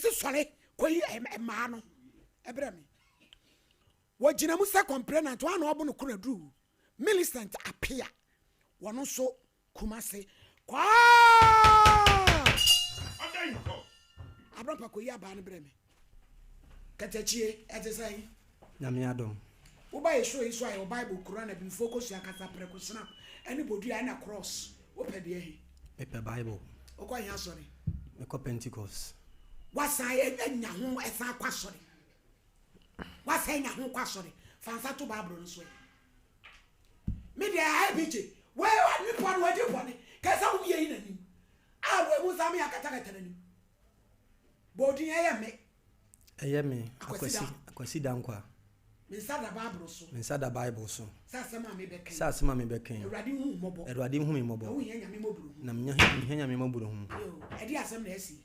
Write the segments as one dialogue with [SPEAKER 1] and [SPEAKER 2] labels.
[SPEAKER 1] Mese sɔre kɔyi mmaa no brɛ me. Wɔgyina mu sɛ complainant, wɔn a na wɔbo no koro aduru Millicent Appiah, wɔn nso Kumasi. Kwaa! Abrɔmpa kɔyi abaa no brɛ me. Katakyie, ɛte sɛn?
[SPEAKER 2] Nyame adom.
[SPEAKER 1] Woba yɛ show yi so a yɛwɔ Bible, Quran, Abibifoɔ kosua, kasaprɛko, snap, ɛne bodua ɛna cross. Wopɛ deɛ he?
[SPEAKER 2] Mepɛ Bible.
[SPEAKER 1] Wokɔ he asɔre?
[SPEAKER 2] Mekɔ Pentecost.
[SPEAKER 1] Wasan anya ho ɛsan akɔ asɔre. Wasan anya ho kɔ asɔre. Fa nsa to Bible no so ɛ. Me deɛ ayɛ bigye. Wei nipa no wadi bɔne. Kɛsɛ mo yɛ yi n'anim. A wei mo nsa me akatakata n'anim. Bɔ odin ɛyɛ me.
[SPEAKER 2] Ɛyɛ me Akwasi Akwasi Dankwa.
[SPEAKER 1] Me nsa da Bible so.
[SPEAKER 2] Me nsa da Bible so.
[SPEAKER 1] Sɛ asɛm a mebɛka yi.
[SPEAKER 2] Sɛ asɛm a mebɛka yi.
[SPEAKER 1] Awurade hu mmɔbɔ.
[SPEAKER 2] Awurade hu me mmɔbɔ.
[SPEAKER 1] Na wohia Nyame mmɔborɔhunu.
[SPEAKER 2] Na mehia Nyame mmɔborɔhunu.
[SPEAKER 1] Yoo, ɛde asɛm na asi.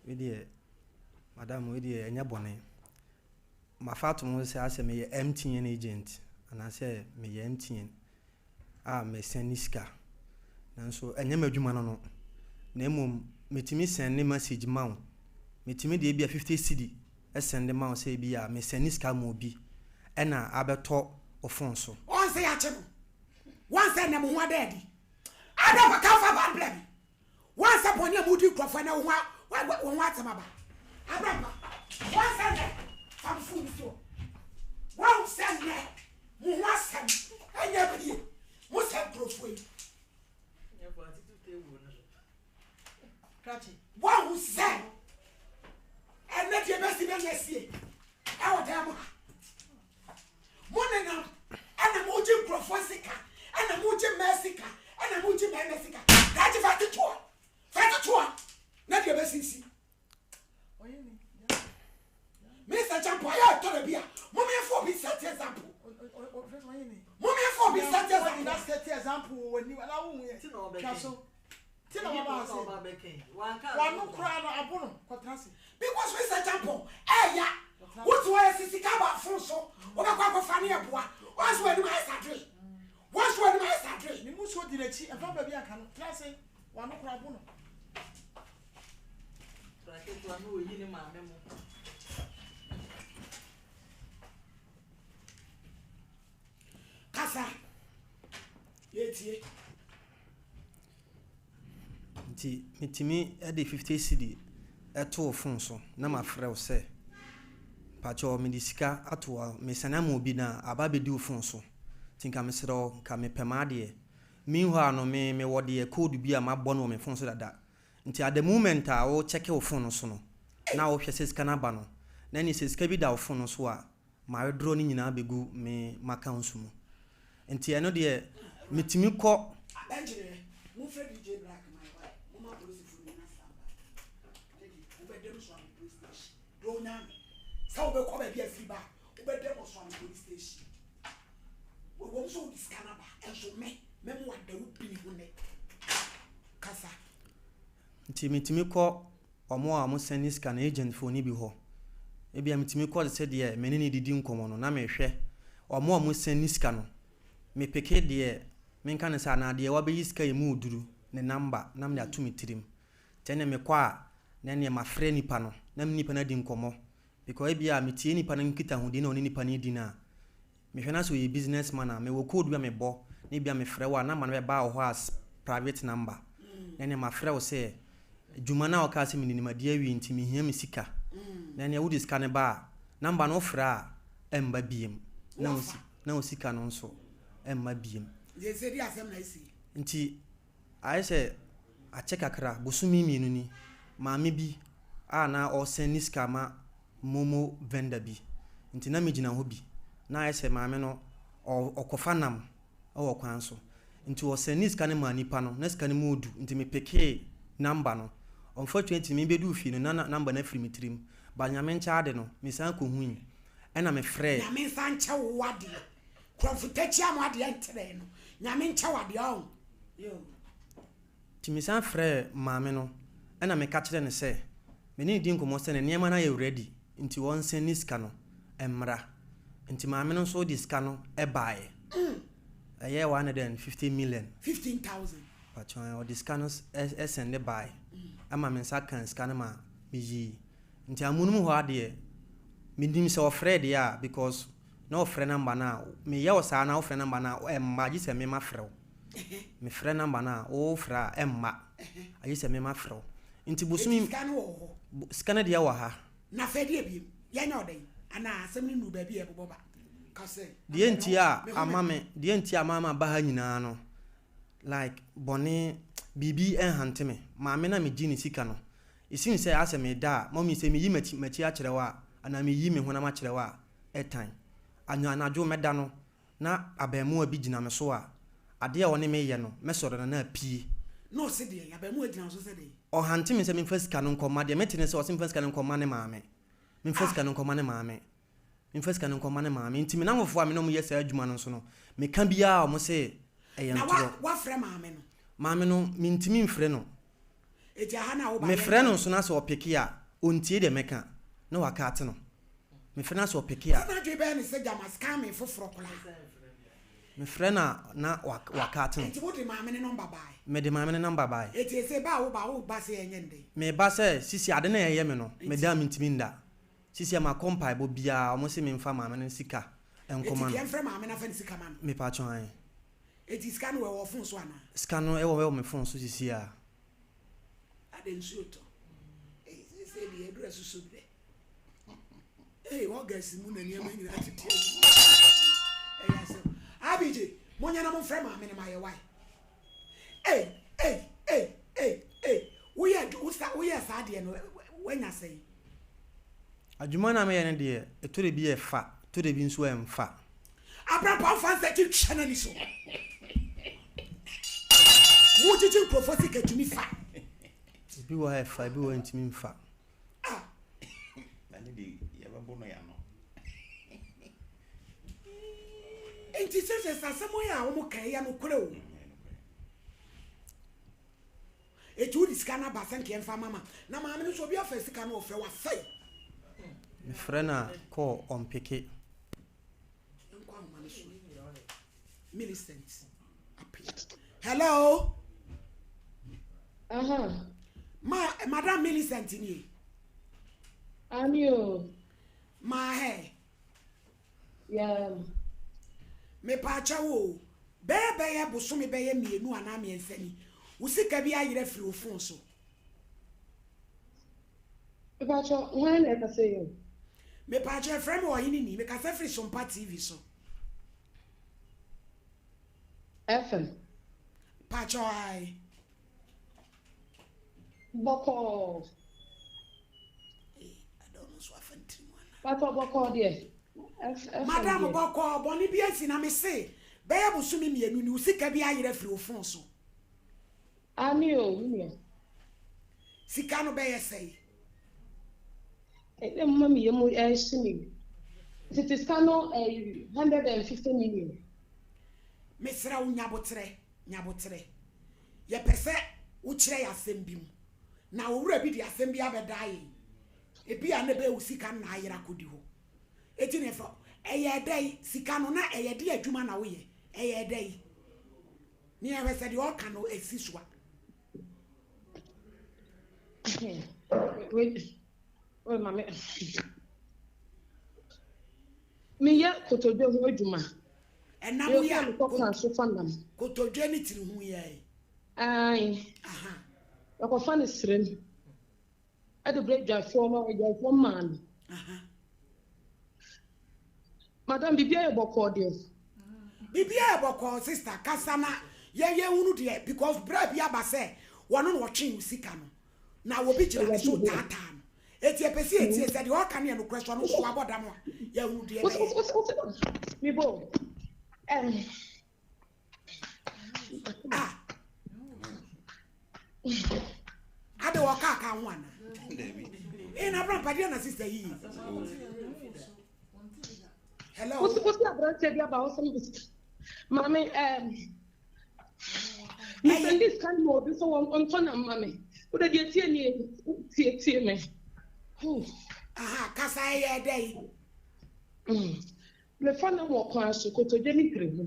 [SPEAKER 2] Wei deɛ, madam, wei deɛ ɛnyɛ bɔne. Mafa ato mo ho sɛ asɛ meyɛ MTN agent anaasɛ meyɛ MTN a mesɛnde sika. Nanso ɛnyɛ m'adwuma no no. Na mmom metumi sɛnde message ma wo. Metumi de ebia 50 cedi sɛnde ma wo sɛ ebia mesɛnde sika ma obi ɛna abɛtɔ wo phone so.
[SPEAKER 1] Wɔn sɛ yɛakye no. Wɔn sɛ nnɛ mo ho ada adi. Ada kɔka fa ba brɛ me. Wɔn sɛ bɔne a modi nkurɔfoɔ ɛnɛ wo ho wo ho asɛm aba. Abrampa. Wɔn sɛ nnɛ fa mo phone so. Wɔn sɛ nnɛ mo ho asɛm ɛnyɛ pie. Mo sɛ nkurɔfoɔ yi. Wɔn sɛ ɛnɛ deɛ bɛsi bɛnyɛ sie ɛwɔ dan mu ha. Mo nenam ɛna mo gye nkurɔfoɔ sika ɛna mo gye mmaa sika ɛna mo gye mmarima sika. Daakye fa tetoa fa tetoa na deɛ bɛsisi. Mr. Champo ayɛ atɔrɔ bi a mo mmeɛfo obi set example. Mo mmeɛfo obi set example.
[SPEAKER 3] Na set example wɔ w'anim na wo yɛ twa so ti na waba ase wano koraa no abo no kɔtena ase.
[SPEAKER 1] Because Mr. Champo ɛya wotu hɔ yɛ sisi ka ba fon so wobɛkɔ akɔfa ne ɛboa wɔn nso w'anim ayɛ sadre wɔn nso w'anim ayɛ sadre.
[SPEAKER 3] Ne mu so di n'akyi ɛfa baabi anka no tena ase wano koraa abo no.
[SPEAKER 4] Ketewa no oyi ne maame mo.
[SPEAKER 1] Kasa yɛtie.
[SPEAKER 2] Nti metumi de 50 cedi ɛto wo phone so na mafrɛ wo sɛ pakyɛw mede sika ato hɔ mesane ama obi na aba abɛdi wo phone so. Nti nka mesrɛ wo nka mepɛ m'adeɛ. Meanwhile no me mewɔ deɛ code bi a mabɔ no wɔ me phone so dada. Nti at the moment a wo check wo phone no so no na wohwɛ sɛ sika no aba no na ɛne sɛ sika bi da wo phone no so a ma withdraw no nyinaa bɛgu me m'account mu. Nti ɛno deɛ metumi kɔ.
[SPEAKER 1] Abɛnkyerɛ mofrɛ DJ Black ma moma polisifoɔ no nyina samba. Wobɛdam so ame police station. Deɛ onya me sɛ wobɛkɔ baabi afiri ba wobɛdam wɔ so ame police station. Wɔwɔ sɛ wode sika no aba ɛnso me mɛmo wada wo bini ho nɛ. Kasa.
[SPEAKER 2] Nti metumi kɔ ɔmo a ɔmo sɛne sika no agent foɔ no bi hɔ. Ebia metumi kɔ te sɛ deɛ me ne ne didi nkɔmmɔ no na mehwɛ ɔmo a ɔmo sɛne sika no. Mepeke deɛ menka ne sɛ anaa deɛ wabɛyi sika yi mu oduru ne number na mede ato me tirim. Nti ɛneɛ mekɔ a na ɛneɛ mafrɛ nipa no na me nipa no adi nkɔmmɔ. Because ebia metie nipa no nkitahodie na ɔne nipa no di no a mehwɛ na sɛ ɔyɛ business man a mewɔ code bi a mebɔ na ebia mefrɛ wo a number no bɛba wɔ hɔ as private number. Na ɛneɛ mafrɛ wo sɛ dwuma no a wɔkaa sɛ mede nimadi awie nti mehia me sika. Na ɛneɛ wode sika no ba a number no wofrɛ a ɛmba biem. Na wo sika no nso ɛmma biem.
[SPEAKER 1] Yɛsɛ di asɛm na asi.
[SPEAKER 2] Nti ayɛ sɛ akyɛ kakra bosome 2 ni maame bi a na ɔsɛn sika ma momo vendor bi. Nti na megyina hɔ bi na ayɛ sɛ maame no ɔkɔfa nam ɛwɔ kwan so. Nti ɔsɛn sika no maa nipa no na sika no mu odu nti mepekee number no. Unfortunately me bɛduu fie no na number no afiri me tirim. Ba Nyame nkyɛ ade no mesan kɔhui ɛna mefrɛɛ.
[SPEAKER 1] Nyame nsa nkyɛ wo adeɛ. Kurɔfo takyia mo adeɛ nterɛ no. Nyame nkyɛ wo adeɛ ɔho. Yo.
[SPEAKER 2] Nti mesan frɛɛ maame no ɛna meka kyerɛ no sɛ me ne ne di nkɔmmɔ sɛ ne nneɛma no ayɛ ready nti wɔnsɛn ne sika no mmra. Nti maame no nso de sika no ɛbaeɛ. Ɛyɛ 150 million.
[SPEAKER 1] 15,000.
[SPEAKER 2] Patron ɔde sika no ɛsɛn ne baeɛ. Ama me nsa kan sika no ma Meyii. Nti amonom hɔ ara deɛ, menim sɛ ɔfrɛɛ deɛ a because na ɔfrɛ number no a, meyɛ wo saa na wofrɛ number no a, ɛmma gye sɛ me mafrɛ wo. Mefrɛ number no a, wofrɛ a ɛmma agye sɛ me mafrɛ wo. Nti bosome.
[SPEAKER 1] Enti sika no wɔ wo hɔ?
[SPEAKER 2] Sika no deɛ wɔ ha.
[SPEAKER 1] Na afei deɛ biem, yɛnyɛ wo dɛn? Anaa asɛm no nnuru baabi a ɛbobɔ ba? Ka sɛ,
[SPEAKER 2] Deɛ nti a ama me, deɛ nti a ama maba ha nyinaa no, like bɔne, biribi nhante me. Maame no a megye ne sika no, it seems sɛ asɛ meda a, mummy sɛ meyi m'akyi m'akyi akyerɛ wo a, anaa meyi me honam akyerɛ wo a, ɛtan. Anadwo mɛda no, na abarimaa bi gyina me so a, adeɛ a ɔne me reyɛ no, mɛsɔre no na apue.
[SPEAKER 1] Na ɔse deɛn? Abarimaa gyina wo so sɛ deɛn?
[SPEAKER 2] Ɔhante me sɛ memfa sika no nkɔma, deɛ mete ne sɛ ɔse memfa sika no nkɔma ne maame, memfa sika no nkɔma ne maame, memfa sika no nkɔma ne maame. Nti me nnamfofoɔ a me ne wɔn yɛ saa adwuma no nso no, meka biara a wɔse ɛyɛ
[SPEAKER 1] Na
[SPEAKER 2] ntorɔ.
[SPEAKER 1] woafrɛ maame no?
[SPEAKER 2] Maame no, mentumi mfrɛ no.
[SPEAKER 1] Enti aha no a woba yɛnyɛ
[SPEAKER 2] Mefrɛ no
[SPEAKER 1] dɛn?
[SPEAKER 2] nso na sɛ ɔpeke a, ɔntie deɛ mɛka, na waka ate no. Mefrɛ no na sɛ ɔpeke a.
[SPEAKER 1] Sɛ n'adwene bɛyɛ no sɛ gyama scamming foforɔ koraa.
[SPEAKER 2] Mefrɛ no a na waka ate no.
[SPEAKER 1] Enti wode maame no number baeɛ?
[SPEAKER 2] Mede maame no number baeɛ.
[SPEAKER 1] Enti ɛsei ba a woba a, woreba sɛ yɛnyɛ no dɛn?
[SPEAKER 2] Meba sɛ sisi ade no a ɛyɛ me no, meda
[SPEAKER 1] Nti?
[SPEAKER 2] a mentumi nda. Sisi a makɔ mpaebɔ biara, wɔn se memfa maame no sika
[SPEAKER 1] Enti
[SPEAKER 2] nkɔma no.
[SPEAKER 1] yɛmfrɛ maame no afa ne sika ma no?
[SPEAKER 2] Mepakyɛw ae.
[SPEAKER 1] Enti sika no wɔ wɔ phone so anaa?
[SPEAKER 2] Sika no ɛwɔ ɛwɔ me phone so sisi a.
[SPEAKER 1] Adɛn nsuo tɔ? Ei seesei deɛ aduru asusu berɛ. Ei August mu na nneɛma nyinaa tete agu. Ɛyɛ asɛm. Abigye, monyɛ na momfrɛ maame no ma yɛ wae. Ei ei ei ei ei woyɛ wosa woyɛ saa deɛ no woanya sɛn?
[SPEAKER 2] Adwuma no a meyɛ no deɛ, ɛtɔ da bi a ɛfa, ɛtɔ da bi nso a ɛmfa.
[SPEAKER 1] Abrabɔ mfa nsa akyi twɛ n'ani so. Mogyegye nkurɔfoɔ sika tumi fa.
[SPEAKER 2] Ebi wɔ hɔ a ɛfa, ebi wɔ hɔ a ɛntumi mfa.
[SPEAKER 1] Ah.
[SPEAKER 5] Na ne de yɛbɛbo no yano.
[SPEAKER 1] Nti sɛ sɛ asɛm yi a wɔn ka ɛyɛ nokorɛ o. Eti wode sika no aba sɛ nka yɛmfa ma ma na maame no nso obi afa sika no ɔfrɛ wasɛe.
[SPEAKER 2] Mefrɛ no a call ɔmpeke.
[SPEAKER 1] Nkɔ ahoma no so. Millicent Appiah. Hello.
[SPEAKER 6] Aha.
[SPEAKER 1] Ma Madam Millicent nie.
[SPEAKER 6] Ami o.
[SPEAKER 1] Ma he.
[SPEAKER 6] Yeah.
[SPEAKER 1] Mepaakyɛw o, bɛyɛ bɛyɛ bosome bɛyɛ mienu anaa miɛnsa ni, wo sika bi ayera firi wo phone so.
[SPEAKER 6] Mepaakyɛw, hwan na ɛkasa yi o?
[SPEAKER 1] Mepaakyɛw, yɛfrɛ me Ɔhene Ni, mekasa firi Sompa TV so.
[SPEAKER 6] FM.
[SPEAKER 1] Paakyɛw ae.
[SPEAKER 6] Bɔkɔɔ. Papa bɔkɔɔ deɛ.
[SPEAKER 1] Madam bɔkɔɔ bɔne bi asi na mese bɛyɛ bosome mienu ni wo sika bi ayera firi wo phone so.
[SPEAKER 6] Aane o me nua.
[SPEAKER 1] Sika no bɛyɛ sɛn?
[SPEAKER 6] Ɛna mma me yam ɛhye me. Tete sika no ɛyɛ 150 million.
[SPEAKER 1] Mesrɛ wo nyaboterɛ. Nyaboterɛ, yɛpɛ sɛ wokyerɛ yɛn asɛm bi mu. Na owura bi de asɛm bi abɛdaa yɛn. Ebia na ɛbɛyɛ wo sika no na ayera akɔdi hɔ. Enti na yɛfrɛ wo. Ɛyɛɛ dɛn? Sika no, na ɛyɛ deɛ adwuma na woyɛ? Ɛyɛɛ dɛn? Ne yɛhwɛ sɛ deɛ ɔreka no ɛsi so a.
[SPEAKER 6] Wait, wait, mame. Meyɛ kotodwe ho adwuma.
[SPEAKER 1] Ɛnam yi a
[SPEAKER 6] Mekɔ kwan so fa nam.
[SPEAKER 1] Kotodwe ne tiri ho yi ai.
[SPEAKER 6] Ae. Yɛkɔfa no serem. Ɛde brɛ dwafoɔ ma dwafoɔ maa no. Madam biribiara yɛ bɔkɔɔ deɛ.
[SPEAKER 1] Biribiara yɛ bɔkɔɔ sister kasa na yɛn yɛn hunu deɛ because bra bi aba sɛ wɔn na ɔtwe wo sika no. Na obi gyina ne so taataa no. Enti yɛpɛ sɛ yɛtie sɛ deɛ ɔreka no yɛ nokorɛ, sɛ ɔno nso wabɔ dam a, yɛahunu deɛ ɛbɛyɛ.
[SPEAKER 6] Mebo.
[SPEAKER 1] Ah. Ade wɔ kaa ka ho ana? Ee na abira mpadeɛ na sista yi. Hello.
[SPEAKER 6] Wosi wosi aberanteɛ bi aba hɔ sɛ maame ɛɛm. Mesɛnde sika no ma obi sɛ ɔntɔ nam ma me. Wode deɛ tie nie, tie tie me.
[SPEAKER 1] Aha, kasa ɛyɛ dɛ yi.
[SPEAKER 6] Mefa nam wɔ kwan so, kotodwe ne tiri ho.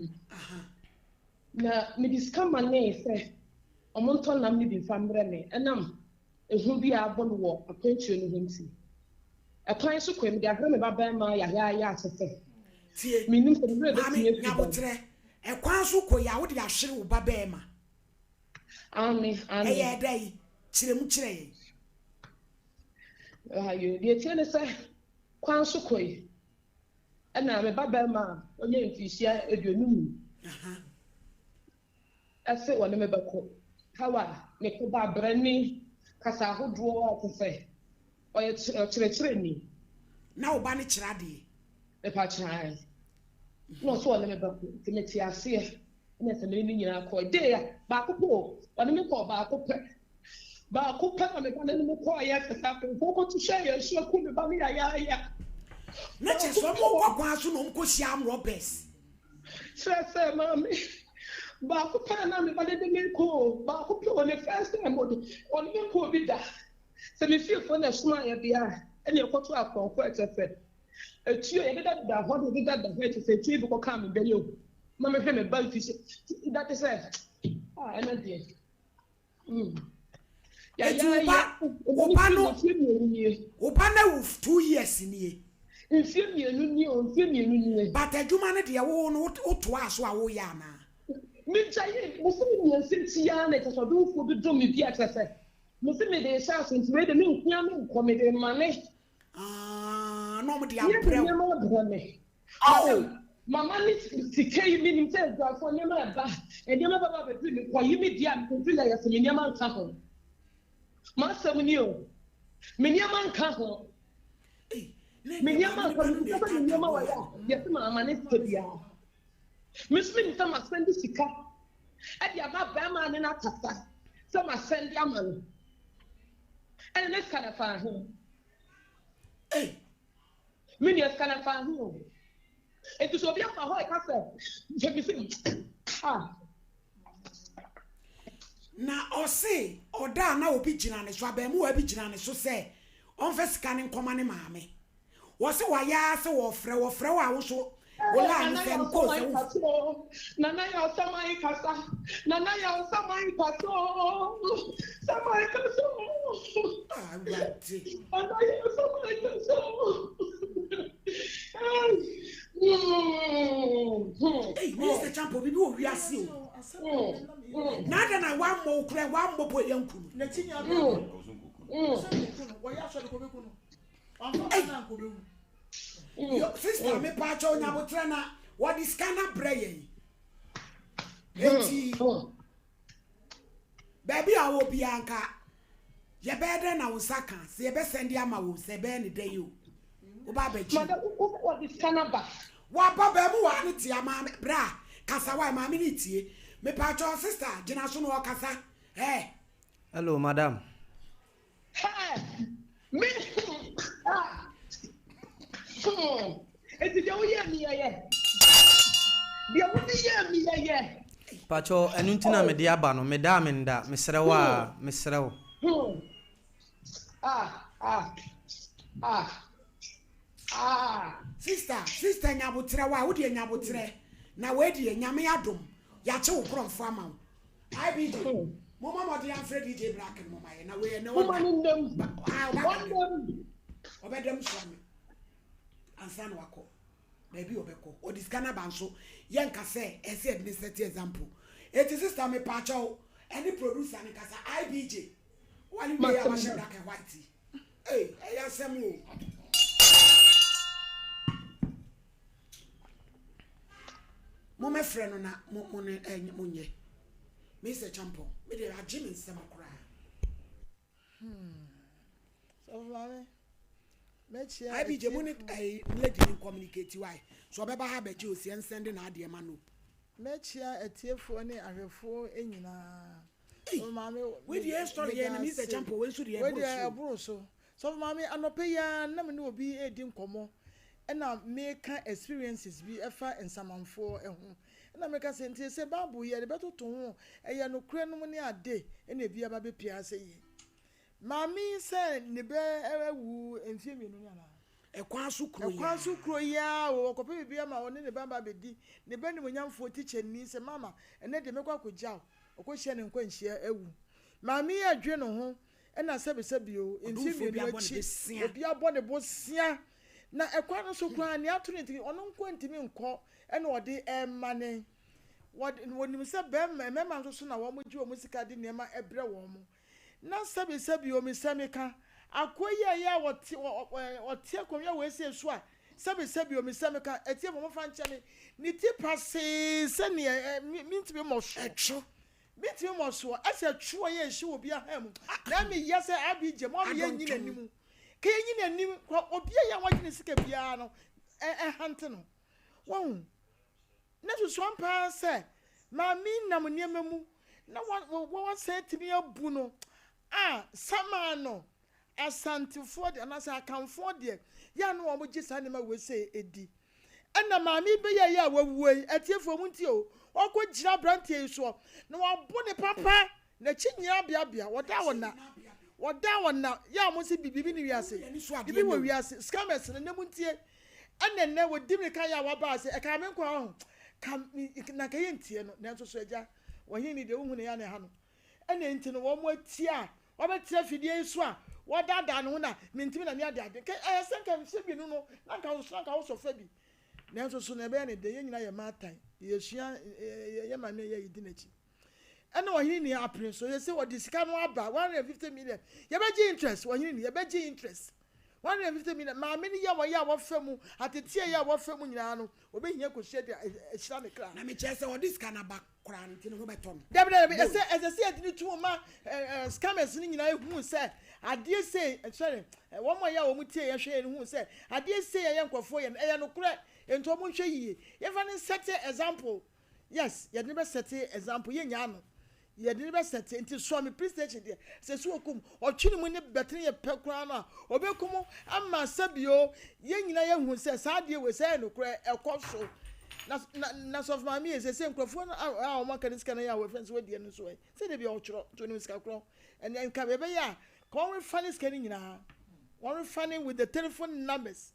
[SPEAKER 6] Na mede sika ma nee sɛ ɔmo ntɔ nam no bi mfa mbrɛ me. Ɛnam. Ehu bi a abɔ no wɔ akwantuo no ho nti, ɛkwan so kɔe, mede ahwere me babarima yayaaya ase sɛ,
[SPEAKER 1] Tie,
[SPEAKER 6] Mennim sɛ me werɛ
[SPEAKER 1] maame,
[SPEAKER 6] bɛtumi afiri
[SPEAKER 1] nya
[SPEAKER 6] da.
[SPEAKER 1] aboterɛ. Ɛkwan so kɔe a, wode ahwere wo babarima.
[SPEAKER 6] Aane, aane.
[SPEAKER 1] Ɛyɛɛ dɛn? Kyerɛ mu kyerɛ yɛn.
[SPEAKER 6] Ayo, deɛ ɛteɛ ne sɛ, kwan so kɔe, ɛna me babarima a ɔnyɛ mfirihyia 25 se ɔne me bɛkɔ. Haw a ne ko ba brɛ ne kasa ahodoɔ a te sɛ ɔyɛ ɔkyerɛkyerɛni.
[SPEAKER 1] Na wo ba no kyerɛ adeɛ?
[SPEAKER 6] Mepakyɛ ae. Na ɔse ɔne me bɛkɔ nti mete aseɛ na sɛ me ne no nyinaa kɔe. Day a baako pɛ o, ɔne me kɔɔ baako pɛ. Baako pɛ na me ba no ne me kɔeɛ kyɛ sɛ akorɔmfoɔ kɔto hyɛɛ yɛn so aku me ba no yayaaya.
[SPEAKER 1] Na kyerɛ sɛ ɔmo kɔ kwan so na ɔmo kɔ hyia armed robbers.
[SPEAKER 6] Kyerɛ sɛ maame, baako pɛ na na me ba no de me rekɔ o, baako pɛ o, ne first time ɔde ɔne me kɔɔ bi da. Sɛ me fiefoɔ na ɛsomaa yɛ deɛ a, ɛne ɛkɔto akorɔmfoɔ a kyerɛ sɛ etuo yɛdedadeda hɔ na yɛdedada hɔ kyerɛ sɛ etuo yi bi kɔkaa me ba yi o, ma mehwɛ me ba mfi so da te sɛ ah ɛno deɛ.
[SPEAKER 1] Eti wo ba wo ba no wo ba no awu 2 years nie.
[SPEAKER 6] Mfie 2 nie o, mfie 2 nie.
[SPEAKER 1] But adwuma no deɛ wo no wotoaa so a woyɛ anaa?
[SPEAKER 6] Megyae bosome 3 akyi ara na kyerɛ sɛ ɔdomfoɔ bi dom me bi a kyerɛ sɛ mese mede rehyɛ ase nti wei de menko ara menkɔ mede remane.
[SPEAKER 1] Ah, na wɔn de
[SPEAKER 6] Ne yɛde
[SPEAKER 1] abrɛ wo.
[SPEAKER 6] nneɛma abrɛ me.
[SPEAKER 1] Oh!
[SPEAKER 6] Madam, mama ne sika yi menim sɛ adwafoɔ nneɛma ɛba nneɛma bɛba abɛduru me kɔyi me deɛ a mekɔduru na yɛsɛ me nneɛma nka ho. M'asɛm ni o, me nneɛma nka ho.
[SPEAKER 1] Ei, na
[SPEAKER 6] Me
[SPEAKER 1] ɛnneɛ
[SPEAKER 6] nneɛma
[SPEAKER 1] maame ne
[SPEAKER 6] nka
[SPEAKER 1] ba
[SPEAKER 6] ho,
[SPEAKER 1] no na
[SPEAKER 6] menim sɛ me
[SPEAKER 1] ɛtaataa
[SPEAKER 6] nneɛma
[SPEAKER 1] wo
[SPEAKER 6] wɔ yɛ
[SPEAKER 1] yɛ.
[SPEAKER 6] a yɛse mama ne sika biara. Me nso menim sɛ masɛnde sika ɛde ama bɛrima ne no akasa sɛ masɛnde ama no. Ɛne ne sika na fa ho.
[SPEAKER 1] Ei!
[SPEAKER 6] Me nua sika na fa ho o. Enti sɛ obi afa hɔ ɛka sɛ hwɛ me sɛ ah.
[SPEAKER 1] Na ɔse ɔda a na obi gyina ne so, abaamuwaa bi gyina ne so sɛ ɔmfa sika no nkɔma ne maame. Wɔse wayɛ ara sɛ wɔfrɛ wo, wɔfrɛ wo a wo nso wo line no
[SPEAKER 6] Nana
[SPEAKER 1] sɛ
[SPEAKER 6] Yaw
[SPEAKER 1] nkɔɔ sɛ
[SPEAKER 6] Saman
[SPEAKER 1] wo.
[SPEAKER 6] kasa o, Nana Yaw Saman kasa, Nana Yaw Saman kasa o, Saman kasa o.
[SPEAKER 1] Ah, Awurade.
[SPEAKER 6] Nana Yaw Saman kasa o. Hey.
[SPEAKER 1] Hey, Minister Champo, bibi wɔ wiase o. Na adɛn na wammɔ wo koraa, wammɔ po yɛ nku no.
[SPEAKER 3] N'akyi nya abɛn. Sɛ nkuku no, wɔyɛ asɔre kɔ bɛku no. Wamfa ba na nkɔ bɛwu.
[SPEAKER 1] Yo, sister, me pa kyɛw nyabotrɛ na wɔde sika no abrɛ yɛn. Enti baabi a wɔ biara nka yɛbɛyɛ dɛn na wo nsa ka sɛ yɛbɛsɛn de ama wo sɛ ɛbɛyɛ ne dɛn o. Woba abɛgye.
[SPEAKER 6] Madam, wo wɔde sika no aba.
[SPEAKER 1] Waba baamu wɔ ha no tia maame bra kasa wa maame ne tie. Me pa kyɛw sister gyina so na ɔkasa. Eh.
[SPEAKER 2] Hello, madam.
[SPEAKER 6] Hey, me ah. Eti deɛ woyɛ mi yɛyɛ. Deɛ wode yɛ mi yɛyɛ.
[SPEAKER 2] Pacho, ɛno nti na mede aba no, meda a menda, mesrɛ wo a, mesrɛ wo.
[SPEAKER 6] Ah, ah, ah, ah.
[SPEAKER 1] Sister, sister nyabotrɛ wa, wo deɛ nyabotrɛ. Na wei deɛ nyame adom, yɛakye wo korɔmfo ama wo. IBJ, momma mmɔden amfrɛ DJ Black no moma yɛ na wei ɛnɛ
[SPEAKER 6] Moma
[SPEAKER 1] ɔda.
[SPEAKER 6] no nnam.
[SPEAKER 1] Ah, ɔbɛka
[SPEAKER 6] Ɔnnam.
[SPEAKER 1] ɔbɛdam so ame ansa na wakɔ baabi a ɔbɛkɔ ɔde sika no aba nso yɛnka sɛ ɛsɛ yɛde ne set example eti sister mepaakyɛw ɛne producer no kasa IBJ wale wie a wahyɛ black and white yi ee ɛyɛ asɛm o. Momɛfrɛ no na mo mo ne ɛ mo nyɛ Mr. Champon me de agye me nsɛm koraa.
[SPEAKER 3] Sɔfo maame, mɛkyia
[SPEAKER 1] IBJ mo ne
[SPEAKER 3] atiefo.
[SPEAKER 1] ɛyi lady ne communicate why so ɔbɛba ha bɛgye osi ɛnsɛnde n'adeɛ ma no.
[SPEAKER 3] Mɛkyia atiefoɔ ne ahwɛfoɔ nyinaa.
[SPEAKER 1] Ei,
[SPEAKER 3] Sɔfo maame,
[SPEAKER 1] wei deɛ story yɛ na
[SPEAKER 3] meda
[SPEAKER 1] Mr.
[SPEAKER 3] ase.
[SPEAKER 1] Champon wei nso deɛ
[SPEAKER 3] Wei
[SPEAKER 1] ɛboro
[SPEAKER 3] deɛ
[SPEAKER 1] so.
[SPEAKER 3] ɛboro so. Sɔfo maame, anɔpa yi ara na me ne obi redi nkɔmmɔ ɛna meka experiences bi ɛfa nsamanfoɔ ho. Ɛna meka sɛ nti sɛ Bible yi yɛde bɛtoto ho ɛyɛ nokorɛ nom ne ade ɛna ebi aba bɛpia ase yi. Maame yi sɛ ne bɛ awu mfie 2 ni anaa?
[SPEAKER 1] Ɛkwan so kuro yi
[SPEAKER 3] Ɛkwan so kuro yi ara o, ɔkɔpɛ biribi ama ɔne ne ba ba abɛdi. Ne ba nimonyamfoɔ tikyani sɛ mama ɛnɛ deɛ mɛkɔ akɔgya wo. Ɔkɔhyia ne nkwanhyia awu. Maame yi adwene ne ho. Ɛna sɛbesɛbe o, mfe
[SPEAKER 1] Ɔdomfoɔ bi
[SPEAKER 3] mmienu
[SPEAKER 1] abɔ ne
[SPEAKER 3] akyi,
[SPEAKER 1] bosea.
[SPEAKER 3] obi abɔ ne bosea. Na ɛkwan no so koraa, nea ato no nti, ɔno nko ntumi nkɔ, ɛna ɔde remane. Wɔde, wɔnim sɛ bɛrima, mmarima nso so na wɔgye wɔn sika de nneɛma brɛ wɔn. Na sɛbesɛbe o, mesɛ meka, akoa yi a ɛyɛ a ɔte, ɔ, ɔ, ɔte akonnwa wei sei so a, sɛbesɛbe o, mesɛ meka, atiefo momfa nkyɛ me, ne ti pasee sɛnea ɛ, me, mentumi mmɔ soɔ.
[SPEAKER 1] Ɛtwo.
[SPEAKER 3] Mentumi mmɔ soɔ. Ɛsɛ twoɔ yɛ ɛhyɛ obi ahan mu. Na ɛmi yɛ sɛ abi gye mo ama yɛnyi n'anim. Ka yɛnyi n'anim, kɔ obi a yɛ a wagye ne sika biara no, ɛ, ɛhante no. Wahu? Na susuan paa sɛ maame yi nam nneɛma mu na wɔasan atumi abu no a, samaa no, Asantefoɔ deɛ anaasɛ Akanfoɔ deɛ, yɛ a na wɔgye saa nneɛma wei sei di. Ɛna maame yi bɛyɛ yɛ a wawuo yi, atiefoɔ mo ntie o, ɔkɔgyina aberanteɛ yi soɔ na wabo ne papa, n'akyi nyinaa beabea, wɔda wɔna, wɔda wɔna, yɛ a mo se biribi ne wiase, biribi wɔ wiase, scammers no, nnɛ mo ntie. Ɛna nnɛ wɔdi mirika yɛ a wɔaba ase, ɛkaa me nko ara ho, ka me, na nka yɛntie no, nanso so agya, ɔhene ni deɛ wohu no yɛ a na ɛha no. Ɛna enti no wɔn atie a wɔbɛte afidie yi so a wɔdaadaa ne ho na mentumi na me ade ade. Nka ɛyɛ sɛ nka mfeɛ mmienu no na nka wo so na nka wosɔ fa bi. Nanso so na ɛbɛyɛ ne dɛ, yɛn nyinaa yɛ mmaatan, yɛsua yɛ maame yɛ yɛdi n'akyi. Ɛna ɔhene ni apene so, yɛsɛ wɔde sika no aba 150 million, yɛbɛgye interest, ɔhene ni yɛbɛgye interest. 150 million maame no yɛ wɔyɛ a wɔfa mu ateteɛ yɛ a wɔfa mu nyinaa no wɔbɛhia kosua de ahyira ne kra.
[SPEAKER 1] Na mekyerɛ sɛ ɔde sika no aba koraa no nti ne ho bɛtɔ no.
[SPEAKER 3] Dabi dabi ɛsɛ ɛsɛ sɛ yɛde no to mu ma scammers no nyinaa hu sɛ adeɛ sei sorry wɔn a yɛ a wɔn tie yɛn hwɛ yɛn hu sɛ adeɛ sei a yɛ nkurɔfoɔ yɛ no ɛyɛ nokorɛ nti wɔn nhwɛ yie yɛmfa no nsɛte example. Yes, yɛde no bɛ sɛte example, yɛ nyaa no. Yɛde no bɛ sɛte, nti sɔ me police station deɛ, sɛ si okum, ɔtwe ne mu ne bɛtene yɛ pɛ koraa no a, ɔbɛkum ama sɛbio, yɛn nyinaa yɛhu sɛ saa adeɛ wei sɛ ɛyɛ nokorɛ, ɛkɔ so. Na, na, na sɔfo maame yɛ sɛ sɛ nkurɔfoɔ no a wɔn aka ne sika no yɛ a wɔfɛn sɛ wɔadiɛ no nso ɛ, sɛ deɛ bi ɔtwerɛ, nti onim sika korɔ. Ɛnna nka yɛbɛyɛ a, ka wɔn refa ne sika no nyinaa, wɔn refa ne with the telephone numbers.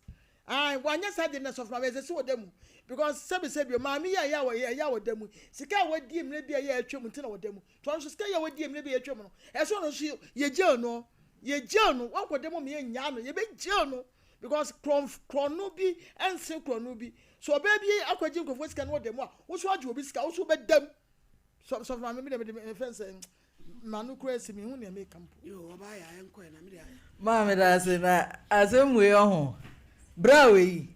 [SPEAKER 3] Ae wanyɛ saa deɛ na sɔfo maame ɛsɛ sɛ ɔda mu because sɛbi sɛbi o maame yi a ɛyɛ a ɛyɛ a ɔda mu sika a wadi mmerɛ bi a ɛyɛ atwa mu nti na ɔda mu nti ɔno nso sika yi a wadi mmerɛ bi a atwa mu no ɛsɛ ɔno nso yɛ jail no yɛ jail no wankɔ da mu ma yɛ nyaa no yɛbɛ jail no because korɔn korɔno bi ɛnsen korɔno bi so ɔbaa bi akɔgye nkurɔfoɔ sika no ɔda mu a woso agye obi sika woso bɛda mu sɔfo maame mi deɛ mede fɛn sɛ M'ano koraa asi, menhu nea meka mpo.
[SPEAKER 1] Yoo, ɔbaa yɛ a, ɛnkɔ ɛ, na me deɛ.
[SPEAKER 4] Maa meda ase na asɛm wei ɔho bra wei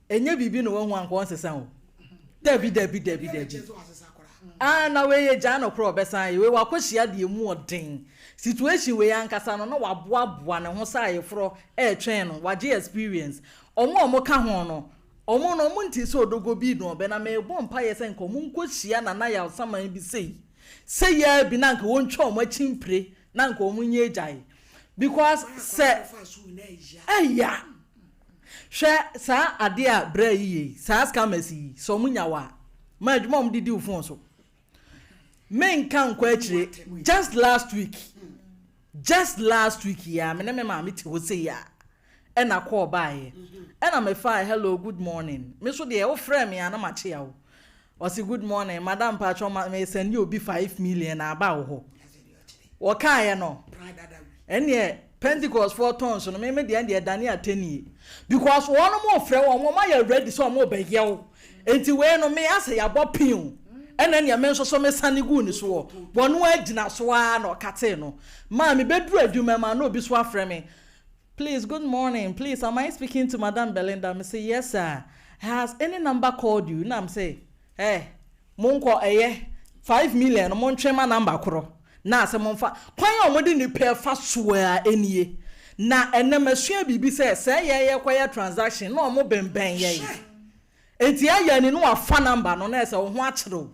[SPEAKER 4] ɛnyɛ biribi na wahu anka ɔnsesa o dabi dabi dabi dabi ah na wei yɛ gyaa no korɔ ɔbɛsan yɛ wei wakɔhyia deɛ mu ɔden situation wei ankasa no na waboaboa ne ho sɛ ayeforɔ ɛretwɛn no wagye experience ɔmo a ɔmo ka ho no ɔmo no ɔmo nti sɛ odogo bi no ɔbɛ na mebɔ mpaeɛ sɛ nka ɔmo nkɔhyia Nana Yaw Saman bi sei Sɛ yɛa bi na anka wɔntwa wɔn akyi mpire na anka wɔn nyɛ agyae because sɛ ɛya hwɛ saa adeɛ a bra yi yɛ yi saa scammers yi sɛ wɔn nya wa ma adwuma wɔn de di wo phone so menka nkɔ akyire just last week just last week yi a me ne me maame te hɔ sei a ɛna kɔɔ baeɛ ɛna mefaa hello good morning me so deɛ wofrɛ me a na makyea wo Ɔse good morning madam mpakyɛw ma me sɛnde obi 5 million aba wo hɔ. Wɔkaeɛ no ɛneɛ Pentecost foɔ tɔn so no me me deɛ ɛndeɛ ɛdane atɛnie because wɔnom ofrɛ wɔn wɔn ayɛ ready sɛ wɔn bɛyɛ wo nti wei no me asɛ yɛabɔ pin o ɛna ɛneɛ me nso so me sane guu ne soɔ wɔn agyina so ara na ɔkatee no maa me bɛduru adwuma mu a na obi so afrɛ me Please good morning please am I speaking to madam Belinda me se yes sir has any number called you na me se eh monkɔ ɛyɛ 5 million no montwe ma number korɔ na sɛ momfa kwan a wɔde nipa fa so a ɛnie na ɛnɛ masua biribi sɛ sɛ yɛ yɛkɔyɛ transaction na wɔn bɛnbɛn yɛn Enti ayɛ ani na wafa number no na ɛsɛ wo ho akyere wo.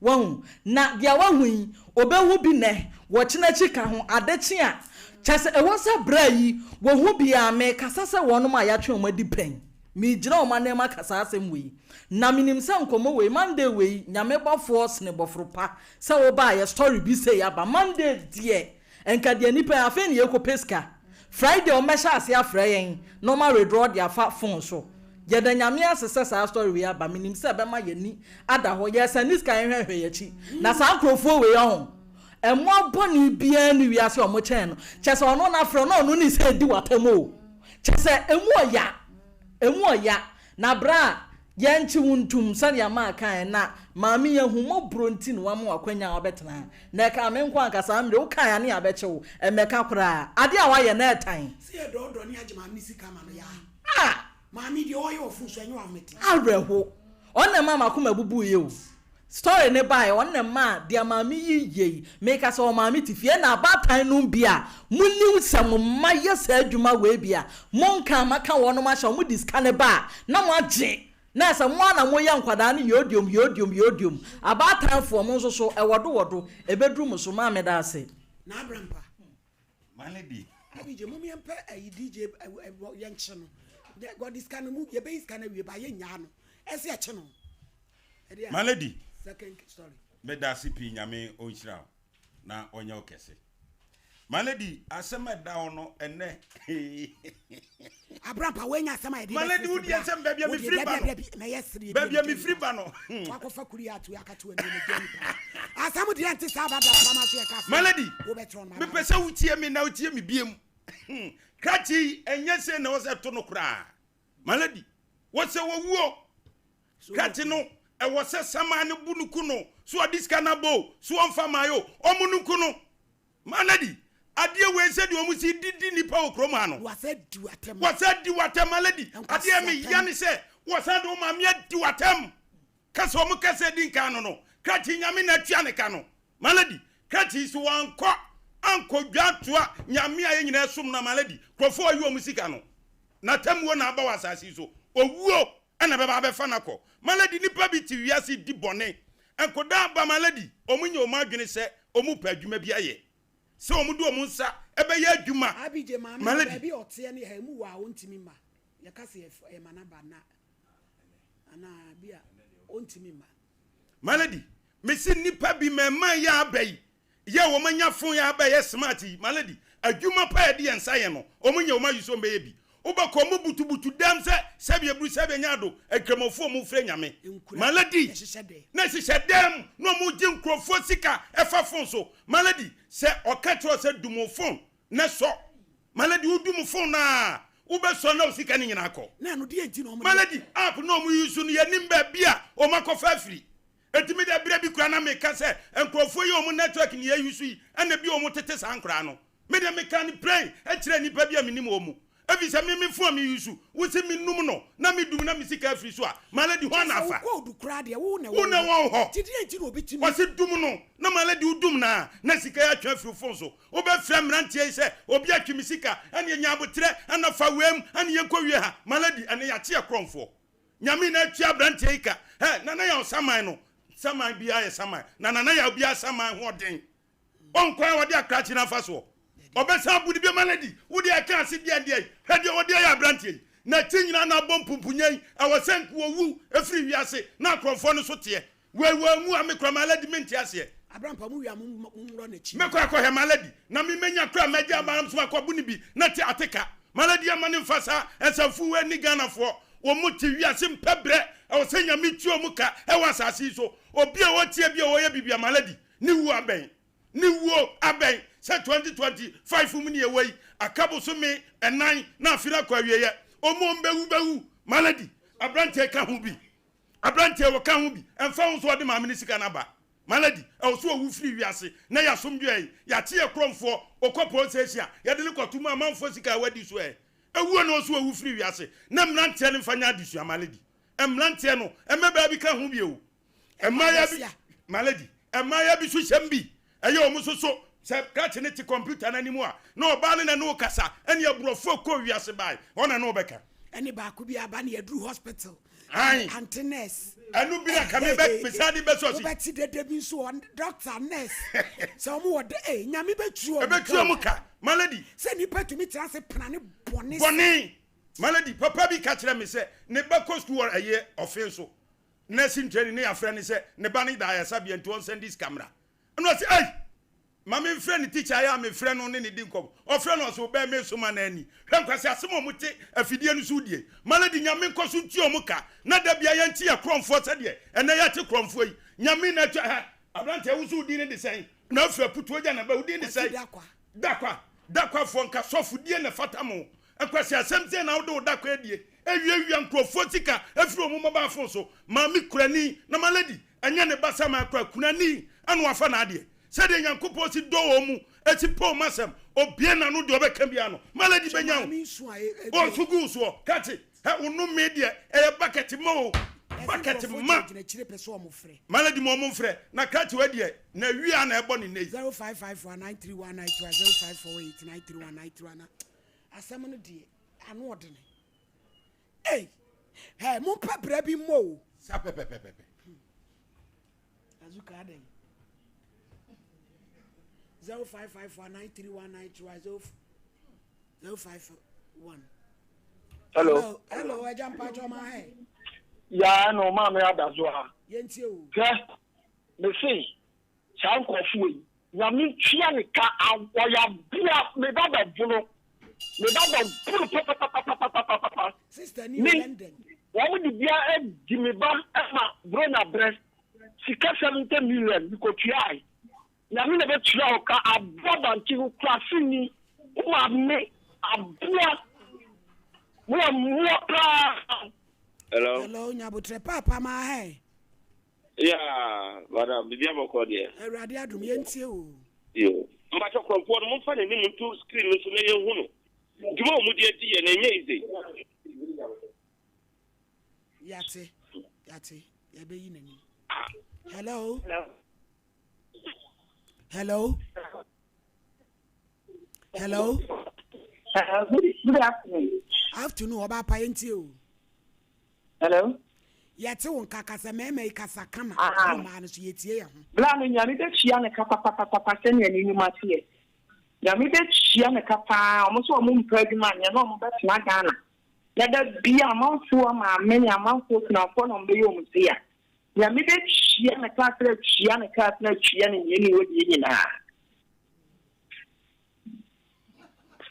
[SPEAKER 4] Wahu? Na deɛ wahu yi, ɔbɛhu bi nnɛ, wɔkyena akyi ka ho, ade kye a, kyerɛ sɛ ɛwɔ sɛ berɛ yi, wɔhu bi a, mekasa sɛ wɔnom a yɛatwe wɔn adi pɛn. Megyina wɔn ananmu aka saa asɛm wei. Na menim sɛ nkɔmmɔ wei, Monday wei, Nyame bɔfoɔ sene bɔforo pa sɛ wobaeɛ, story bi sei aba. Monday deɛ, Nka deɛ nipa yi afei na yɛkɔpɛ sika. Friday ɔmo bɛhyɛ aseɛ afrɛ yɛn na ɔmo awithdraw de afa phone so. Yɛda Nyame ase sɛ saa story wei aba menim sɛ ɛbɛma yɛni ada hɔ. Yɛsɛnde sika yɛnhwɛhwɛ yɛakyi. Na saa nkorɔfoɔ wei ɔho. Mmoa bɔne biara nni wiase a wɔkyɛn no. Kyerɛ sɛ ɔno na frɛ na ɔno ne sɛ di w'atam o. Kyerɛ sɛ emu ɔya, emu ɔya. Na berɛ a yɛnkye wo ntom sɛdeɛ maa kaeɛ na maame yi ahummɔborɔ nti na wama wo akwanya a wabɛtena ha. Na ɛkaa me nko anka saa mmerɛ wokaeɛ a ne yɛabɛkye wo. Ɛmmɛka koraa. Adeɛ a woayɛ no ɛɛtan.
[SPEAKER 1] Sɛ yɛdɔɔdɔ ne agye maame no sika ma no yaa.
[SPEAKER 4] Ah!
[SPEAKER 1] Maame deɛ ɔyɛ wɔ fon so ɛnyɛ w'ahomete.
[SPEAKER 4] Awerɛho. Ɔno na ɛmaa m'akoma bubuiɛ o. Story no baeɛ ɔno na ɛmaa deɛ maame yi yɛ yi. Meka sɛ ɔmaame te fie ɛna abaatan nom bi a monim sɛ mo mma yɛ saa adwuma wei bi a monka maka wɔnom ahyɛ wɔn de sika no ba a na moagye na ɛsɛ mo ara na moyɛ nkwadaa no yodiom yodiom yodiom. Abaatanfoɔ mo nso so ɛwɔdo wɔdo ɛbɛduru mo so. Maa meda ase.
[SPEAKER 1] Na abrampa.
[SPEAKER 5] My lady.
[SPEAKER 1] Abigye mom yɛn pɛ ayi DJ yɛn kye no. Wɔde sika no mu yɛbɛyi sika no awie ba yɛn nyaa no. Ɛsɛ yɛkye no.
[SPEAKER 5] My lady.
[SPEAKER 1] Second story.
[SPEAKER 5] Meda ase pii nyame ɔnhyira wo na ɔnyɛ wo kɛse. My lady asɛm a ɛda hɔ no ɛnɛ.
[SPEAKER 1] Abrampa woanya asɛm a yɛde
[SPEAKER 5] My lady wo deɛ sɛ baabi a mefiri ba no. Baabi a mefiri ba no.
[SPEAKER 1] Wakɔfa kuri ato akato ani na gya nipa. Asɛm deɛ nte saa ba da fam aso yɛ ka.
[SPEAKER 5] My lady mepɛ sɛ wotie me na wotie me biem. Krakye yi ɛnyɛ sei na ɛwɔ sɛ ɛto no koraa. My lady wɔ sɛ wɔwuo. Krakye no ɛwɔ sɛ saman no bu no ku no so ɔde sika no abɔ o so ɔmfa mae o ɔmo no ku no. My lady adeɛ wei sɛdeɛ ɔmo si didi nipa wɔ kurom ha no.
[SPEAKER 1] Wɔsɛ di w'atɛm.
[SPEAKER 5] Wɔsɛ di w'atɛm my lady adeɛ me ya ne sɛ wɔsan de wo maame adi w'atɛm. Kasa ɔmo kasa di nkan no no krakye nyame na atua ne ka no. My lady krakye so wankɔ ankɔ dwa toa nyame a yɛn nyinaa som no a my lady nkurɔfoɔ a ɔyi wɔn sika no n'atemmuo na aba wɔ asase yi so owuo ɛna ɛbɛba abɛfa no akɔ. My lady nipa bi te wiase di bɔne nkodaa ba my lady wɔn nyɛ wɔn adwene sɛ wɔn pɛ adwuma bi ayɛ sɛ wɔn de wɔn nsa ɛbɛyɛ adwuma.
[SPEAKER 1] Abigye maame
[SPEAKER 5] My
[SPEAKER 1] no
[SPEAKER 5] lady.
[SPEAKER 1] baabi a ɔteɛ ne ha emu wɔ a ɔntumi mma yɛka sɛ yɛma no aba na anaa bi a ɔntumi mma.
[SPEAKER 5] My lady, mese nnipa bi mɛɛma yi a aba yi, yɛ wɔn anya phone yi aba yɛ smart yi, my lady, adwuma pa yɛde yɛn nsa yɛ no, wɔn nyɛ wɔn ayi so wɔn bɛyɛ bi. Wobɛkɔ wɔn butubutu dɛm sɛ sɛbi aburu sɛbi anya ado, nkramofoɔ wɔn frɛ nyame. My lady, na ɛhyehyɛ dɛm na wɔn gye nkurɔfoɔ sika ɛfa phone so. My lady, sɛ ɔka kyerɛ sɛ dum wo phone na sɔ. My lady, wo dum phone no a, wo bɛ sɔ na wo sika no nyinaa kɔ.
[SPEAKER 1] Na ɛno deɛ nti na wɔn de.
[SPEAKER 5] My lady, app na wɔn use no yɛ nim baabi a wɔn akɔ fa afiri. Eti me deɛ berɛ bi koraa na me ka sɛ nkurɔfoɔ yi wɔn network na yɛ use yi ɛna bi wɔn tete saa nkoraa no. Me deɛ me ka no plain kyerɛ nnipa bi a me nim wɔn mu. Efi sɛ me me phone a me use, wo se me num no na me dum na me sika afiri so a, my lady hwan na
[SPEAKER 1] Kyerɛ sɛ
[SPEAKER 5] afa?
[SPEAKER 1] wo code koraa deɛ wo na
[SPEAKER 5] Wo
[SPEAKER 1] ɛwɔ
[SPEAKER 5] na
[SPEAKER 1] wo
[SPEAKER 5] ɛwɔ
[SPEAKER 1] hɔ.
[SPEAKER 5] wo hɔ.
[SPEAKER 1] Nti deɛ nti na obi tumi.
[SPEAKER 5] Ɔse dum no na my lady wo dum no a na sika yi atwe afiri wo phone so. Wobɛfrɛ mmeranteɛ yi sɛ obi atwe me sika ɛneɛ nya aboterɛ ɛna fa wei mu ɛne yɛnkɔ wie ha. My lady ɛnɛ yɛakye yɛ korɔmfoɔ. Nyame na atua aberanteɛ yi ka. Hɛ Nana Yaw saman no saman biara yɛ saman na Nana Yaw biara saman ho ɔden. Wɔn kwan a wɔde akrakye no afa soɔ. Ɔbɛsan abu no bio. My lady wo deɛ ɛka ase deɛn deɛn. Hwɛ deɛ wɔde ayɛ aberanteɛ yi. N'akyi nyinaa na abɔ mpumpunya yi. Ɛwɔ sɛ nka ɔwu firi wiase na akorɔmfoɔ no so teɛ. Wei wanwu a me kora my lady mente aseɛ.
[SPEAKER 1] Abrampa mo wie a mo nwura n'akyi.
[SPEAKER 5] Mɛkɔ akɔhwɛ my lady na me menya kora mɛgye aba nso makɔ bo no bi na te ateka. My lady ama ne mfa saa nsɛmfo wei ne Ghanafoɔ wɔn mo te wiase mpɛ brɛ ɛwɔ sɛ Nyame tua wɔn ka ɛwɔ asase yi so. Obi a ɔteɛ bi a ɔyɛ biribi a my lady ne wuo abɛn ne wuo abɛn sɛ 2025 mu ne yɛwɔ yi aka bosome ɛnan na afe no akɔ awieɛ wɔn a wɔn bɛwu bɛwu my lady abranteɛ ka ho bi. Aberanteɛ wɔ ka ho bi, ɛmfa ho sɛ ɔde maame no sika no aba. My lady, ɛwɔ sɛ ɔwu firi wiase na yɛ asomdwoeɛ yi, yɛakye yɛ korɔmfoɔ, ɔkɔ police station a, yɛde no kɔto mu amanfoɔ sika a wadi so ɛ. Ɛwuo na ɔwɔ sɛ ɔwu firi wiase na mmeranteɛ no mfa nyɛ adesua, my lady. Mmeranteɛ no, mmabaa bi ka ho bi o. Mmaayewa bi, my lady, mmaayewa bi nso hyɛm bi. Ɛyɛ wɔn nso so sɛ krakye no te kɔmputa no anim a, na ɔbaa no na ɛne wo kasa, ɛne aborɔfo a ɛkɔɔ wiase bae, wɔn na ɛne wo bɛka.
[SPEAKER 1] Ɛne baako bi aba ne yɛduru hospital.
[SPEAKER 5] Ae.
[SPEAKER 1] Ante nurse.
[SPEAKER 5] Ɛno bi na ka me bɛ mesan de bɛsɔ si.
[SPEAKER 1] Wobɛte dede bi nso wɔ doctor nurse sɛ wɔn wɔ de ee nyame bɛtua wɔn ka.
[SPEAKER 5] Ɛbɛtua wɔn ka my lady.
[SPEAKER 1] Sɛ nipa tumi tena ase pena ne bɔne.
[SPEAKER 5] Bɔne my lady papa bi ka kyerɛ me sɛ ne ba kɔ sukuu wɔ ɛyɛ ɔfen so nursing training ne yɛafrɛ no sɛ ne ba no da ayaresabea nti ɔnsɛnde sika mmra. Ɛna ɔse ei! Ma memfrɛ ne tikya yɛ a mefrɛ no ne ne di nkɔmmɔ. Ɔfrɛ no ɔse wobɛn me so ma no ani. Hwɛ nkwaseasɛm a wɔte afidie no so die. Malady Nyame nkɔ so ntua wɔn ka na da biara yɛnte yɛ korɔmfoɔ sɛdeɛ ɛnɛ yɛate korɔmfoɔ yi. Nyame na atua hɛ aberanteɛ wo so wo din no de sɛn? Na afiri aputuo gya na ba, wo din de sɛn? Dakwa. Dakwafoɔ nka sɔfodie na ɛfata mo. Nkwaseasɛm sei na wode wo dakwa adie. Ɛwiawia nkurɔfoɔ sika ɛfiri wɔn mobile phone so. Maame kurani na ma lady ɛnyɛ ne ba saman koraa kunani ɛna wafa n'adeɛ. Sɛdeɛ Nyankopɔn si dɔ wɔn mu ɛsi pɛ wɔn asɛm obie n'ano deɛ ɔbɛka biara no ma lady bɛnya wo. Ɔnso gu wo soɔ. Kate. Hɛ wo nnome deɛ ɛyɛ bucket ma o bucket ma. Malady ma ɔmo nfrɛ na krakye wei deɛ na wia na ɛbɔ ne nnɛ yi.
[SPEAKER 1] 0554 93193 0548 93193 na asɛm no deɛ ano ɔdene ei hɛ mompɛ bra bi mmɔ o.
[SPEAKER 5] Sa pɛpɛpɛpɛpɛ.
[SPEAKER 1] Azuka adɛn 0554 93193 051.
[SPEAKER 7] Hello.
[SPEAKER 1] Hello, ẹja mpatsọ ma hẹ.
[SPEAKER 7] Yaa na ɔmaa me ada so ha.
[SPEAKER 1] Yɛntie o.
[SPEAKER 7] Hwɛ, mese saa nkurɔfoɔ yi, Nyame ntua ne ka, ɔyɛ aboa, me ba bɛbono, me ba bɛbono papapapapapapa.
[SPEAKER 1] Sister ni o London.
[SPEAKER 7] Wɔn de bia adi me ba ma Bronya brɛ, sika 70 million, mekɔtuae. Nyame na bɛtua wo ka aboa bankye wo kuraseni wo maame aboa mo yɛ mmoa paa.
[SPEAKER 8] Hello.
[SPEAKER 1] Hello, Nyabotrɛ paapa ma hɛ.
[SPEAKER 8] Yeah, madam, biribi abɔkɔ deɛ.
[SPEAKER 1] Awurade adom yɛntie o.
[SPEAKER 8] Yo. Mpakyɛ korɔmfoɔ no momfa n'anim nto screen no so na yɛnhu no. Dwuma a wɔde adi yɛ no ɛnyɛ easy.
[SPEAKER 1] Yate, yate, yɛbɛyi n'anim. Hello.
[SPEAKER 9] Hello.
[SPEAKER 1] Hello. Hello.
[SPEAKER 9] Hello. Good, good afternoon.
[SPEAKER 1] Afternoon, ọba apa yẹn ti o.
[SPEAKER 9] Hello.
[SPEAKER 1] Yɛte wo nka kasa mmarima yi kasa kama ɛwɔ mmaa no so yɛtie yɛn ho.
[SPEAKER 9] Bla no Nyame bɛtua ne ka papapapapa sɛnea ne nnwuma teɛ. Nyame bɛtua ne ka paa. Ɔmo nso ɔmo mpɛ adwuma nyɛ na ɔmo bɛtena Ghana. Na da bia amanfoɔ maame ne amanfoɔ kunafoɔ na ɔmo bɛyɛ ɔmo sei a. Nyame bɛtua ne ka sɛ atua ne ka sɛ atua ne nea ɛni hɔ deɛ nyinaa.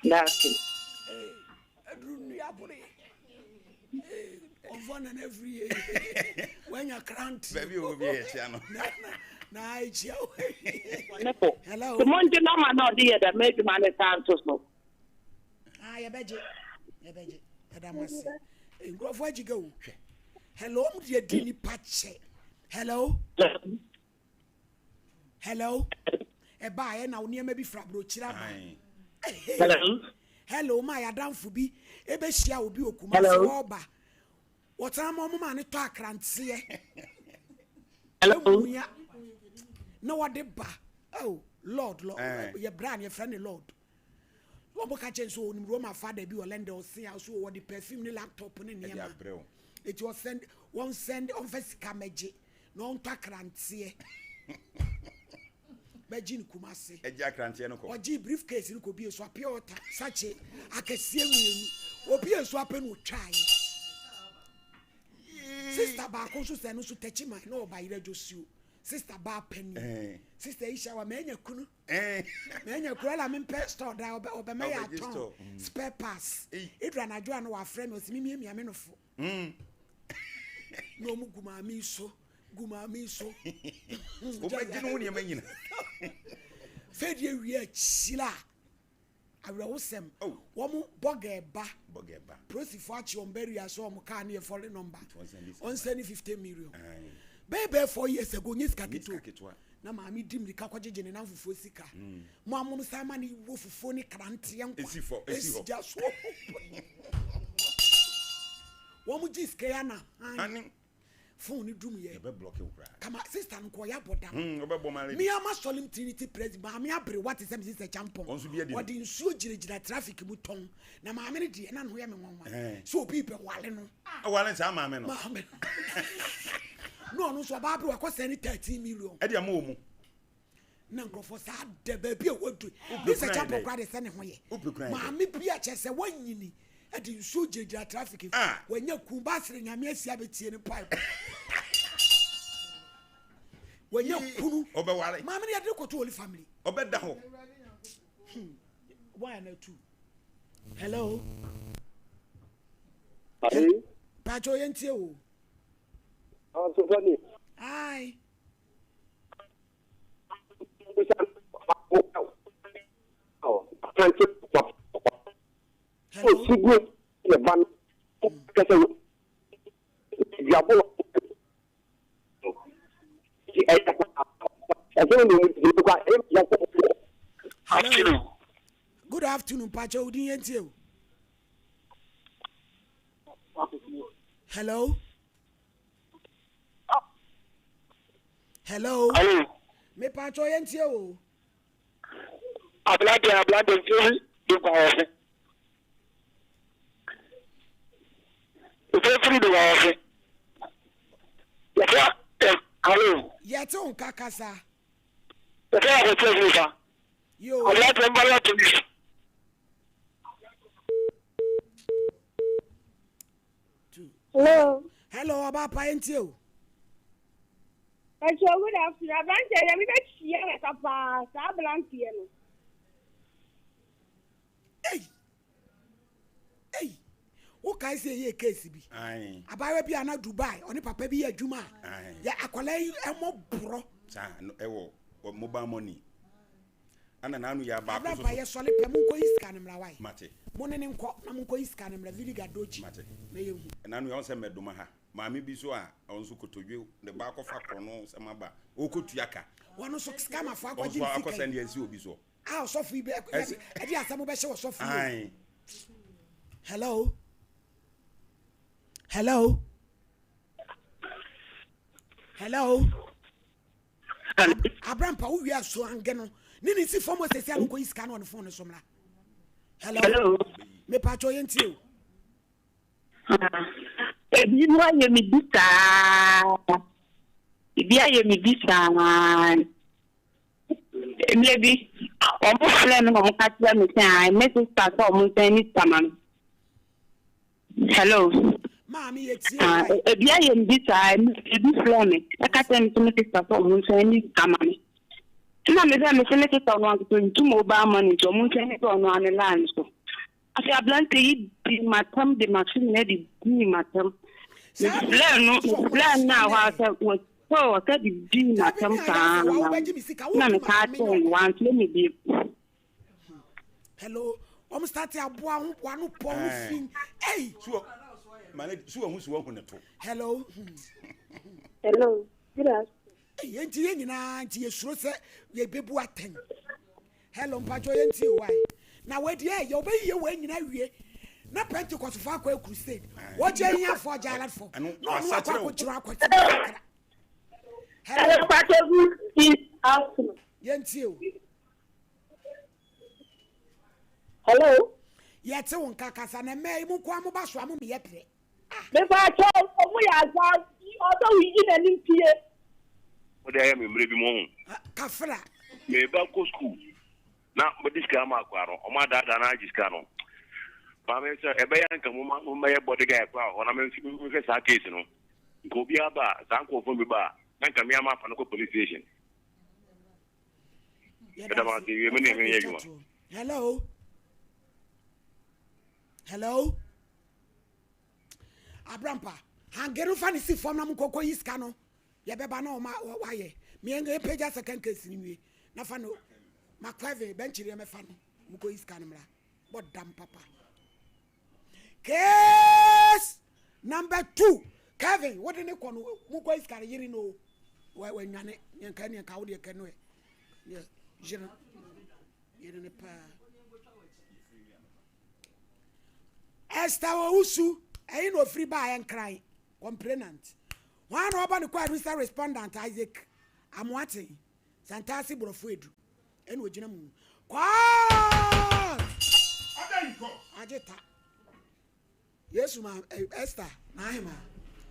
[SPEAKER 9] Daase.
[SPEAKER 1] Aduru nnua bore. Ɔmfɔ nana afiri yie. Wanya krant.
[SPEAKER 5] Baabi owó bi yɛ kyia no.
[SPEAKER 1] Na ekyia wo.
[SPEAKER 9] Hello. Mo ngye nɔma na ɔde yɛ dɛm adwuma ne saa nto so.
[SPEAKER 1] Ah, yɛbɛgye. Yɛbɛgye. Yɛda mo ase. Nkurɔfoɔ agyiga o. Hwɛ. Hello, ɔmo deɛ di nipa kyɛ. Hello. Hello. Ɛbaa yɛ na wo nneɛma bi fira aburokyire aba.
[SPEAKER 9] Hello.
[SPEAKER 1] Hello, maa yɛadamfo bi ɛbɛhyia obi wɔ Kumasi wɔɔba. Wɔsan ma ɔmo maa ne tɔ akranteɛ.
[SPEAKER 9] Hello.
[SPEAKER 1] Emua na wɔde ba. Oh, Lord, Lord, yɛ bra no yɛfrɛ ne Lord. Wɔn ka kyɛn so onim Roma fada bi wɔ London ɔse a so wɔde perfume ne laptop ne nneɛma. Eti ɔsɛn wɔn sɛn ɔnfɛ sika mɛgye na ɔntɔ akranteɛ. Bɛgye ne Kumasi.
[SPEAKER 5] Ɛgye akranteɛ no kɔ.
[SPEAKER 1] Ɔgye briefcase no kɔ bie so apia ɔta sakye akɛseɛ mmienu. Obie so apɛ na otwaeɛ. Sister baako nso sɛ no nso tɛkyi man na ɔba yerɛ dwosuo. Sister baa panin. Sister yi hyɛ wa mɛnya kunu. Mɛnya kunu ɛla mempɛ store da ɔbɛ ɔbɛma yɛ atɔn mm. spare parts. Edu anadwo a na wafrɛ me ɔsi mi miamia me nofo. Mm. Na ɔmo gu maame so gu maame so.
[SPEAKER 5] Wobɛgye ne ho nneɛma nyina.
[SPEAKER 1] Fɛdi ewie akyire a. Awerɛhosɛm, wɔn bɔga ɛba, polisifoɔ akye wɔn bɛria sɛ wɔn kaa no yɛ foreign number, ɔnsɛne 50 million. Bɛyɛ bɛyɛ 4 years ago, nye sika ketewa. Na maame di mirika kɔgyegye ne namfofoɔ sika. Mm. Mo amom san ma ne wɔ fufuo ne kranteɛ nkwa. Esi gya so. Wɔn gye sika ya na han. Phone no dum yɛ.
[SPEAKER 5] Yɛbɛ block wo koraa.
[SPEAKER 1] Kama sister no kɔ ɔyɛ abɔ dam.
[SPEAKER 5] Hmm, ɔbɛbɔ ma
[SPEAKER 1] Me ama sɔlim Trinity Press maame aberewa te sɛ me sister Champon.
[SPEAKER 5] Wɔn nso bi adi no.
[SPEAKER 1] Ɔde nsuo gyinagyina traffic mu tɔn. Na maame no deɛ na ne ho yɛ me nwanwa.
[SPEAKER 5] Eh.
[SPEAKER 1] Sɛ obi bɛ wale no.
[SPEAKER 5] Wale saa maame no.
[SPEAKER 1] Maame no. Na ɔno nso ɔbaa aberewa kɔ sɛne 13 million.
[SPEAKER 5] Ɛde ama wɔ mu.
[SPEAKER 1] Na nkurɔfoɔ saa da baabi a wɔadu ne sɛ kyapɔ koraa de sɛ ne ho yɛ maame bi a kyɛ sɛ wɔnyini de nsuo gyinagyina traffic ah. wɔanya kun baasere nyame asi abɛtie ne pipe wɔanya kunu maame no yɛde kɔto holy family
[SPEAKER 5] ɔbɛda hɔ
[SPEAKER 1] hmm. why na tu hello pakyɛ yɛntie o
[SPEAKER 7] ah,
[SPEAKER 1] Hi.
[SPEAKER 7] Osi gu ne ba no kɛsɛ duabɔ
[SPEAKER 1] Hello. Good afternoon, Pacho. Odin yɛntie o. Hello. Hello.
[SPEAKER 7] Hello.
[SPEAKER 1] Me Pacho yɛntie o.
[SPEAKER 7] Aberanteɛ aberanteɛ nsuo bi de kwan wɔ se. Nsuo firi de kwan wɔ se. Yɛfrɛ ɛ alo.
[SPEAKER 1] Yɛte wo nka kasa.
[SPEAKER 7] Yɛfrɛ akɔsɛ firi fa.
[SPEAKER 1] Yo.
[SPEAKER 7] Aberanteɛ mba yɛ polisi.
[SPEAKER 10] Hello.
[SPEAKER 1] Hello, ɔba pa yɛntie o.
[SPEAKER 10] Ɛkyɛ good afternoon. Aberanteɛ yɛ mi bɛ kyia na ka paa saa aberanteɛ no.
[SPEAKER 1] Ei! Ei! Wokae sɛ yɛyɛɛ case bi. Abaayewa bi a na Dubai ɔne papa bi yɛ adwuma a yɛ akwadaa yi ɛmɔ borɔ.
[SPEAKER 5] Saa no ɛwɔ mobile money. Ana n'ano yɛ abaako
[SPEAKER 1] so. Abrampa yɛ sɔle pɛ mo nkɔ yi sika no mmra wae.
[SPEAKER 5] Mate.
[SPEAKER 1] Mo ne ne nkɔ na mo nkɔ yi sika no mmra Vidiga Dochi.
[SPEAKER 5] Mate.
[SPEAKER 1] Na yɛ hu.
[SPEAKER 5] N'ano yɛ ɔsɛ mɛdoma ha. Maame bi so a ɔno nso kotodwe ne ba akɔfa korɔno sɛ maba ɔkɔtua ka.
[SPEAKER 1] Wɔn nso scammerfoɔ akɔgye ne sika yi.
[SPEAKER 5] Ɔnso akɔsɛn deɛ asi obi soɔ.
[SPEAKER 1] A ɔsɔfo yi bɛ ɛde asɛm bɛhyɛ ɔsɔfo yi. Hello. Hello. Hello. Abrampa wo wia so ange no. Ne ne si fam osesi ano kɔ yi sika no ɔne phone no so mra. Hello.
[SPEAKER 9] Hello.
[SPEAKER 1] Me pa cho yɛntie o.
[SPEAKER 9] Ebi mu ayɛ me bi saa. Ebi ayɛ me bi saa. Mmerɛ bi, wɔn frɛ me na wɔn ka kyerɛ me sɛ ae me sista sɛ wɔn nsan ne sika ma me. Hello.
[SPEAKER 1] Maame yɛ tie
[SPEAKER 9] Ah,
[SPEAKER 1] wae.
[SPEAKER 9] ebi ayɛ me bi saa, ebi frɛ me ɛka kyerɛ me sɛ me sista sɛ wɔn nsan ne sika ma me. Ɛna me sɛ me sɛ me sista ɔno ankasa ntu mobile money nti wɔn nsan ne sɛ ɔno ano line so. Afei aberanteɛ yi dii m'atam de m'aso nyinaa de dii m'atam. Mefrɛɛ no, mefrɛɛ no a hɔ ara sɛ wɔ ɔsɛ de dii m'atam saa na mekaa kyerɛɛ no, wamfrɛ me bio.
[SPEAKER 1] Hello, wɔn start aboa ho wano pɔ ho fi. Hey.
[SPEAKER 5] So, mane so wahu so wahu ne to.
[SPEAKER 1] Hello.
[SPEAKER 10] Hello. Good afternoon.
[SPEAKER 1] Hey, enti yɛn nyinaa nti yɛsuro sɛ yɛbɛbu atɛn. Hello mpakyɛw yɛn tie why na wei deɛ ɛyɛ ɔbɛyie wei nyina awie na Pentecost fo akɔ crusade wɔgye ahiafoɔ agye aladfo na ɔno akɔ akɔkyerɛ akɔte kakra.
[SPEAKER 10] Hello mpakyɛw good afternoon.
[SPEAKER 1] Yɛn tie o.
[SPEAKER 10] Hello.
[SPEAKER 1] Yɛte wo nka kasa na mmaa yi mu nko a mo ba so a mo meyɛ pere.
[SPEAKER 10] Mepakyɛw ɔmo yɛ azaa ɔsɛ woyi n'anim pie.
[SPEAKER 8] Wode ayɛ me mmerɛ bi mu ɔho.
[SPEAKER 1] Kafra.
[SPEAKER 8] Me ba kɔ school na mede sika ama akoa no ɔmo adaadaa no agye sika no maame sɛ ɛbɛyɛ anka mo ma mo mɛyɛ body guy koraa wɔ hɔ na me nhwɛ saa case no nka obiara ba a saa nkurɔfoɔ bi ba a na nka me ama afa no kɔ police station. Ɛda mo ase wie me ne me yɛ adwuma.
[SPEAKER 1] Hello. Hello. Abrampa, hange no fa ne si fam na mo nkɔkɔ yi sika no. Yɛbɛba na ɔma wayɛ. Me pagya second case no nwie. Na fa no McKevin bɛnkyere yɛ mɛfa no. Mo kɔ yi sika no mmra. Bɔ dam papa. Case number 2. Kevin, wo de ne kɔ no mo kɔ yi sika no yere no. Wa wa nwane. Nka ne nka wo de kɛ no e. Yere. Yere ne paa. Esther Owusu, ɛyi na ofiri baeɛ Nkran, complainant. Hwan na ɔbɔ ne kwaadu sɛ respondent Isaac Amoaten, Santase Borɔfo Edu, ɛna ogyina mu. Court! Agye ta. Yesu ma eh, Esther n'ahema.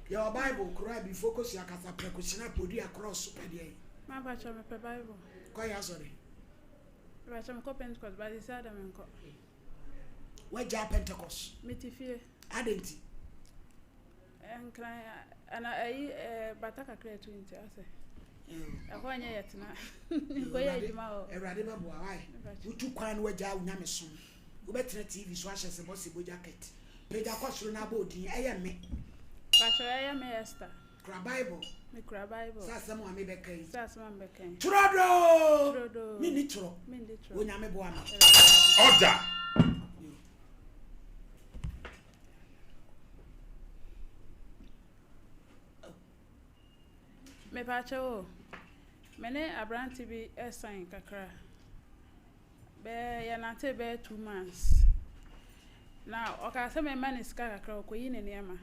[SPEAKER 1] Yɛwɔ Bible koro a bifo kosua kasa prɛko hyena podua cross pɛ deɛ.
[SPEAKER 11] Ma pakyɛ mepɛ Bible.
[SPEAKER 1] Kɔ yɛ asɔre.
[SPEAKER 11] Pakyɛ mekɔ Pentecost ba sisi ada menkɔ.
[SPEAKER 1] Wagyaa Pentecost.
[SPEAKER 11] Mete fie.
[SPEAKER 1] Adɛn nti?
[SPEAKER 11] Nkran ana ayi bata kakra ɛto nti asɛ. Ɛhɔ nyɛ yɛ tena. Nkɔyɛ adwuma hɔ.
[SPEAKER 1] Awurade bɛboa wae. Wotu kwan no wagyaa wo nyamesom. Wobɛtena TV so ahyɛ sebɔ sebɔ jacket. Pagya kɔ soro na abɔ odin. Ɛyɛ me.
[SPEAKER 11] Pakyɛ ɛyɛ me Esther.
[SPEAKER 1] Kura Bible.
[SPEAKER 11] Mekura Bible.
[SPEAKER 1] Sɛ asɛm a mebɛka yi.
[SPEAKER 11] Sɛ asɛm a mebɛka yi.
[SPEAKER 1] Turodoo.
[SPEAKER 11] Turodoo.
[SPEAKER 1] Menni torɔ.
[SPEAKER 11] Menni torɔ.
[SPEAKER 1] Onyame boa me.
[SPEAKER 5] Order.
[SPEAKER 11] Mepaakyɛw o, me ne aberante bi san kakra. Bɛyɛ yɛnantee bɛyɛ 2 months. Na ɔkaa sɛ memma no sika kakra ɔkɔyi ne nneɛma.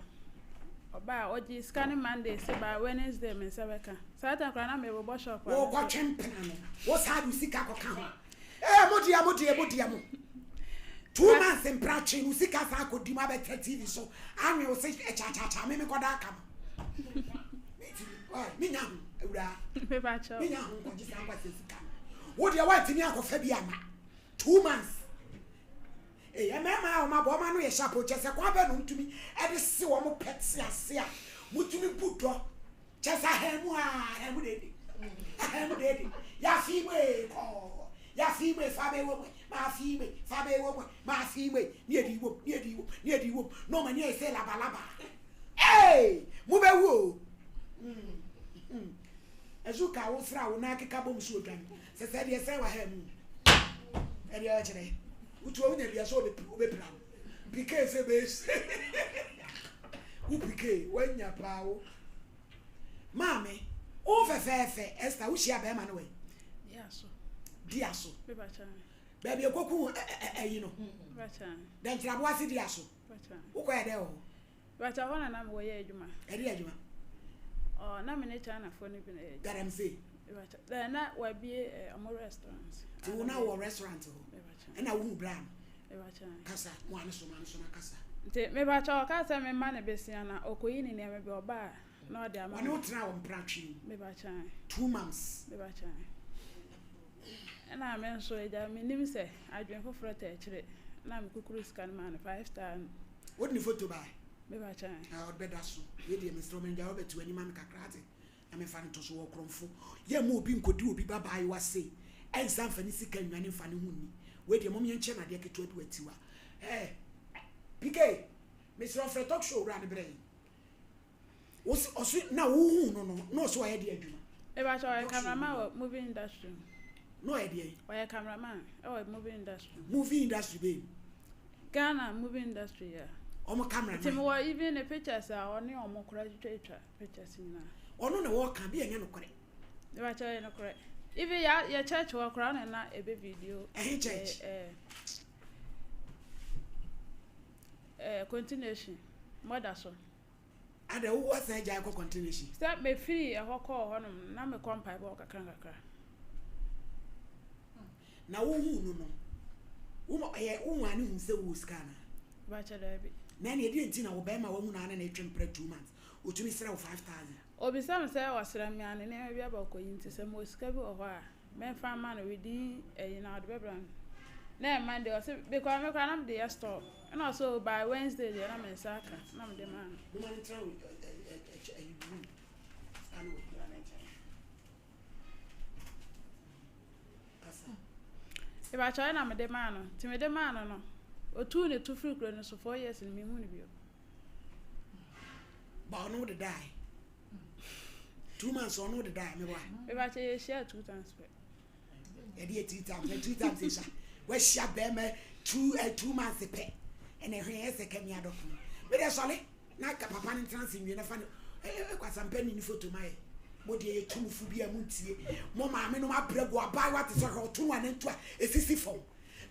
[SPEAKER 11] Ɔbaa ɔgyee sika no Monday sɛ by Wednesday me nsa bɛka. Saa time koraa na mebobɔ shop a.
[SPEAKER 1] Wokɔtwe mpena no, wosan de wo sika kɔka ho. Ee, mo deɛ, mo deɛ, mo deɛ mo. 2 months mpena twe no sika san akɔdi mu abɛtena TV so anwe wo se kyakyakya me mekɔda aka mo. Menya ho, awuraa. Menya ho nkɔgye saa nkwasɛ sika no. Wo deɛ woantumi ankɔfa bi ama. 2 months. Ee, mmarima a wɔn abɔ wɔn ano yɛ sharp o, kyɛ sɛ kwan bɛn na wɔtumi de se wɔn pɛ te ase a motumi bu dɔ kyɛ sɛ ahan mu a ahan mu deede ahan mu deede yafi mu ee kɔɔ yafi mu ee fa bɛ wɔ mu maa fi mu ee fa bɛ wɔ mu maa fi mu ee ne yɛ di wom ne yɛ di wom ne yɛ di wom na wɔn ani ayɛ sɛ labalaba ee mo bɛ wu o ɛzu ka wo sra wo nan keka bom so odwan sɛ sɛ deɛ sɛn wɔ ha mu ɛdeɛ ɔkyerɛ wotu a wonya bia sɛ wobɛpira no pike sɛ bɛɛsi wo pike woanya paa wo maame wo fɛfɛɛfɛ Esther wohyia bɛrima no wɛ dia so baabi ɛkɔku ayi no dɛnkyerɛboa se dia so wokɔyɛ dɛ wɔ hɔ?
[SPEAKER 11] Bàtà hɔ na na mewɔ yɛ adwuma.
[SPEAKER 1] Ɛde adwuma?
[SPEAKER 11] Ɔ na me ne Chinafoɔ no bi na yɛ adwuma.
[SPEAKER 1] Galamsey?
[SPEAKER 11] Bàtà na wabie ɔmo restaurant.
[SPEAKER 1] Ti wo na wɔ restaurant hɔ? Ɛna wohu bra no?
[SPEAKER 11] Bàtà.
[SPEAKER 1] Kasa mo ano so mo ano so na kasa.
[SPEAKER 11] Nti mebakyɛ ɔka sɛ mema ne besia na ɔkɔyi ne nneɛma bi ɔba a na ɔde ama.
[SPEAKER 1] Ɔne wo tena wɔ mpratwe
[SPEAKER 11] mu? Mebakyɛ.
[SPEAKER 1] 2 months.
[SPEAKER 11] Mebakyɛ. Ɛna me nso agya menim sɛ adwene foforɔ ta akyire na mekukuru sika no maa no 5,000.
[SPEAKER 1] Wode ne foto bae?
[SPEAKER 11] Mebakyɛ.
[SPEAKER 1] Ɔde bɛda so. Wei deɛ mesrɛ wo mengya Robert w'anim ma me kakra ate na memfa no nto so wɔ korɔmfo. Yɛ mma obi nkɔdi obi ba baayewa sei ɛnsa mfa ne sika nnwane mfa ne ho nni. Wei deɛ mom yɛnkyɛ no adeɛ ketewa bi wɔ atiwa. Ɛɛ PK mesrɛ wo frɛ talk show wura no brɛ yɛn. Wosi ɔso na wohu no no na ɔso ɔyɛ deɛ adwuma.
[SPEAKER 11] Mebakyɛ ɔyɛ cameraman wɔ movie industry mu.
[SPEAKER 1] Na ɔyɛ deɛ?
[SPEAKER 11] Ɔyɛ cameraman ɛwɔ movie industry.
[SPEAKER 1] Movie industry bɛn?
[SPEAKER 11] Ghana movie industry ya.
[SPEAKER 1] Ɔmo cameraman.
[SPEAKER 11] Nti mewɔ even ne pictures a ɔne ɔmo kora twitwa pictures nyinaa.
[SPEAKER 1] Ɔno na wɔka bi ɛnyɛ nokorɛ.
[SPEAKER 11] Mebakyɛ ɔyɛ nokorɛ. Even ya yɛ church hɔ koraa na na ebe video.
[SPEAKER 1] Ɛhe church?
[SPEAKER 11] Ɛɛ ɛɛ continuation mɔda so.
[SPEAKER 1] Ada wo wasan agyae kɔ continuation.
[SPEAKER 11] Sɛ mefiri ɛhɔ kɔɔ hɔnom no na mekɔ mpaebɔ kakra nkakra.
[SPEAKER 1] Na wohuu no no, wo ɛyɛ wo maa ne hu sɛ wowɔ sika anaa?
[SPEAKER 11] Bakyɛ daabi.
[SPEAKER 1] Na ɛne ɛdeɛ nti na wo bɛrima wahu na ne ne twe mpra 2 months otumi srɛ wo 5,000?
[SPEAKER 11] Obisa me sɛ ɔsrɛ me a ne nneɛma bi aba ɔkɔyi nti sɛ mewɔ sika bi wɔ hɔ a mɛmfa mma no within ɛyi na ɔde bɛbrɛ me. Na ɛyɛ Monday ɔse because me koraa na mede yɛ store ɛna ɔse oh by Wednesday deɛ na me nsa aka na mede maa no.
[SPEAKER 1] Moma no ntena wo ɛyi room sika no wɔ kura ne nkyɛn. Kasa.
[SPEAKER 11] Mebakyɛ ɛna mede maa no nti mede maa no no otuu ne to firi kuro no so 4 years no mehu no bio.
[SPEAKER 1] Ba ɔno wode dae. 2 months ɔno wode dae meboa.
[SPEAKER 11] Mebakyɛ yɛhyia two times pɛ.
[SPEAKER 1] Yɛde yɛ two times na two times ɛhyia wahyia bɛrima 2 months pɛ ɛna ɛhwɛ yɛ sɛ kɛmi adɔko mede sɔle na ka papa no ntena ase nwie na fa no kwasampɛ ne ne foto ma yɛ mo deɛ yɛ tumfo bi a mo ntie mo maame nom abrɛ gu abaayewa te sɛ hwɛ ɔto no anantu a ɛsisi fam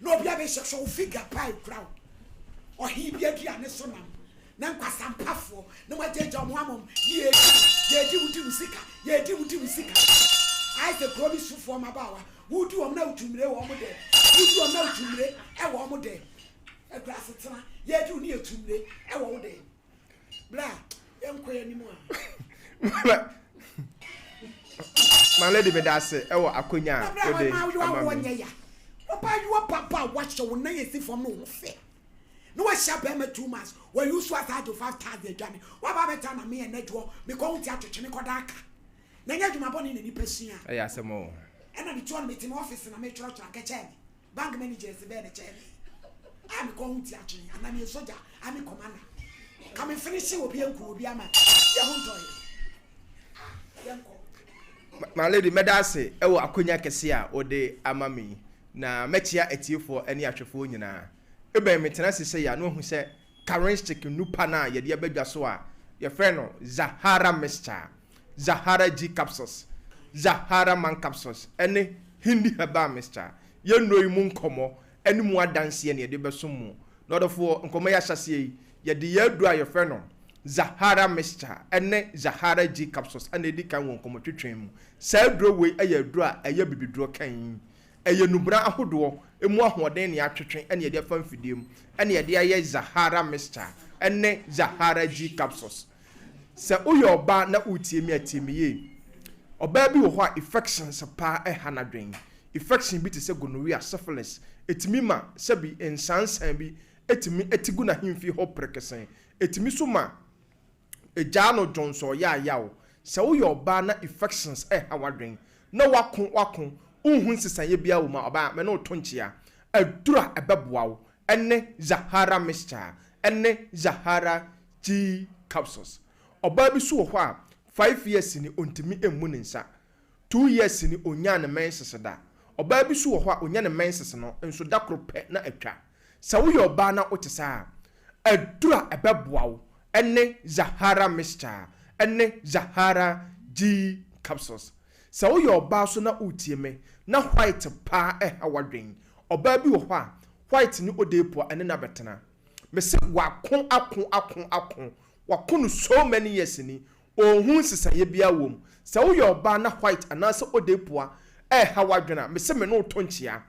[SPEAKER 1] na obi abɛhyɛ hwɛ wo figure paa ekura wo ɔhe bi aduane so nam na nkwasampafoɔ na mo agyagya ɔmo amom ne yɛdi yɛdi wo di wo sika yɛdi wo di wo sika ayɛ sɛ kuro bi sofoɔ mmabaawa wodi wɔn na wotu mmire wɔ ɔmo dɛm wodi wɔn na wotu mmire ɛwɔ ɔmo dɛm akura asetena yɛdi wo ne yɛtu mmire ɛwɔ wo dɛm bla yɛnkɔ yɛn anim a.
[SPEAKER 12] My lady, meda ase ɛwɔ akonya a wode ama me.
[SPEAKER 1] Ya ɔbaayewa papa a wahyɛ wo nan esi fam no ho fɛ na wahyia bɛrima 2 months wɔyi so asa agye 5,000 aduane waba abɛta na meyɛ n'adwoɔ mekɔ ho ti atwetwe me kɔda aka na nyɛ adwuma bɔne na nipa sua.
[SPEAKER 12] Ɛyɛ asɛm o.
[SPEAKER 1] Ɛna ne tuo no mete me office na metwerɛtwerɛ akɛkyɛɛ me bank managers bɛɛ ne kyɛɛ me a mekɔ ho ti atwe ana meyɛ sogya army commander ka me finish obi anku obi ama yɛ ho ntɔyɛ yɛnkɔ.
[SPEAKER 12] My lady, mɛda ase ɛwɔ akonya kɛse a wode ama me yi na mɛkyea atiefoɔ ne ahwɛfoɔ nyinaa. Ebɛn metena ase sɛ yɛ a na wahu sɛ Karenstick nupa no a yɛde abadwa so a yɛfrɛ no Zahara mixture. Zahara G Capsules, Zahara Man Capsules ne Hindi Herbal Mixture. Yɛn nnuro yi mu nkɔmmɔ ne mu adanseɛ na yɛde bɛsom mo. Na ɔdɔfoɔ, nkɔmmɔ yi ahyɛaseɛ yi, yɛde yɛn aduro a yɛfrɛ no Zahara Mixture ne Zahara G Capsules na ɛdi kan wɔ nkɔmmɔtwetwe mu. Saa aduro wei yɛ aduro a ɛyɛ bibiduro kann. Ɛyɛ nnubena ahodoɔ mu ahoɔden na yɛatwetwe na yɛde afa mfidie mu na yɛde ayɛ Zahara Mixture ne Zahara G Capsules. Sɛ woyɛ ɔbaa na woretie me a, tie me yie. Ɔbaa bi wɔ hɔ a infections paa ɛha n'adwene. Infection bi te sɛ gonorrhea, syphilis, ɛtumi ma sɛbi nsansan bi tumi ti gu n'ahemfie hɔ prekesen. Ɛtumi nso ma ɛgyaa no dwonsɔ yaayaw. Sɛ woyɛ ɔbaa na infections ɛha w'adwene na wako wako wonhu nsesaeɛ biara wɔ mu a, ɔbaa me ne wo to nkyea. Aduru a ɛbɛboa wo ne Zahara mixture ne Zahara G capsules. Ɔbaa bi nso wɔ hɔ a five years ni ɔntumi mmu ne nsa. 2 years ni ɔnyaa ne menses da. Ɔbaa bi nso wɔ hɔ a ɔnya ne menses no nso da koro pɛ na atwa. Sɛ woyɛ ɔbaa na wote saa a, aduru a ɛbɛboa wo ne Zahara mixture ne Zahara G capsules. Sɛ woyɛ ɔbaa nso na woretie me na white paa ɛha w'adwen, ɔbaa bi wɔ hɔ a white ne odeepua ɛne no abɛtena. Mese wako ako ako ako, wako no so many years ni, Ɔnhu nsesaeɛ biara wɔ mu. Sɛ woyɛ ɔbaa na white anaasɛ odeepua ɛreha w'adwene a, mese me ne wo to nkyea.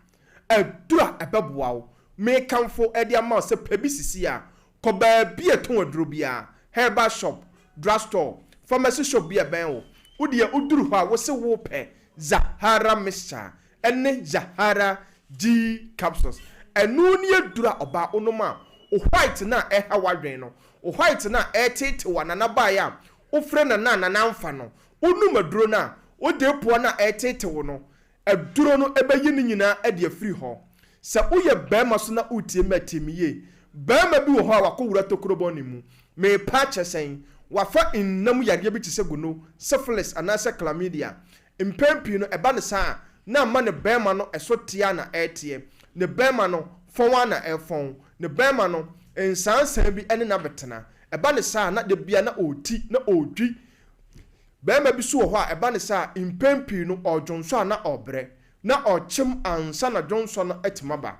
[SPEAKER 12] Aduru a ɛbɛboa wo. Mekamfo de ama wo sɛ pɛ bi sisi a, kɔ baabi a ɛtɔn aduro biara, herbal shop, drug store, pharmacy shop bi a ɛbɛn wo. Wo deɛ woduru hɔ a wose wopɛ Zahara mixture ne Zahara G capsules. Ɛno ne aduru a ɔbaa wonom a, wo white no a ɛreha w'adwene no, Wo white no a ɛreteetew a Nana baeɛ a wofrɛ Nana a Nana amfa no, wonom aduro no a, wo deepoa no a ɛreteetew no, aduro no bɛyi ne nyinaa de afiri hɔ. Sɛ woyɛ barima nso na woretie me a, tie me yie. Barima bi wɔ hɔ a wakɔwura tokuro bɔne mu. Merepa akyɛ sɛn? Wafa nna mu yareɛ bi te sɛ gono, syphilis anaasɛ chlamydia. Mpɛn pii no, ɛba no saa a, na ama ne barima no so teɛ ara na ɛreteɛ, ne barima no fɔn ara na ɛrefɔn, ne barima no nsaansaa bi ne no abɛtena. Ɛba no saa a, na da biara na ɔreti, na ɔredwi. Barima bi nso wɔ hɔ a, ɛba no saa a, mpɛn pii no, ɔredwonsɔ a na ɔrebrɛ, na ɔrekyem ansa na dwonsɔ no atumi aba.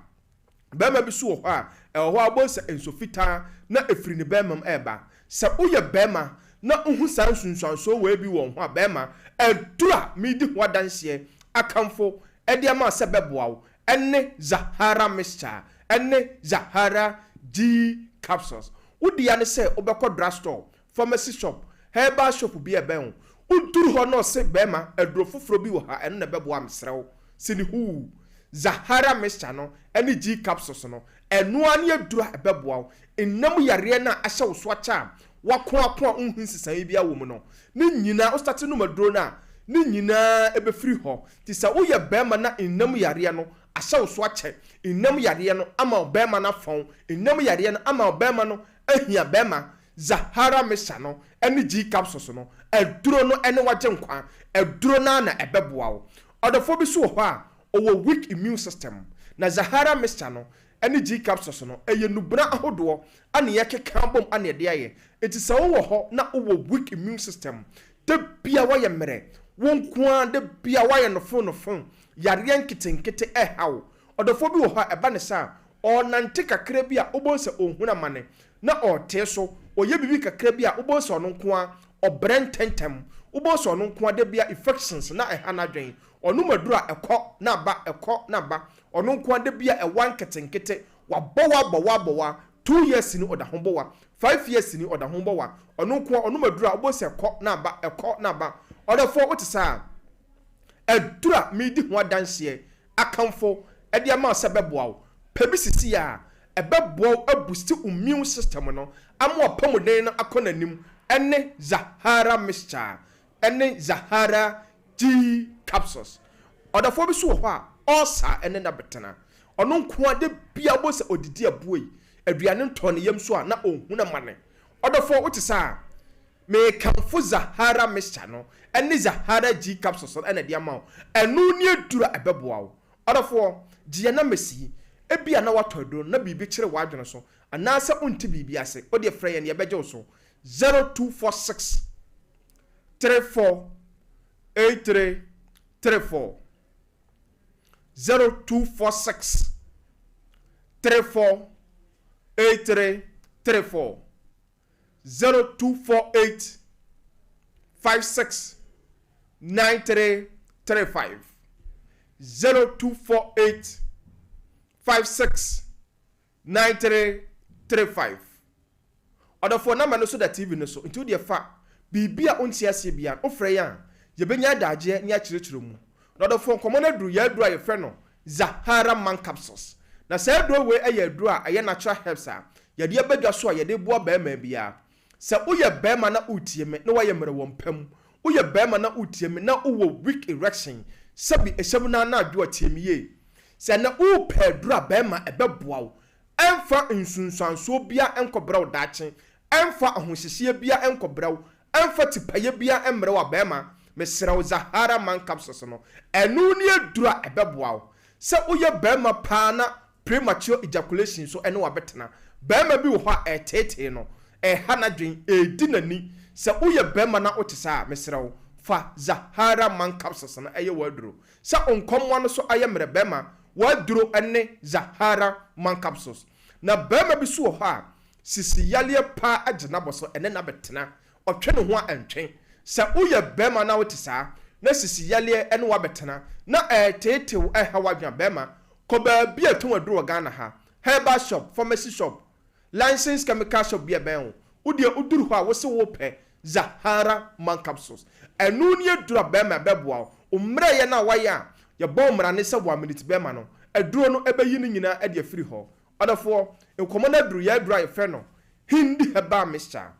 [SPEAKER 12] Barima bi nso wɔ hɔ a, ɛwɔ hɔ a wobɛhu sɛ nso fitaa na ɛfiri ne barima mu reba. Sɛ woyɛ barima na wohu saa nsunsuansoɔ wei bi wɔ wo ho a, barima, aduru a meredi ho adanseɛ akamfo de ama wo sɛ ɛbɛboa wo ne Zahara Mixture ne Zahara G Capsules. Wo dea ne sɛ wobɛkɔ drugstore Pharmacy shop, herbal shop bi a ɛbɛn wo. Woduru hɔ na ɔse bɛɛma aduro foforɔ bi wɔ ha ɛno na ɛbɛboa mesrɛ wo sini huu. Zahara mixture no ɛne G capsules no ɛno ara ne aduro a ɛbɛboa wo. Nna mu yareɛ no a ahyɛ wo so akyɛ a wako ako a wonhu nsesaeɛ biara wɔ mu no ne nyinaa wo starte nom aduro no a ne nyinaa ɛbɛfiri hɔ. Nti sɛ woyɛ bɛɛma na nna mu yareɛ no ahyɛ wo so akyɛ, nna mu yareɛ no ama wo bɛɛma no afɔn, nna mu yareɛ no ama wo bɛɛma no ahia bɛɛma Zahara Mixture no ne G Capsules no, aduro no ne w'agyenkwa. Aduro no ara na ɛbɛboa wo. Ɔdɔfoɔ bi nso wɔ hɔ a, ɔwɔ weak immune system. Na Zahara Mixture no ne G Capsules no, ɛyɛ nnubena ahodoɔ na yɛkeka abom na yɛde ayɛ. Nti sɛ wowɔ hɔ na wowɔ weak immune system, da biara woayɛ mmerɛ, wo nko ara da biara woayɛ nofo nofo, yareɛ nketenkete ɛreha wo. Ɔdɔfoɔ bi wɔ hɔ a, ɛba no saa a, ɔrenante kakra bi a, wobɛhu sɛ ɔrehunu amane. na ɔretee so, ɔyɛ biribi kakra bi a, wobɛhu sɛ ɔno nko ara, ɔbrɛ ntɛmntɛm. Wobɛhu sɛ ɔno nko ara, da biara infections na ɛha n'adwene. Ɔnom aduro a, ɛkɔ na aba, ɛkɔ na aba. Ɔno nko ara, da biara ɛwa nketenkete. Wabɔ wa, abɔ wa, abɔ wa. 2 years ni, ɔda ho bɔ wa. 5 years ni, ɔda ho bɔ wa. Ɔno nko ara, ɔnom aduro a, wobɛhu sɛ ɛkɔ na aba, ɛkɔ na aba. Ɔdɔfoɔ, wote saa a? Aduro a meredi ho adanseɛ akamfo de ama wo sɛ ɛbɛboa wo. Pɛ bi sisi a, ɛbɛboa wo abusti wo immune system no ama w'apɔmuden no akɔ n'anim ne Zahara mixture ne Zahara G capsules. Ɔdɔfoɔ bi nso wɔ hɔ a, ulcer ne no abɛtena. Ɔno nko ara, da biara wobɛhu sɛ ɔdidi abuei, aduane ntɔɔ ne yam so a na ɔnhunu amane. Ɔdɔfoɔ, wote saa a? Mekamfo Zahara mixture no ne Zahara G capsules no na ɛde ama wo. Ɛno ne aduru a ɛbɛboa wo. Ɔdɔfoɔ, gye yɛn numbers yi. Ebia na woatɔ aduro no na biribi kyere w'adwene so anaasɛ wonte biribi ase. Wo deɛ frɛ yɛn na yɛbɛgye wo so. 0246. 34 83 34 0246 34 83 34 0248 56 93 35 0248 56 9335 Ɔdɔfoɔ, number no so da TV no so, nti wodeɛ fa biribi a wonte aseɛ biara no, wofrɛ yɛn a, yɛbɛnya adagyeɛ ne akyerɛkyerɛ mu. Na ɔdɔfoɔ, nkɔmmɔ no aduru yɛn aduro a yɛfrɛ no Zahara Man Capsules. Na saa aduro wei yɛ aduro a ɛyɛ natural herbs a yɛde aba dwa so a yɛde boa barima biara. Sɛ woyɛ barima na woretie me na woayɛ mmerɛ wɔ mpa mu, woyɛ barima na woretie me na wowɔ weak erection, sɛbi ɛhyɛ mu na anadwo a, tie me yie. Sɛ ɛnnɛ worepɛ aduru a bɛrima ɛbɛboa wo, ɛmfa nsunsuansoɔ biara nkɔbrɛ wo daakye, ɛmfa ahohyehyeɛ biara nkɔbrɛ wo, ɛmfa tipaeɛ biara mmrɛ wo a, bɛrima, mesrɛ wo, Zahara Man Capsules no, ɛno ne aduru a ɛbɛboa wo. Sɛ woyɛ bɛrima paa na premature ejaculation nso ɛne wo abɛtena, bɛrima bi wɔ hɔ a ɛreteetee no, ɛreha n'adwene, ɛredi n'ani, sɛ woyɛ bɛrima na wote saa a, mesrɛ wo, fa Zahara Man Capsules no yɛ w'aduro. Sɛ nkɔmmoa no so ayɛ mmerɛ bɛrima w'aduro ne Zahara man capsules. Na bɛrima bi so wɔ hɔ a sisi yareɛ paa agye n'abɔso ɛne no abɛtena, ɔtwe ne ho a ɛntwe. Sɛ woyɛ bɛrima na wote saa na sisi yareɛ ɛne wo abɛtena na ɛreteetee wo ɛreha w'adwene a bɛrima kɔ baabi a ɛtɔn aduro wɔ Ghana ha, herbal shop, pharmacy shop, Licensed chemical shop bi a ɛbɛn wo. Wo deɛ woduru hɔ a wose wopɛ Zahara man capsules. Ɛno ne aduro a bɛrima ɛbɛboa wo. Wo mmerɛyɛ no a woayɛ a yɛbɔ wo mmara ne sɛ one minute bɛrima no, aduro no ɛbɛyi ne nyinaa de afiri hɔ. Ɔdɔfoɔ, nkɔmmɔ no aduru yɛn aduro a yɛfrɛ no Hindi Herbal Mixture.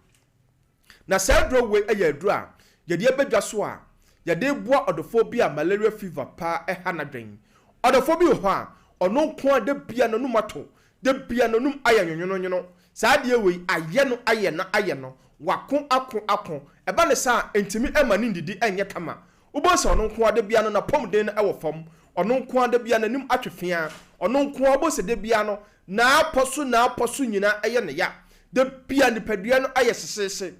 [SPEAKER 12] Na saa aduro wei yɛ aduro a yɛde aba dwa so a yɛde reboa ɔdɔfoɔ bi a malaria fever paa ha n'adwen. Ɔdɔfoɔ bi wɔ hɔ a, ɔno nko ara da biara n'anum ato, da biara n'anum ayɛ nwonwononwono. Saa adeɛ wei ayɛ no ayɛ no ayɛ no, wako ako ako. Ɛba no saa a, ɛntumi mma ne ndidi nyɛ kama. Wobɛhu sɛ ɔno nko ara da biara no n'apɔmuden no wɔ fam, ɔno nko ara da biara n'anim atwe feaa, ɔno nko ara wobɛhu sɛ da biara no n'apɔ so n'apɔ so nyinaa yɛ no ya, da biara nipadua no ayɛ hyehyeehye.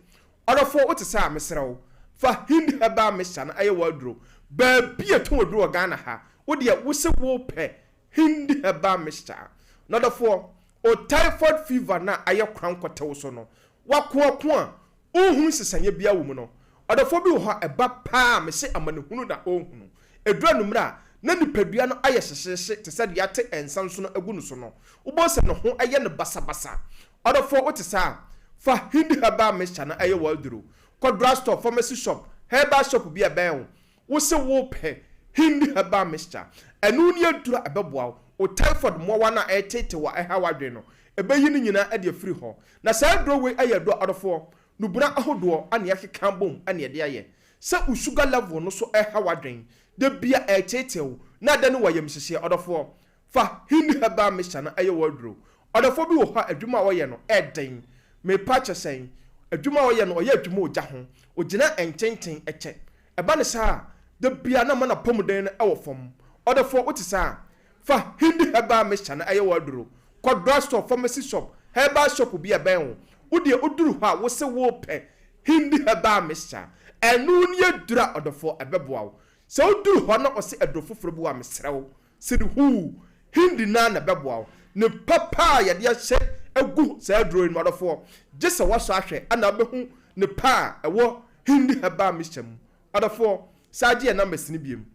[SPEAKER 12] Ɔdɔfoɔ wote saa a mesrɛ wo fa Hind Herbal Mixture no yɛ w'aduro. Baabi a yɛtɔn aduro wɔ Ghana ha, wo deɛ wose wopɛ Hind Herbal Mixture. N'ɔdɔfoɔ, wo typhoid fever no a ayɛ korankɔtɛ wo so no, w'akoako a wonhunu nsesaeɛ biara wɔ mu no, ɔdɔfoɔ bi wɔ hɔ a ɛba paa a mese amanehunu na ɔrehunu. Ɛduru anwummerɛ a, na nipadua no ayɛ hyehyeehye te sɛ deɛ yɛate nsa nsono agu no so no. Wobɛhu sɛ ne ho yɛ no basabasa. Ɔdɔfoɔ wote saa a, fa Hindi Herbal Mixture no yɛ w'aduro. Kɔ drugstore, pharmacy shop, herbal shop bi a ɛbɛn wo. Wose wopɛ Hindi Herbal Mixture. Ɛno ne aduro a ɛbɛboa wo. Wo typhoid mmoawa no a ɛreteetee wo a ɛha w'adwene no, ɛbɛyi ne nyinaa de afiri hɔ. Na saa aduro wei yɛ aduro a ɔdɔfoɔ, nubena ahodoɔ na yɛakeka abom na yɛde ayɛ. Sɛ wo sugar level no so reha w'adwene, da bi a ɛreteetee wo na adane wo ayamhyehyeɛ, ɔdɔfoɔ, fa Hindi Herbal Mixture no yɛ w'aduro. Ɔdɔfoɔ bi wɔ hɔ a adwuma a ɔyɛ no ɛden. Merepa akyɛ sɛn? Adwuma a ɔyɛ no, ɔyɛ adwuma ogya ho. Ɔgyina nkyenten kyɛ. Ɛba no saa a, da biara na ama n'apɔmuden no wɔ fam. Ɔdɔfoɔ, wote saa a, fa Hindi Herbal Mixture no yɛ w'aduro. Kɔ drugstore, pharmacy shop, herbal shop bi a ɛbɛn wo. Wo deɛ woduru hɔ a, wose worepɛ Hindi Herbal Mixture. Ɛno ne aduro a ɔdɔfoɔ, ɛbɛboa wo. Sɛ woduru hɔ na ɔse aduro foforɔ bi wɔ a, mesrɛ wo, Sidi huu Hindi no ara na ɛbɛboa wo. Ne papa a yɛde ahyɛ agu saa aduro yi no, adɔfoɔ, gye sɛ woasɔ ahwɛ na wobɛhu ne pa a ɛwɔ Hindi herbal mixture mu. Adɔfoɔ, saa gye yɛn numbers no biom.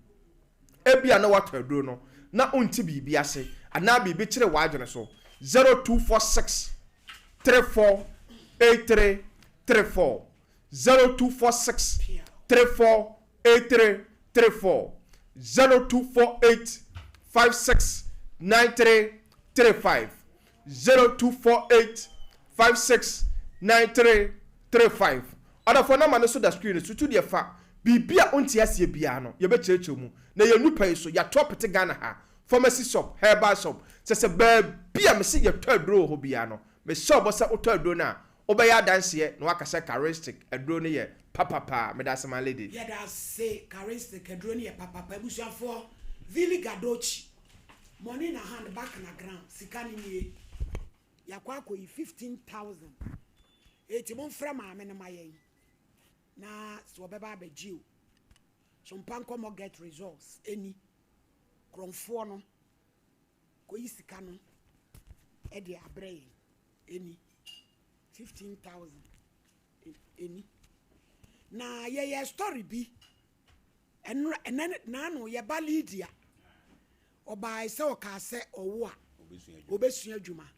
[SPEAKER 12] Ebia na woatɔ aduro no na wonte biribi ase anaa biribi kyere w'adwene so. 0246 34 83 34 0246 34 83 34 0248 56 93 35 0248 56 93 35 Ɔdɔfoɔ nɔma no so da screen no so tu deɛ fa biribi a wonte aseɛ biara no yɛbɛkyerɛkyerɛ mu na yɛn nnipa yi so yɛato apete Ghana ha pharmacy shop herbal shop kyɛ sɛ baabi a mese yɛtɔ aduro wɔ hɔ biara no mehyɛ wo bɔ sɛ wotɔ aduro no a Wobɛyɛ adanseɛ na woaka sɛ Charistic aduro no yɛ papapaa. Medase my lady.
[SPEAKER 1] Yɛdase Charistic aduro no yɛ papapa abusuafoɔ Villy Gadochi money na hand back na ground sika no nie yakɔ akɔyi 15000 eti momfrɛ maame no ma yɛn. Na sɛ wɔbɛba abɛgye o. So mpa nkɔmmɔ get results ɛni. Korɔmfoɔ no kɔyi sika no de abrɛ yɛn ɛni. 15,000 ɛni. Na yɛyɛ story bi ɛnora ɛnɛ naano yɛba Lydia ɔbaae sɛ ɔkaa sɛ ɔwo a ɔbɛsua adwuma.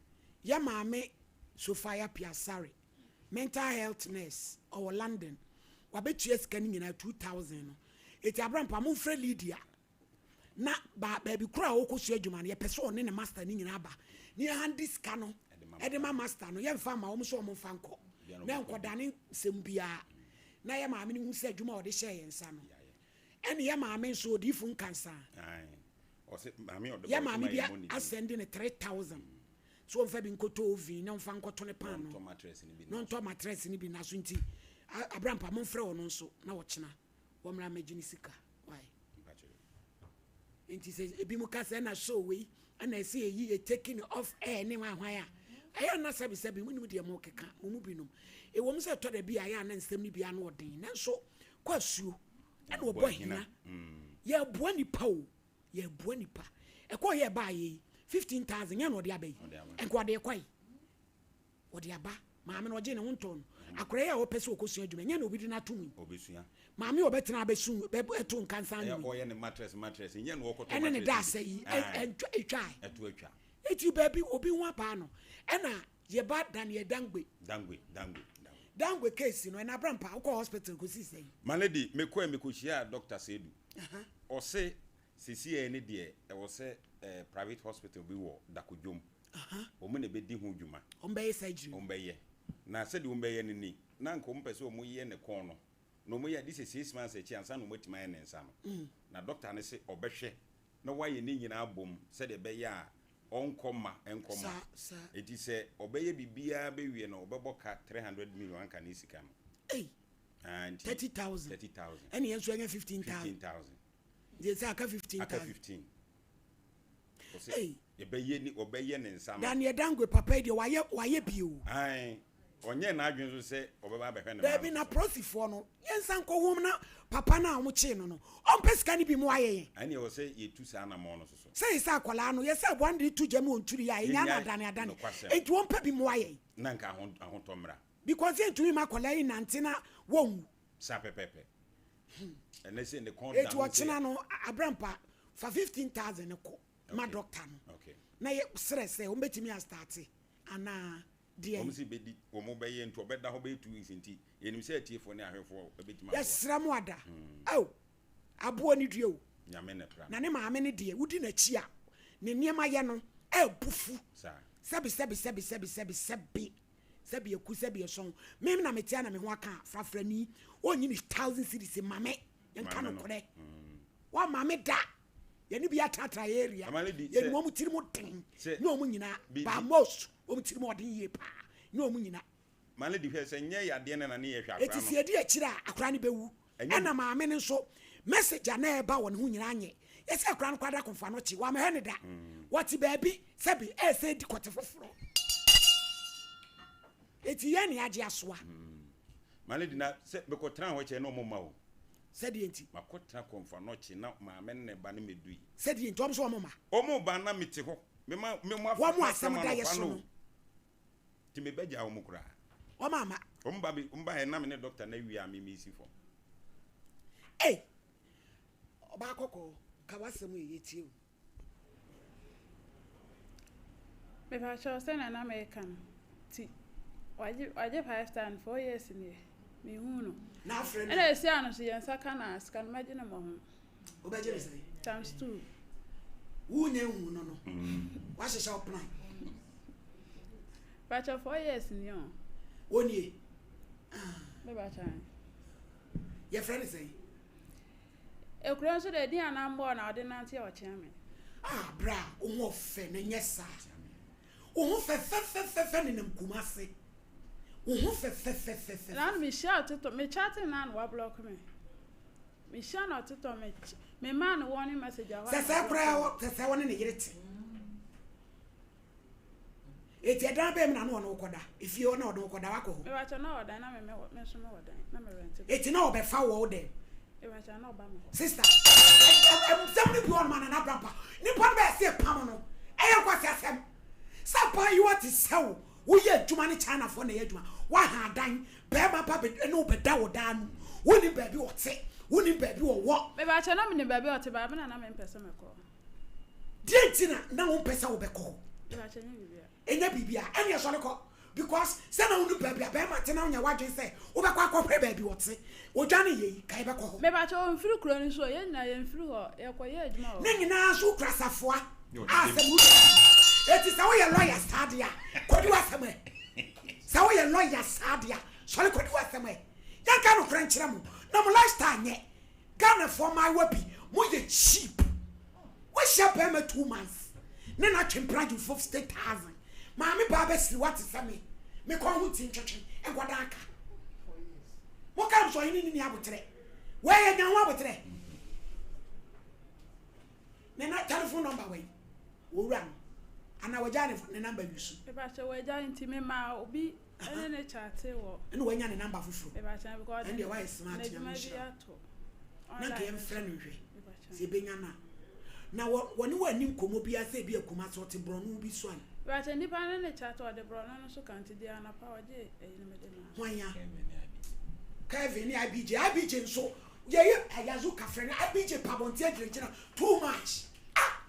[SPEAKER 1] Yɛ maame Sophia Piasare mental health nurse ɔwɔ London wabɛtua sika no nyinaa 2000 no eti Abrampa momfrɛ Lydia na ba baabi koro a ɔkɔsua adwuma no yɛpɛ sɛ ɔne ne master no nyinaa ba na yɛhande sika no ɛde ma master no yɛmfa ma wɔn sɛ wɔn mfa nkɔ na nkɔdane nsɛm biara na yɛ maame no hu sɛ adwuma a ɔde hyɛɛ yɛn nsa no ɛne yɛ maame nso odiifo nkansa yɛ maame bi asɛnde ne 3000 So ɔmfa bi nkɔtɔ oven na ɔmfa nkɔto ne paanoo na ɔntɔ matress no bi na so nti Abrampa momfrɛ ɔno nso na ɔkyena wɔmmra mmɛgye ne sika why nti sɛ ebi mu ka sɛ ɛna show wei ɛna ɛsɛ yɛyi yɛ taking off air ne hwan hwan a ɛyɛ ana sɛbisɛbi mo nim deɛ mo keka mo mu binom ɛwɔ mu sɛ ɛtɔ da bi a ɛyɛ ana nsɛm no bi ano ɔden nanso kɔ asuo ɛna ɔbɔ ahina yɛboa nipa o Yɛboa nipa. Ɛkɔɔ yɛ ɛbaa yɛ yi 15,000 nyɛ na ɔde aba yi. Nka ɔde kɔ yi. Ɔde aba. Maame no ɔgye ne ho ntɔn no. Akora yi a ɔpɛ sɛ ɔkɔsua adwuma nyɛ na obi de no ato mu yi. Maame a ɔbɛtena abɛsu ɛto nkansa no yi.
[SPEAKER 5] Ɔyɛ ne mattress mattress nyɛ na ɔkɔtɔ
[SPEAKER 1] Ɛne ne daasɛ yi ɛtwa.
[SPEAKER 5] Ɛto atwa.
[SPEAKER 1] Eti baabi obi ho abaa no ɛna yɛba Daniel Dangbe.
[SPEAKER 5] Dangbe Dangbe.
[SPEAKER 1] Dangbe case no ɛna Abrampa wokɔ hospital kɔsi sɛn?
[SPEAKER 5] My lady mekɔɛ mekɔhyiaa Doctor Seidu. Ɔse sesiei no deɛ ɛwɔ sɛ private hospital bi wɔ Dakodwom. Wɔn na ɛbɛdi ho dwuma.
[SPEAKER 1] Wɔn bɛyɛ surgery.
[SPEAKER 5] Wɔn bɛyɛ. Na sɛdeɛ wɔn bɛyɛ no ni, na anka wɔn pɛ sɛ wɔn yɛ ne kɔn no. Na wɔn yɛ a, gye sɛ 6 months akyi ansa na wɔn atumi ayɛ ne nsa no. Na doctor no se ɔbɛhwɛ na wayɛ ne nyinaa abom sɛdeɛ ɛbɛyɛ a ɔnkɔ mma ɛnkɔ mma. Enti sɛ ɔbɛyɛ biribiara bɛwie no, ɔbɛbɔ ka 300 million anka ne sika no.
[SPEAKER 1] Ei!
[SPEAKER 5] Ah, nti
[SPEAKER 1] 30,000.
[SPEAKER 5] 30,000.
[SPEAKER 1] Ɛne yɛn nso ɛnyɛ 15,000.
[SPEAKER 5] 15,000.
[SPEAKER 1] Nti sɛ aka 15,000.
[SPEAKER 5] Aka 15. Ɔsɛ yɛbɛyɛ ni ɔbɛyɛ ne nsa no.
[SPEAKER 1] Daniel Dangwe papa yi deɛ wayɛ wayɛ bi o.
[SPEAKER 5] Ae, ɔnyɛ n'adwene nso sɛ ɔbɛba abɛhwɛ ne
[SPEAKER 1] Daabi na prɔsifoɔ no yɛnsa nkɔ home na papa no a wɔn kyee no no ɔmpɛ sika no bi mu ayɛ yɛn.
[SPEAKER 5] Ɛne ɛwɔ sɛ yɛtu saa anamɔn no so so.
[SPEAKER 1] Sɛ yɛsɛ akwadaa no yɛsɛ aboa no de to gya mu ɔnturi a yɛnya no adane adane enti wɔmpɛ bi mmoa yɛn.
[SPEAKER 5] Na nka ahotɔ mmra.
[SPEAKER 1] Because yɛntumi mma akwadaa yi nante na wɔnwu.
[SPEAKER 5] Saa pɛpɛpɛ. Ɛnɛ sɛ ne kɔn da
[SPEAKER 1] Eti ɔkyena no Abrampa fa 15,000 no kɔ ma doctor no.
[SPEAKER 5] Okay.
[SPEAKER 1] Na yɛ srɛ sɛ wɔn bɛtumi astarte anaa deɛ.
[SPEAKER 5] Wɔn si bɛdi wɔn bɛyɛ nti ɔbɛda hɔ bɛyɛ 2 weeks nti yɛnim sɛ atiefoɔ ne ahwɛfoɔ bɛtumi aboa.
[SPEAKER 1] Yɛsrɛ mo ada. Ao aboɔ ne dua o.
[SPEAKER 5] Nyame na pra.
[SPEAKER 1] Na ne maame no deɛ wodi n'akyi a ne nneɛma yɛ no ɛɛbu fu.
[SPEAKER 5] Saa.
[SPEAKER 1] Sɛbi sɛbi sɛbi sɛbi sɛbi sɛbi. Sɛbi aku sɛbi ɛsɔn. Me na mete a na me ho aka a frafrani ɔnyi ne thousand cedis ma me yɛnka nokorɛ wama me da yɛne bi atratra yɛ area yɛnim wɔn tiri mu den ne wɔn nyina ba most wɔn tiri mu ɔden yie paa ne wɔn nyina.
[SPEAKER 5] Maame di hwɛ sɛ nyɛ yadeɛ no na ne yɛ hwɛ akora no.
[SPEAKER 1] Eti sɛ yɛdi akyire a akora no bɛwu ɛna maame no nso message a na ɛba wɔ ne ho nyinaa nyɛ yɛsɛ akora no kora da kɔnfa no kye wamɛhɛ ne da wɔte baabi sɛbi ɛsɛ di kɔte foforɔ eti yɛn ne agye asoa.
[SPEAKER 5] Maame di na sɛ mekɔ tena hɔ kyɛ na ɔmo ma o.
[SPEAKER 1] Sɛdeɛ nti.
[SPEAKER 5] Makɔ tena kɔnfa no kye na maame ne ne ba no mɛdu yi.
[SPEAKER 1] Sɛdeɛ nti ɔmo sɛ ɔmo ma.
[SPEAKER 5] Ɔmo ba na mete hɔ mema mema
[SPEAKER 1] wɔn asɛm da yɛ so no.
[SPEAKER 5] Nti me bɛgyaa wɔn koraa.
[SPEAKER 1] Wɔn ama.
[SPEAKER 5] Wɔn ba wɔn ba yɛ na me ne doctor na wie a me me si fam.
[SPEAKER 1] Ei! Ɔbaa kɔkɔɔ, ka w'asɛm yɛ yɛtie o.
[SPEAKER 11] Mepakyɛw sɛnea na meka no ti wagye wagye 5000 4 years nie mehuu no.
[SPEAKER 1] Na afrɛ no.
[SPEAKER 11] Ɛna esi ano so yɛn nsa ka na sika no mɛgye no mmɔho.
[SPEAKER 1] Wobɛgye no sɛn?
[SPEAKER 11] Times two.
[SPEAKER 1] Wonya nhu no no. Wahyehyɛ wo plan.
[SPEAKER 11] Pakyɛ 4 years ni o.
[SPEAKER 1] Wonie.
[SPEAKER 11] Mepakyɛ.
[SPEAKER 1] Yɛfrɛ no sɛn?
[SPEAKER 11] Ekuro nso de edin a nan bɔɔ na ɔde nante a ɔkyea me.
[SPEAKER 1] Ah bra, wo ho ɔfɛ na nyɛ saa. Wo ho fɛfɛfɛfɛfɛ nenam Kumase. Wo ho fɛfɛfɛfɛfɛ.
[SPEAKER 11] Na mehyia ɔtotɔ me chatting na na wablock me. Mehyia na ɔtotɔ me me maa no warning message a hɔ.
[SPEAKER 1] Sɛsɛ koraa sɛsɛ wɔne ne yere te. Eti ɛdan bɛn mu na na ɔne wo kɔda? Efie hɔ na ɔne wo kɔda, wakɔ hɔ?
[SPEAKER 11] Mepakyɛw, na ɔwɔ dan na me me wɔ me nso me wɔ dan, na me rɛnte dan.
[SPEAKER 1] Eti na ɔbɛfa wo wɔ wo dɛm?
[SPEAKER 11] Mepakyɛw, na ɔba me hɔ.
[SPEAKER 1] Sister, ɛ ɛ nsɛm no bi wɔ hɔnom a Nana Abrampah, nipa no bɛyɛ sɛ pam no, ɛyɛ nkwaseasɛm. Sɛ abaayewa te sɛ wo, woyɛ adwuma ne Chinafoɔ na ɛyɛ adwuma, woaha dan, barima ba bɛ ne wo bɛda wɔ dan no mu, wonnim baabi ɔte, wonnim baabi ɔwɔ.
[SPEAKER 11] Mepakyɛw, na menim baabi a ɔte, but me na na mempɛ sɛ mɛkɔ hɔ.
[SPEAKER 1] Deɛ nti na na wompɛ sɛ wobɛkɔ hɔ? Ɛnyɛ biribiara. Ɛnneɛ sɔre kɔ. Because sɛ na wonim baabi a bɛrima te na wonya w'adwene sɛ wobɛkɔ akɔhwɛ baabi ɔte. Odwane yɛ yi, ka yɛbɛkɔ hɔ.
[SPEAKER 11] Mepakyɛ ɔmfiri kuro no so o, yɛn nyinaa yɛmfiri hɔ, yɛkɔyɛ adwuma wɔ
[SPEAKER 1] Ne nyinaa nso wokura safoa a sɛ wura Eti sɛ woyɛ lɔya saa deɛ a, kɔdi w'asɛm ɛ. Sɛ woyɛ lɔya saa deɛ a, sɔre kɔdi w'asɛm ɛ. Yɛnka nokorɛ nkyerɛ mo na mo lifestyle nyɛ. Ghanafoɔ mmaayewa bi mo yɛ cheap wahyia bɛrima 2 months ne no atwe mpena gye 50000 maame baa bɛsiri wate sɛ me me kɔn ho nti ntwetwe nkwadaa aka mo ka m sɛ ɔhene ne ni aboterɛ wɔyɛ nya ho aboterɛ ne na telephone number wai wɔwura no anaa wagya ne ne number yusu.
[SPEAKER 11] Mepakyɛ wagya nti me ma obi ɛne ne kyate wɔ.
[SPEAKER 1] Ɛna wanya ne number foforɔ.
[SPEAKER 11] Mepakyɛ because
[SPEAKER 1] ɛndeɛ wayɛ smart nyame nhyira wo. Na nka yɛmfrɛ no nhwɛ sɛ yɛbɛnya no a. Na wɔne wo anni nkɔmmɔ biara sɛ ebi a Kumasi ɔte borɔno bi so an.
[SPEAKER 11] Mepakyɛ nipa ne ne kyate ɔde borɔno no so ka nti deɛ anɔpa ɔgye ɛyi no mede maa no.
[SPEAKER 1] Hwan a? Kevin ne IBJ. IBJ nso yɛyɛ Ayazuka frɛ no IBJ pa abɔnten agyinagyina too much. Ah!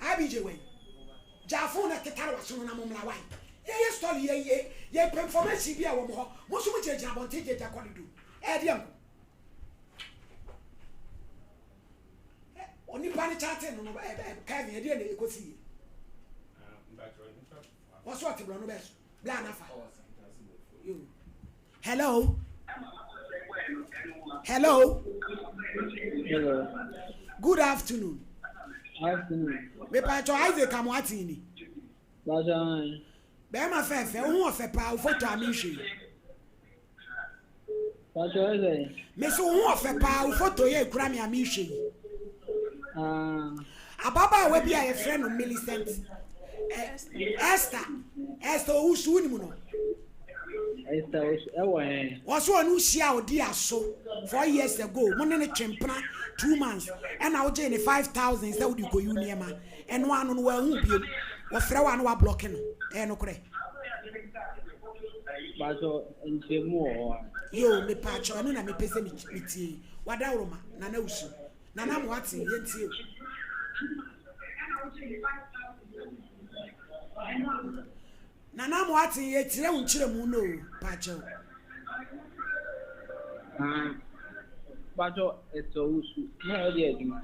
[SPEAKER 1] IBJ wei gyaa phone na tetare w'aso no na mo mmra wai yɛyɛ story yɛ yɛ yɛ pɛ information bi a wɔ mo hɔ mo nso mo gyinagyina abɔnten gyinagyina kɔrido ɛɛdeɛ nko onipa ne kyate no no Kevin ɛdeɛ na ɛkɔsi yie wɔso ɔte borɔ no bɛɛ so bla nafa Hello. Hello.
[SPEAKER 13] Hello.
[SPEAKER 1] Good afternoon.
[SPEAKER 13] Afternoon.
[SPEAKER 1] Mepatwa Isaac Amoaten ni.
[SPEAKER 13] Bàtà.
[SPEAKER 1] Bɛrima fɛɛfɛ, wo ho ɔfɛ paa, wo foto a mehwɛ yi.
[SPEAKER 13] Bàtà ɛsɛ.
[SPEAKER 1] Mesi wo ho ɔfɛ paa, wo foto yɛ ekura mi a mehwɛ yi.
[SPEAKER 13] Ah.
[SPEAKER 1] Ababaawa bi a yɛfrɛ no Millicent Esther Esther Owusu wonim no?
[SPEAKER 13] Esther Owusu ɛwɔ he?
[SPEAKER 1] Wɔso ɔne wo hyia a ɔdi aso four years ago mo ne no twe mpena 2 months ɛna wogyee ne 5000 sɛ wode kɔyi wo nneɛma ɛno ano no wanhu biom wɔfrɛ wo a na wablɔke no ɛyɛ nokorɛ?
[SPEAKER 13] Paatwɔ nkyerɛmu wɔ hɔ a.
[SPEAKER 1] Yoo mepaakyɛw ɛno na mepɛ sɛ metie yi wadaworoma Nana Owusu. Nana Amoateng, yɛntie o. Nana Amoateng, yɛkyerɛ wo nkyerɛmu no o, paakyɛw.
[SPEAKER 13] Ah, paakyɛw, ɛsɛ wo su, na ɔyɛ adwuma.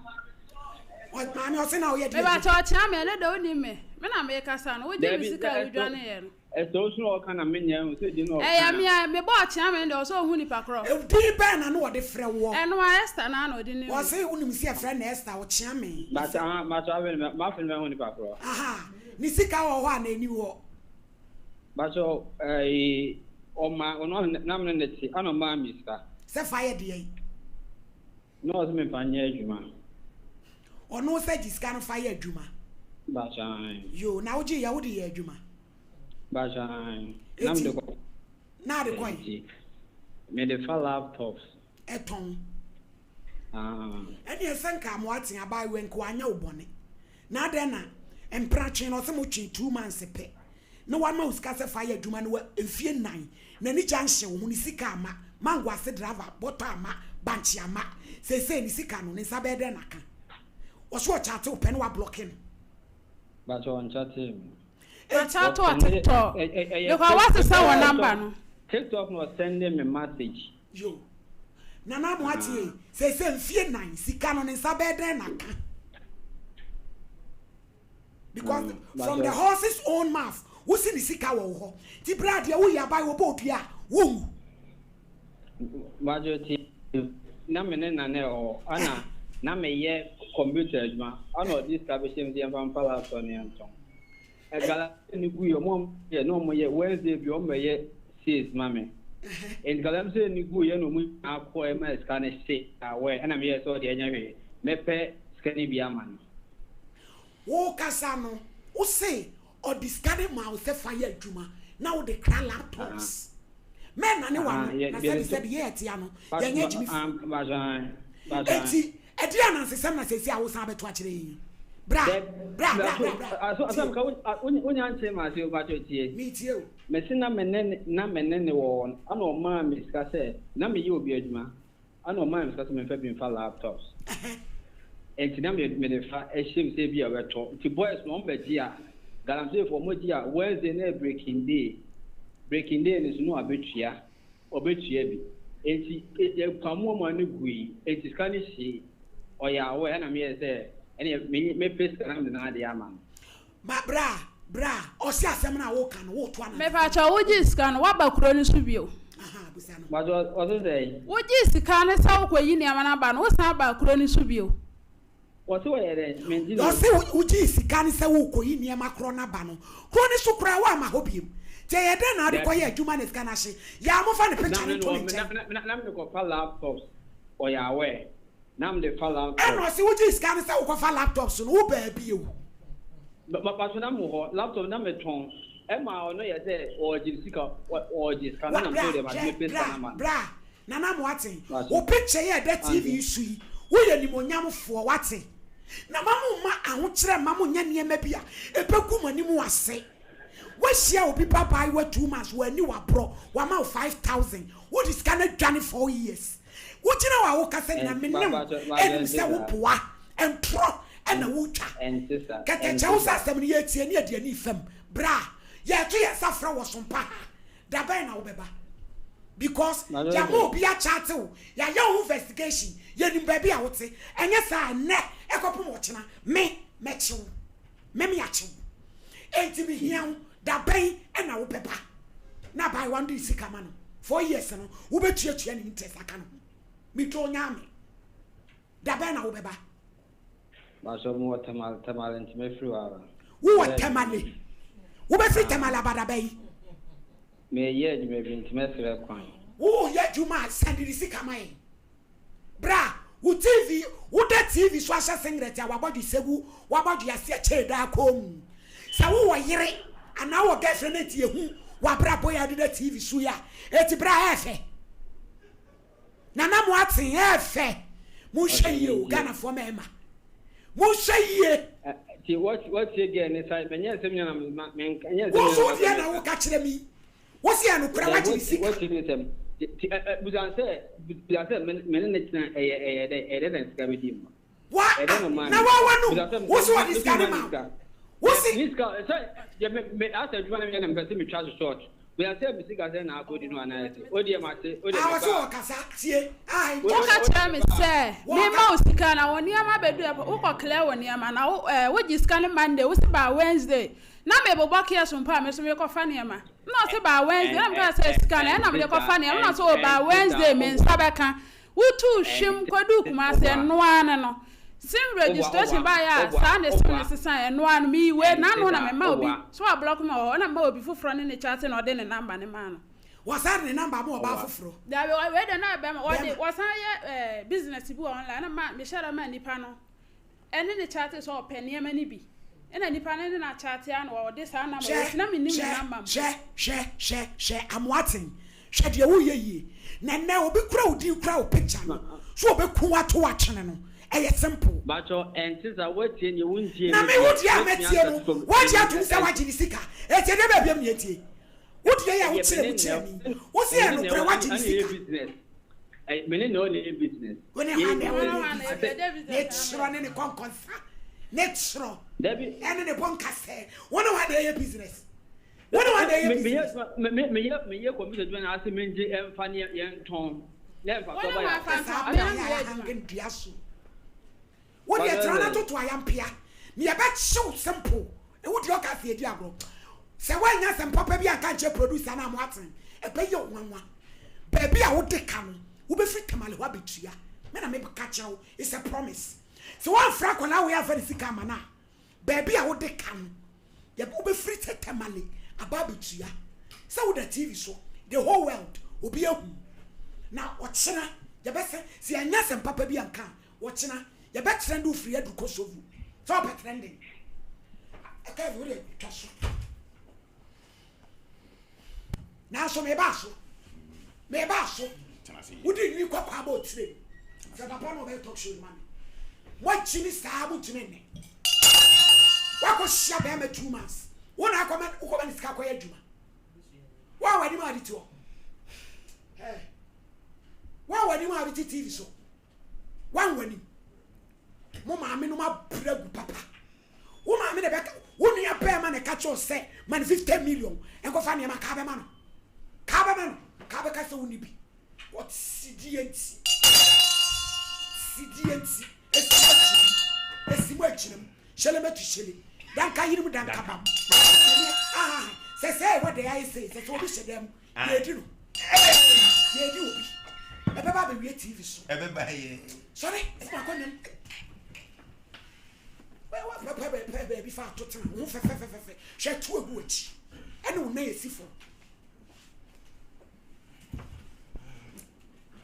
[SPEAKER 1] Maame ɔse na ɔyɛ deɛ adwuma.
[SPEAKER 11] Mepakyɛw ɔkyea me, ɛno de wonim me. Me na mekasa no, wogye me sika a wodwane yɛ no.
[SPEAKER 13] Ɛsɛ wo so na ɔka na menyɛ hu sɛ di na ɔka.
[SPEAKER 11] Ɛyɛ me a mebɔ ɔkyea me no deɛ ɔsɛ ɔhu nipa korɔ.
[SPEAKER 1] Din bɛn na na ɔde frɛ woɔ?
[SPEAKER 11] Ɛno a Esther naa na ɔde nim me.
[SPEAKER 1] Ɔse wonim sɛ yɛfrɛ no Esther ɔkyea me.
[SPEAKER 13] But aha but afei no mafei no mahu nipa korɔ.
[SPEAKER 1] Aha ne sika wɔ hɔ anaa ɛni hɔ?
[SPEAKER 13] But ɛyi ɔma ɔno na me ne no te ɛna ɔmaa me sika.
[SPEAKER 1] Sɛ fa yɛ deɛn?
[SPEAKER 13] Na ɔse memfa nyɛ adwuma.
[SPEAKER 1] Ɔno sɛ gye sika no fa yɛ adwuma.
[SPEAKER 13] But ae.
[SPEAKER 1] Yoo na wogye yɛ wode yɛ adwuma?
[SPEAKER 13] But ae. Na mede kɔ.
[SPEAKER 1] Na ade kɔ yi.
[SPEAKER 13] Mede fa laptops.
[SPEAKER 1] Ɛtɔn.
[SPEAKER 13] Ah.
[SPEAKER 1] Ɛne ɛsɛ nka amoaten abaayewa nka wanyɛ wo bɔne. Na adɛn na mpena twe na ɔsɛ mo twe 2 months pɛ. Na wama wo sika sɛ fa yɛ adwuma no wa mfie nnan. N'ani gya nhye wo ho ne sika ama. Mango ase driver bɔtɔ ama bankye ama. Seesei ne sika no ne nsa bɛyɛ dɛn na ka. Ɔso ɔkyate wo pɛ na wablɔke no.
[SPEAKER 13] But ɔnkyate me.
[SPEAKER 11] Ɔkyate wɔ TikTok. Because wasesa wɔ number no.
[SPEAKER 13] TikTok na ɔsɛnde me message.
[SPEAKER 1] Yo. Nana Amoatie, seesei mfie nnan sika no ne nsa bɛyɛ dɛn na ka. Because from the horse's own mouth, wosi ne sika wɔ wo hɔ. Ti bere adeɛ woyɛ aban wɔbɔ odua a, wonwu.
[SPEAKER 13] Bajo ti na me ne nana ɛwɔ hɔ ɛna na meyɛ computer adwuma ɛna ɔde sika bɛhyɛ mu sɛ yɛmfa mfa laptop no yɛntɔn. Ɛgalamsey no gu yɛ ɔmo a ɔmo yɛ na ɔmo yɛ Wednesday bi ɔmo bɛyɛ sales ma me. Nti galamsey no gu yɛ na ɔmo nyinaa kɔɛ maa sika no hye awɛ ɛna meyɛɛ sɛ ɔdeɛ ɛnyɛ hwee mɛpɛ sika no bi ama no.
[SPEAKER 1] Wo kasa no wo se ɔde sika no maa wo sɛ fa yɛ adwuma na wode kra laptops. Mɛnnane w'ano na sɛbisɛbi yɛ ɛte ano yɛnyɛ agyimifoɔ. Enti ɛdeɛn anansesɛm na seesei a wosan abɛto akyerɛ yɛn yi? Bra, bra, bra, bra, bra, tie.
[SPEAKER 13] Wonya nkyee m'ase o, mpakyɛw tie.
[SPEAKER 1] Meretie o.
[SPEAKER 13] Mese na me ne na me ne no wɔ hɔ no, ɛna ɔmaa me sika sɛ, na meyɛ obi adwuma, ɛna ɔmaa me sika sɛ memfa bi mfa laptops. Enti na me mede fa hyɛ mu sɛ ebia ɔbɛtɔ. Nti boys no wɔn bɛgye a, galamseyfoɔ wɔn gye a, Wednesday na yɛ breaking day. Breaking day no nso na wabetua, ɔbɛtua bi. Enti yɛpamoo wɔn ani gui, enti sika no hyee. Ɔyɛ aware, ɛna meyɛɛ sɛ ɛneɛ me mɛpɛ sika na mede n'adeɛ ama no.
[SPEAKER 1] Ma bra bra ɔse asɛm no a woka no woto anaa.
[SPEAKER 11] Mepakyɛw wogyee sika no woaba kuro no so bio.
[SPEAKER 1] Ahaa busa no.
[SPEAKER 13] Mpakyɛw ɔse sɛn.
[SPEAKER 11] Wogyee sika no sɛ wokɔyi nneɛma no aba no wosan baa kuro no so bio.
[SPEAKER 13] Ɔse wɔyɛ dɛn mente no.
[SPEAKER 1] Ɔse wogyee sika no sɛ wokɔyi nneɛma korɔ no aba no kuro no so koraa woamma hɔ bio nti ɛyɛ dɛn na wode kɔyɛ adwuma na sika no ahye yaa momfa ne picture no nto ne nkyɛn.
[SPEAKER 13] Na mede kɔfa laptops ɔyɛ aware. Na mede fa laptops.
[SPEAKER 1] Ɛna ɔse wogyee sika no sɛ wokɔfa laptops no wo baa bio.
[SPEAKER 13] Mpacho na mewɔ hɔ laptop na metɔn ɛma ɔno yɛ sɛ ɔɔgye sika ɔɔgye sika no na mese wodeɛ mate mɛpɛ sika no ama no.
[SPEAKER 1] Bra Nana Amoaten wo picture yi a ɛda TV yi so yi woyɛ nimonyamfoɔ wate na ma mo mma ahokyerɛ mma mo nyɛ nneɛma bi a ɛbɛgu mo anim ase woahyia obi ba baayewa 2 months wanni waborɔ wama wo 5000 wode sika no adwane 4 years Wogyina hɔ a wokasa nyinaa me ne wo ɛnim sɛ woboa ntorɔ ɛna wotwa kɛtɛkyɛ wo sɛ asɛm no yɛtie ne yɛde ani fam bra yɛto yɛn nsa frɛ wɔ sompa ha da bɛn na wobɛba because yɛama obi akyate wo yɛayɛ wo investigation yɛnim baabi a wote ɛnyɛ saa ɛnɛ ɛkɔpem ɔkyena me mɛkye wo me me akye wo enti mehia wo da bɛn ɛna wobɛba na abaayewa no de sika ma no 4 years no wobɛtuatua ne interest aka no ho metwa onyame da bɛn na wobɛba.
[SPEAKER 13] Baso mo wɔ Tamale, Tamale nti mɛfiri hɔ aba.
[SPEAKER 1] Wowɔ Tamale, wobɛfiri Tamale aba da bɛn?
[SPEAKER 13] Meyɛ adwuma bi nti mɛsrɛ kwan.
[SPEAKER 1] Woyɛ adwuma a send ne sika ma yɛn. Bra wo TV woda TV so ahyɛ singlet a wabɔdwe sɛgu wabɔdwe ase akyɛɛ daa kɔn mu. Sɛ wowɔ yere anaa wowɔ girlfriend na nti yɛhu w'abrabɔ yi a wode da TV so yi a, eti bra ɛɛfɛ. Nana mo ate ɛɛfɛ. Monhwɛ yie o Ghanafoɔ mɛɛma. Monhwɛ yie.
[SPEAKER 13] Ti wɔtie girl ne sa mɛnyɛ nsɛm nyina na menka nyɛ nsɛm
[SPEAKER 1] Wo nso wo deɛ na woka kyerɛ me yi. Wo se ɛyɛ nokorɛ wagye ne sika.
[SPEAKER 13] Wɔtie ne nsɛm ti busan sɛ busan sɛ me ne ne tena ɛyɛ ɛyɛ dɛ ɛyɛ dɛ na sika bɛdi mu.
[SPEAKER 1] Wa a na wa w'anum wo se ɔde sika no ma wo. Wo se.
[SPEAKER 13] Ne sika sɛ deɛ me me asɛ adwuma na meyɛ na mepɛ sɛ metwa so short. Busan sɛ me sika sɛ na akɔdi no anaa ɛsɛ o deɛ mate o deɛ
[SPEAKER 1] Ah ɔse
[SPEAKER 13] meba.
[SPEAKER 1] ɔkasa tie ah nti.
[SPEAKER 11] Woka kyerɛ me sɛ memma wo sika na wo nneɛma bɛdu airport wokɔ clear wo nneɛma na wo eh wogye sika no Monday wose baa Wednesday na mebobɔ kiosk mpo a me nso mekɔfa nneɛma na ɔse baa Wednesday na meka sɛ sika no ɛna mede kɔfa nneɛma na ɔse o baa Wednesday me nsa bɛka wotuu hwem kɔduu Kumasi ɛno ara ne no sim registration baeɛ a saa na sim no sesaeɛ ɛno ara no meyi wei n'ano na mema obi so wa block me wɔ hɔ ɛna mema obi foforɔ ne ne chat na ɔde ne number no maa no.
[SPEAKER 1] Wɔsan de ne number ama ɔbaa foforɔ.
[SPEAKER 11] Dabi wei deɛ na bɛrima wɔde wɔsan yɛ ɛɛ business bi wɔ online ɛna ma mehyɛ da ma nipa no ɛne ne chat sɛ ɔpɛ nneɛma no bi ɛna nipa no ne na chat a na ɔde saa number wei si na menim ne number mpo.
[SPEAKER 1] Hwɛ hwɛ hwɛ hwɛ Amoaten hwɛ deɛ woyɛ yie na nnɛ obi kura wo din kura wo picture no so ɔbɛku wo ato wo atwene no ɛyɛ simple.
[SPEAKER 13] Bakyɛ ɛnte saa woatie neɛ wontie
[SPEAKER 1] Na
[SPEAKER 13] me
[SPEAKER 1] me wo
[SPEAKER 13] deɛ
[SPEAKER 1] deɛ a
[SPEAKER 13] mɛtumi
[SPEAKER 1] mɛtie
[SPEAKER 13] asɛte
[SPEAKER 1] no
[SPEAKER 13] fam
[SPEAKER 1] woagye atom sɛ woagye ne sika enti ɛdeɛ bɛn biom na yɛntie wo deɛ yi a
[SPEAKER 13] Ɛdeɛ
[SPEAKER 1] wokyerɛ
[SPEAKER 13] me
[SPEAKER 1] mu
[SPEAKER 13] ne
[SPEAKER 1] kyerɛ
[SPEAKER 13] nɛ
[SPEAKER 1] me yi wo se ɛyɛ
[SPEAKER 13] me ne nɛ
[SPEAKER 1] nokorɛ woagye ne
[SPEAKER 13] ɛna yɛ
[SPEAKER 1] sika.
[SPEAKER 13] business me ne nɛ ɔna yɛ business
[SPEAKER 1] Wo ne
[SPEAKER 13] yɛ
[SPEAKER 1] hwan na ɛwɔ
[SPEAKER 13] business
[SPEAKER 1] yɛ
[SPEAKER 13] asɛ
[SPEAKER 1] business ne twerɛ ne ne kɔnkɔnsa ne twerɛ
[SPEAKER 13] dabi
[SPEAKER 1] ɛne ne bɔ nkasɛɛ wo ne hwan na ɛyɛ business wo ne hwan na ɛyɛ business.
[SPEAKER 13] Meyɛ me meyɛ meyɛ computer adwuma na ase mengye ɛmfa ne yɛntɔn na ɛmfa
[SPEAKER 11] Wo
[SPEAKER 13] so
[SPEAKER 11] ne
[SPEAKER 13] ba
[SPEAKER 11] hwan
[SPEAKER 13] yɛ
[SPEAKER 11] fa
[SPEAKER 1] Saa
[SPEAKER 11] ntɔn
[SPEAKER 1] bere
[SPEAKER 11] me
[SPEAKER 1] a
[SPEAKER 11] na meyɛ
[SPEAKER 1] yɛayɛ
[SPEAKER 11] adwuma.
[SPEAKER 1] hange dua so. Wo deɛ tena na toto ayampea na yɛbɛkyew simple. Wo deɛ ɔka sɛ yɛdi agorɔ. Sɛ woannya asɛm papa bi anka ankyerɛ producer no a moaten, ɛbɛyɛ wo nwanwa. Baabi a wode ka no, wobɛfiri Tamale hɔ abɛtua. Me na meka kyerɛ wo, it's a promise. Sɛ woamfrɛ akwadaa wei amfa ne sika amma no a, baabi a wode ka no, yɛbɛ wobɛfiri sɛ Tamale aba abɛtua. Sɛ woda TV so, the whole world, Obi ahu. Na ɔkyena yɛbɛsɛ sɛ yɛanyɛ asɛm papa bi anka a, ɔkyena yɛbɛ trend wo firi adu Kosovo. Sɛ ɔpɛ trending. Kevin wo deɛ twa so. Nanso mebaa so. Mebaa so. Wode nwi kɔkɔɔ abɔ otire mu. Sɛ papa na ɔbɛyɛ talk show no ma me. Moakyi me saa montumi nne. Woakɔhyia bɛrima 2 months. Wo na akɔma wokɔma ne sika akɔyɛ adwuma. Wo a w'anim a wode te hɔ. Hey. Wo a w'anim a wode te TV so. Woan w'anim. Mo maame nom abrɛ gu papa. Wo maame na ɛbɛka wo nua bɛrima na ɛka kyerɛ wo sɛ ma no 50 million nkɔfa nneɛma kaa bɛma no. Kaa bɛma no. Kaa bɛka sɛ wo ni bi. What sidie nti. Sidie nti. Esi mu akyiri mu. Esi mu akyiri mu. Hyɛlɛ mɛtu hyɛlɛ. Danka yiri mu danka bam. Ah, sɛ sɛ ɛwɔ dɛ ayɛ sɛ sɛ sɛ obi hyɛ dɛm yɛdi no. Yɛdi obi. Ɛbɛba abɛwie TV so.
[SPEAKER 14] Ɛbɛba yɛ.
[SPEAKER 1] Sɔre, ɛfuma akɔ nnwom. Pɛ baabi fa ato tena wo ho fɛfɛfɛfɛ. Hwɛ to agu akyi. Ɛne wo nan esi fam.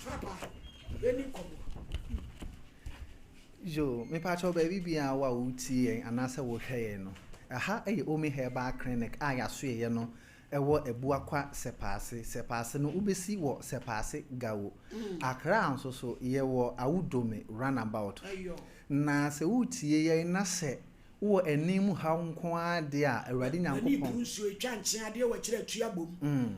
[SPEAKER 1] Papa, yɛni nkɔmmɔ.
[SPEAKER 15] Yo, mepakyɛw baabi biara wo a woretie yɛn anaasɛ worehwɛ yɛn no, ɛha yɛ Omi Herbal Clinic a yɛasoɛeɛ no wɔ Abuakwa Sɛpaase. Sɛpaase no, wobɛsi wɔ Sɛpaase Gawo. Accra nso so, yɛwɔ Awudome Runabout. Na sɛ woretie yɛn na sɛ wowɔ ani mu haw nko ara deɛ a, Awurade
[SPEAKER 1] W'ani
[SPEAKER 15] Nyankopɔn.
[SPEAKER 1] bu nsuo, etwa nkyen adeɛ wɔ akyire atu abom.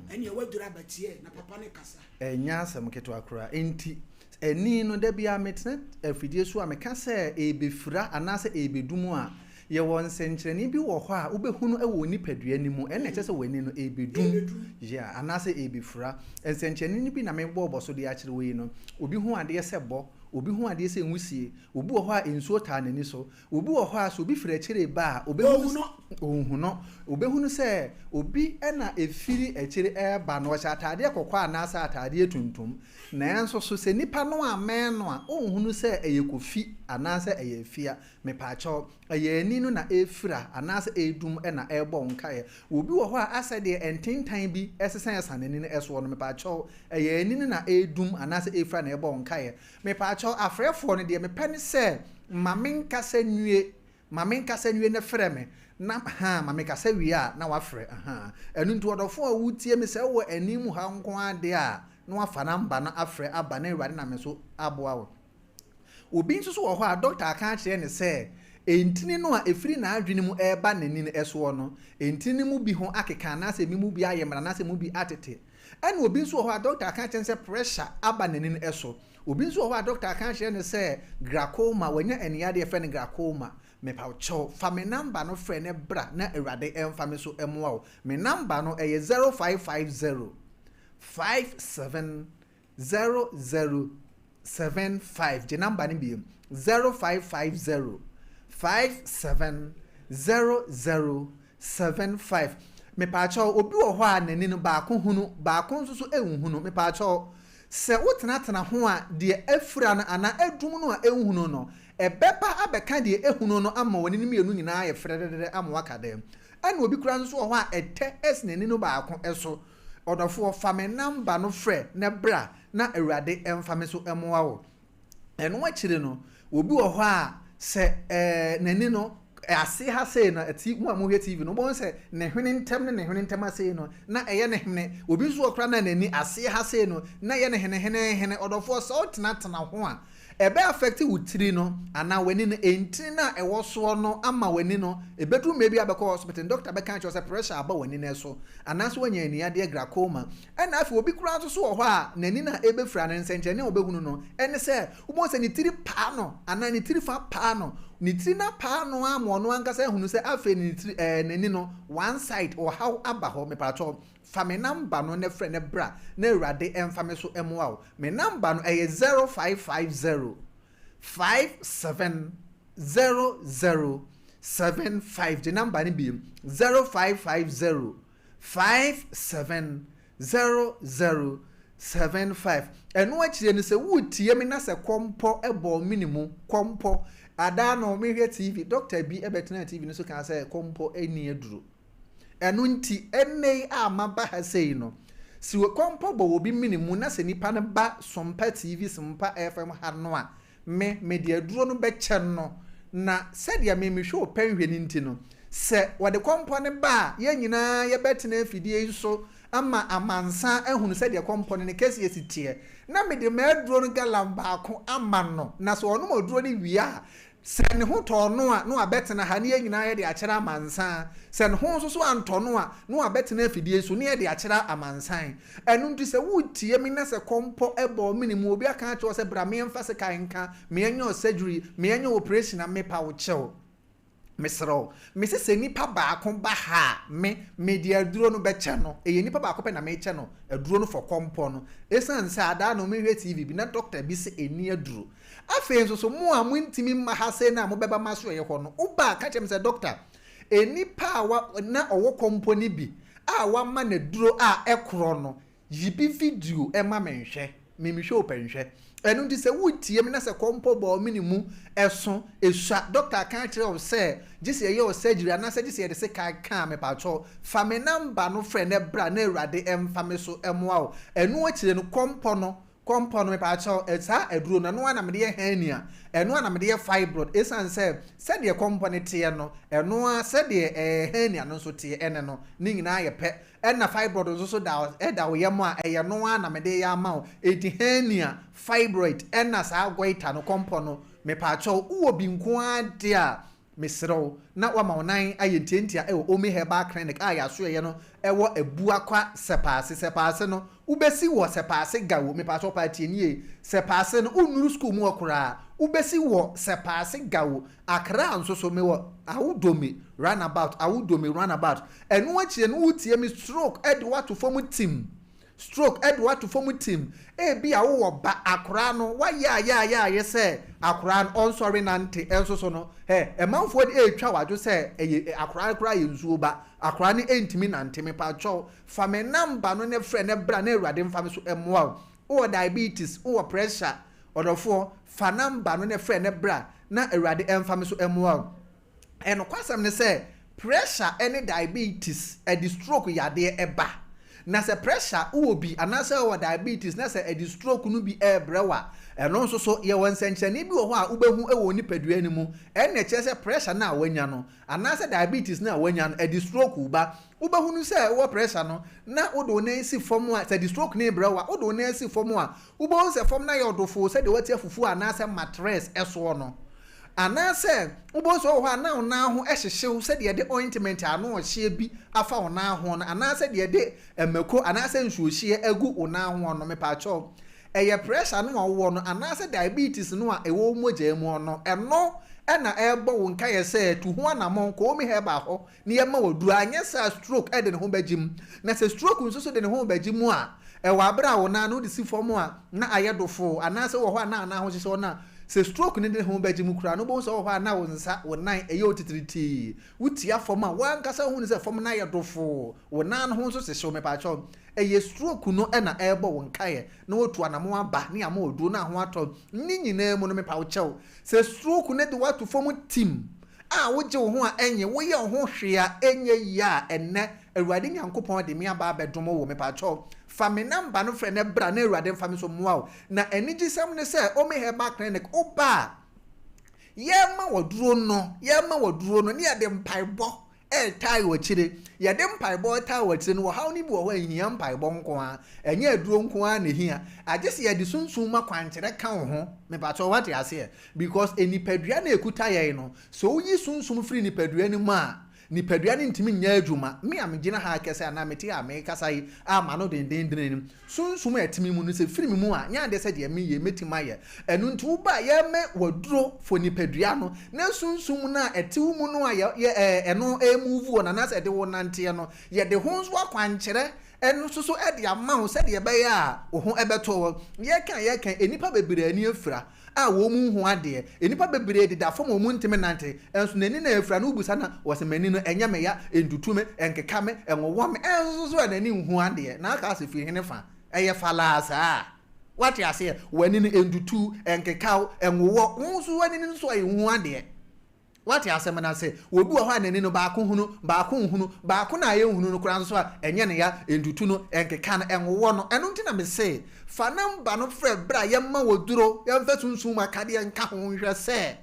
[SPEAKER 1] Ɛneɛ w'aduru abatiɛ na papa no kasa.
[SPEAKER 15] Ɛnyɛ asɛm ketewa koraa. Enti, ani no, da biara metena afidie so a, meka sɛ ɛrebɛfira anaasɛ ɛrebɛdum a, yɛwɔ nsɛnkyerɛnne bi wɔ hɔ a wobɛhunu wɔ wo nipadua no mu, ɛnna ɛkyerɛ sɛ w'ani no ɛrebɛdum, yeah, anaasɛ ɛrebɛfira. Nsɛnkyerɛnne no bi na mebɔɔbɔ so de akyerɛ wo yi no. Obi hu adeɛ sɛ bɔ, obi hu adeɛ sɛ nwusie, obi wɔ hɔ a nsuo taa n'ani so, Obi wɔ hɔ a, sɛ obi firi akyire reba a, ɔbɛhunu
[SPEAKER 1] Ɔnhu no.
[SPEAKER 15] Ɔnhu no. Ɔbɛhunu sɛ obi na ɛfiri akyire reba no, ɔhyɛ ataadeɛ kɔkɔɔ anaasɛ ataadeɛ tuntum. Nanso so sɛ nipa no ammɛn no a, ɔnhunu sɛ ɛyɛ Kofi anaasɛ ɛyɛ Afia. Mepaakyɛw, ɛyɛ ani no na ɛrefira anaasɛ ɛredum na ɛrebɔ wo nkaeɛ. Obi wɔ hɔ a, asɛ deɛ ntentan bi sesɛn n'ani no soɔ no, mepaakyɛw, ɛyɛ ani no na ɛredum anaasɛ ɛrefira na ɛrebɔ wo nkaeɛ. Mepaakyɛw, afrɛfoɔ no, deɛ mepɛ ne sɛ ma menkasa nwie, ma menkasa nwie na frɛ me, na ahaa, ma mekasa wie a na wafrɛ, ahaa. Ɛno nti ɔdɔfoɔ a wotie me, sɛ wowɔ ani mu ha nko ara deɛ a, na wafa number no afrɛ aba na Awurade nam me so aboa wo. Obi nso so wɔ hɔ a, dɔkta aka akyerɛ no sɛ ntini no a ɛfiri n'adwene mu reba n'ani no soɔ no, ntini no mu bi ho akeka anaasɛ emu bi ayɛ mmerɛ anaasɛ emu bi atete. Ɛna obi nso wɔ hɔ a dɔkta aka akyerɛ no sɛ pressure aba n'ani no so. Obi nso wɔ hɔ a dɔkta aka akyerɛ no sɛ glaucoma, wanya ani yadeɛ yɛfrɛ no glaucoma. Mepa wo kyɛw, fa me number no frɛ na bra na Awurade mfa me so mmoa wo. Me number no ɛyɛ 0550 57 0075. Gye number no bio, 0550 57 0075. Mepaakyɛw, obi wɔ hɔ a n'ani no baako hunu, baako nso so nhunu. Mepaakyɛw, sɛ wotenatena ho a, deɛ afira no anaa adum no a ɛnhunu no, ɛbɛba abɛka deɛ ɛhunu no ama w'ani no mmienu nyinaa ayɛ frɛdɛdɛdɛ ama woaka dɛm. Ɛna obi koraa nso wɔ hɔ a ɛtɛ si n'ani no baako so. Ɔdɔfoɔ, fa me namba no frɛ na bra na Awurade mfa me so mmoa wo. Ɛno akyiri no, obi wɔ hɔ a sɛ ɛɛ n'ani no ase ha sei no, ti mo a mohwɛ TV no, wobɛhu sɛ ne hwene ntam ne ne hwene ntam ase no, na ɛyɛ ne hene. Obi nso wɔ koraa na n'ani ase ha sei no, na ɛyɛ ne hene hene hene. Ɔdɔfoɔ, sɛ wotenatena ho a, ɛbɛ affect wo tiri no anaa w'ani no, ntini no a ɛwɔ soɔ no ama w'ani no, ɛbɛduru mmerɛ bi a bɛkɔ hospital no, doctor bɛka akyerɛ wo sɛ pressure aba w'ani no so, anaasɛ woanya ani yadeɛ glaucoma. Ɛna afei obi koraa nso so wɔ hɔ a n'ani no a ɛbɛfira no, nsɛnkyerɛnne a wɔbɛhunu no ne sɛ, wobɛhu sɛ ne tiri paa no anaa ne tiri fa paa no, ne tiri no apaa no ara ma ɔno ankasa ahunu sɛ afei ne tiri ɛɛ n'ani no one side ɔhaw aba hɔ. Mepakyɛw, fa me number no na frɛ na bra na Awurade mfa me so mmoa wo. Me number no ɛyɛ 0550 570075. Gye number no bio, 0550 570075. Ɛno akyire no sɛ woretie me na sɛ kɔmpɔ bɔ wo mene mu, kɔmpɔ, adaa no mehwɛ TV, doctor bi bɛtenaa TV no so kaa sɛ kɔmpɔ nni aduro. Ɛno nti, ɛnnɛ yi a maba ha sei no, Sɛ kɔmpɔ bɔ obi mene mu na sɛ nipa no ba Sompa TV, Sompa FM ha no a, me, mede aduro no bɛkyɛ no. Na sɛdeɛ me mehwɛ ɔpɛ nhwɛ no nti no, sɛ wɔde kɔmpɔ no ba a, yɛn nyinaa yɛbɛtena afidie yi so ama amansan ahunu sɛdeɛ kɔmpɔ no ne kɛseɛ si teɛ. Na mede m'aduro no gallon baako ama no, na sɛ ɔnom aduro no wie a, Sɛ ne ho tɔɔ no a, na wabɛtena ha, na yɛn nyinaa yɛde akyerɛ amansan. Sɛ ne ho nso so antɔ no a, na wabɛtena afidie so, na yɛde akyerɛ amansan. Ɛno nti sɛ woretie me na sɛ kɔmpɔ bɔ wo mene mu, obi aka akyerɛ wo sɛ bra meɛmfa sekan nka, meɛnyɛ wo surgery, meɛnyɛ wo operation a, mepa wo kyɛw. Mesrɛ wo. Mese sɛ nipa baako ba ha a, me, mede aduro no bɛkyɛ no. Ɛyɛ nipa baako pɛ na mekyɛ no aduro no for kɔmpɔ no. Ɛsiane sɛ adaa no mehwɛ TV bi na doctor bi se ɛnni aduro. Afei nso so, mo a montumi mma ha sei no a mobɛba m'asoɛeɛ hɔ no, woba a, ka kyerɛ me sɛ, Dɔkta, nnipa a wa, na ɔwɔ kɔmpɔ no bi a wɔama no aduro a ɛkorɔ no, yi bi video ma me nhwɛ. Me mehwɛ o pɛ nhwɛ. Ɛno nti sɛ woretie me na sɛ kɔmpɔ bɔ wo mene mu, ɛso, ɛsua, dɔkta aka akyerɛ wo sɛ gye sɛ yɛyɛ wo surgery anaasɛ gye sɛ yɛde sekan ka a, mepakyɛw, fa me number no frɛ na bra na Awurade mfa me so mmoa wo. Ɛno akyire no, kɔmpɔ no, Kɔmpɔ no, mepaakyɛw, saa aduro no, ɛno ara na mede yɛ hernia, ɛno ara na mede yɛ fibroid, esiane sɛ sɛdeɛ kɔmpɔ no teɛ no, ɛno ara sɛdeɛ ɛɛ hernia no nso teɛ ɛne no, ne nyinaa yɛ pɛ. Ɛna fibroid nso so da ɛda wo yam a, ɛyɛ no ara na mede yɛ ama wo. Enti hernia, fibroid, ɛna saa goiter no, kɔmpɔ no, mepaakyɛw, wowɔ bi nko ara deɛ a, Mesrɛ wo na woama wo nan ayɛ ntiantia wɔ Omi Herbal Clinic a yɛasoɛeɛ no wɔ Abuakwa Sɛpaase. Sɛpaase no, wobɛsi wɔ Sɛpaase Gawo. Mepakyɛ wo paa tie nie. Sɛpaase no, wonnuru sukuu mu hɔ koraa. Wobɛsi wɔ Sɛpaase Gawo. Accra nso so, mewɔ Awudome Runabout, Awudome Runabout. Ɛno akyire no, wotie me stroke de wo ato fam tim. Stroke de wo ato fam tim. Ebia wowɔ ba, akoraa no, woayɛ a yɛ a yɛ a yɛ sɛ akoraa no ɔnsɔre nante nso so no, hɛ, ɛmanfoɔ de retwa wo adwo sɛ ɛyɛ akoraa no koraa yɛ nsuo ba, akoraa no ntumi nante. Mepakyɛw, fa me number no na frɛ na bra na Awurade mfa me so mmoa wo. Wowɔ diabetes, wowɔ pressure, ɔdɔfoɔ, fa number no na frɛ na bra na Awurade mfa me so mmoa wo. Nokwasɛm ne sɛ, pressure ne diabetes de stroke yadeɛ ba. Na sɛ pressure wowɔ bi anaasɛ wowɔ diabetes na sɛ ɛde stroke no bi rebrɛ wo a, ɛno nso so yɛwɔ nsɛnkyerɛnne bi wɔ hɔ a wobɛhu wɔ wo nipadua no mu. Ɛnna ɛkyerɛ sɛ pressure no a woanya no anaasɛ diabetes no a woanya no, ɛde stroke ba. Wobɛhunu sɛ wowɔ pressure no na wode wo nan si fam a, sɛ ɛde stroke no rebrɛ wo a, wode wo nan si fam a, wobɛhu sɛ fam no ayɛ ɔdofoo sɛdeɛ woate afufuo anaasɛ matress soɔ no. Anaasɛ wobɛhu sɛ wowɔ hɔ a na wo nan ho hyehye wo sɛdeɛ yɛde ointment a ano ɔhyeɛ bi afa wo nan ho no anaasɛ deɛ yɛde mako anaasɛ nsuohyeɛ agu wo nan ho no, mepaakyɛw, ɛyɛ pressure no a wowɔ no anaasɛ diabetes no a ɛwɔ wo mogyaa mu no, ɛno na ɛrebɔ wo nkaeɛ sɛ tu ho anammɔn kɔ Omi Herbal hɔ na yɛma wo aduro, anyɛ saa a stroke de ne ho bɛgye mu. Na sɛ stroke nso so de ne ho rebɛgye mu a, ɛwɔ abere a wo nan no wode si fam a na ayɛ dofoo, anaasɛ wowɔ hɔ a na anan ho hyehye wo no a, sɛ stroke no de ne ho bɛgye mu koraa no, wobɛhu sɛ wowɔ hɔ a na wo nsa, wo nan ɛyɛ wo titiritii. Wotia fam a, w'ankasa wohu no sɛ fam no ayɛ dofoo, wo nan ho nso hyehye wo. Mepaakyɛw, ɛyɛ stroke no na ɛrebɔ wo nkaeɛ na woatu anamon aba ne ama wo aduro na ho atɔ wo. Ne nyinaa mu no, mepa wo kyɛw, sɛ stroke no de wo ato fam tim, a wogye wo ho a ɛnye, woyɛ wo ho hwee a ɛnyɛ yie a, ɛnnɛ, Awurade Nyankopɔn de me aba abɛdom wo. Mepakyɛw, fa me number no frɛ na bra na Awurade mfa me so mmoa wo. Na anigyesɛm ne sɛ, Omi Herbal Clinic, woba a, yɛma wo aduro no, yɛma wo aduro no, ne yɛde mpaebɔ ɛretaa wo akyire. Yɛde mpaebɔ retaa wo akyire no, ɔhaw no bi wɔ hɔ a ɛnhia mpaebɔ nko ara, ɛnyɛ aduro nko ara na ɛhia. Agye sɛ yɛde sunsum mu akwankyerɛ ka wo ho. Mepakyɛw, woate aseɛ? Because nipadua no a ɛkuta yɛn no, sɛ woyi sunsum firi nipadua no mu a, nipadua no ntumi nyɛ adwuma. Me a megyina ha rekasa yi anaa mete ha a merekasa yi a m'ano dendendene no, sunsum a ɛte me mu no, sɛ ɛfiri me mu a, nyɛ adeɛ sɛ deɛ meyɛ yi mɛtumi ayɛ. Ɛno nti woba a yɛremɛ w'aduro for nipadua no, na sunsum no a ɛte wo mu no a yɛ yɛ ɛɛ ɛno ɛremuvu wɔ no anaasɛ ɛde wo nanteɛ no, yɛde ho nso akwankyerɛ ɛno nso so de ama wo sɛdeɛ ɛbɛyɛ a wo ho bɛtɔ wo. Yɛreka a yɛreka yi, nnipa bebree ani afira. a wɔn nhu adeɛ. Nnipa bebree deda fam a wɔn ntumi nnante, nso n'ani na afira no wobisa no a, ɔse m'ani no ɛnyɛ me ya, ɛntutu me, ɛnkeka me, ɛnwowɔ me, ɛnso so a n'ani nhu adeɛ. Na aka ase firi hene fa? Ɛyɛ falaa saa. Wate aseɛ? W'ani no ɛntutu, ɛnkeka wo, ɛnwowɔ wo nso w'ani no nso a ɛnhu adeɛ. Woate asɛm no ase? Obi wɔ hɔ a n'ani no, baako hunu, baako nhunu, baako na ayɛ nhunu no koraa nso a, ɛnyɛ no ya, ɛntutu no, ɛnkeka no, ɛnwowɔ no. Ɛno nti na mese, fa nɔmba no frɛ berɛ a yɛma wo aduro, yɛmfa sunsum mu akadeɛ nka ho nhwɛ sɛ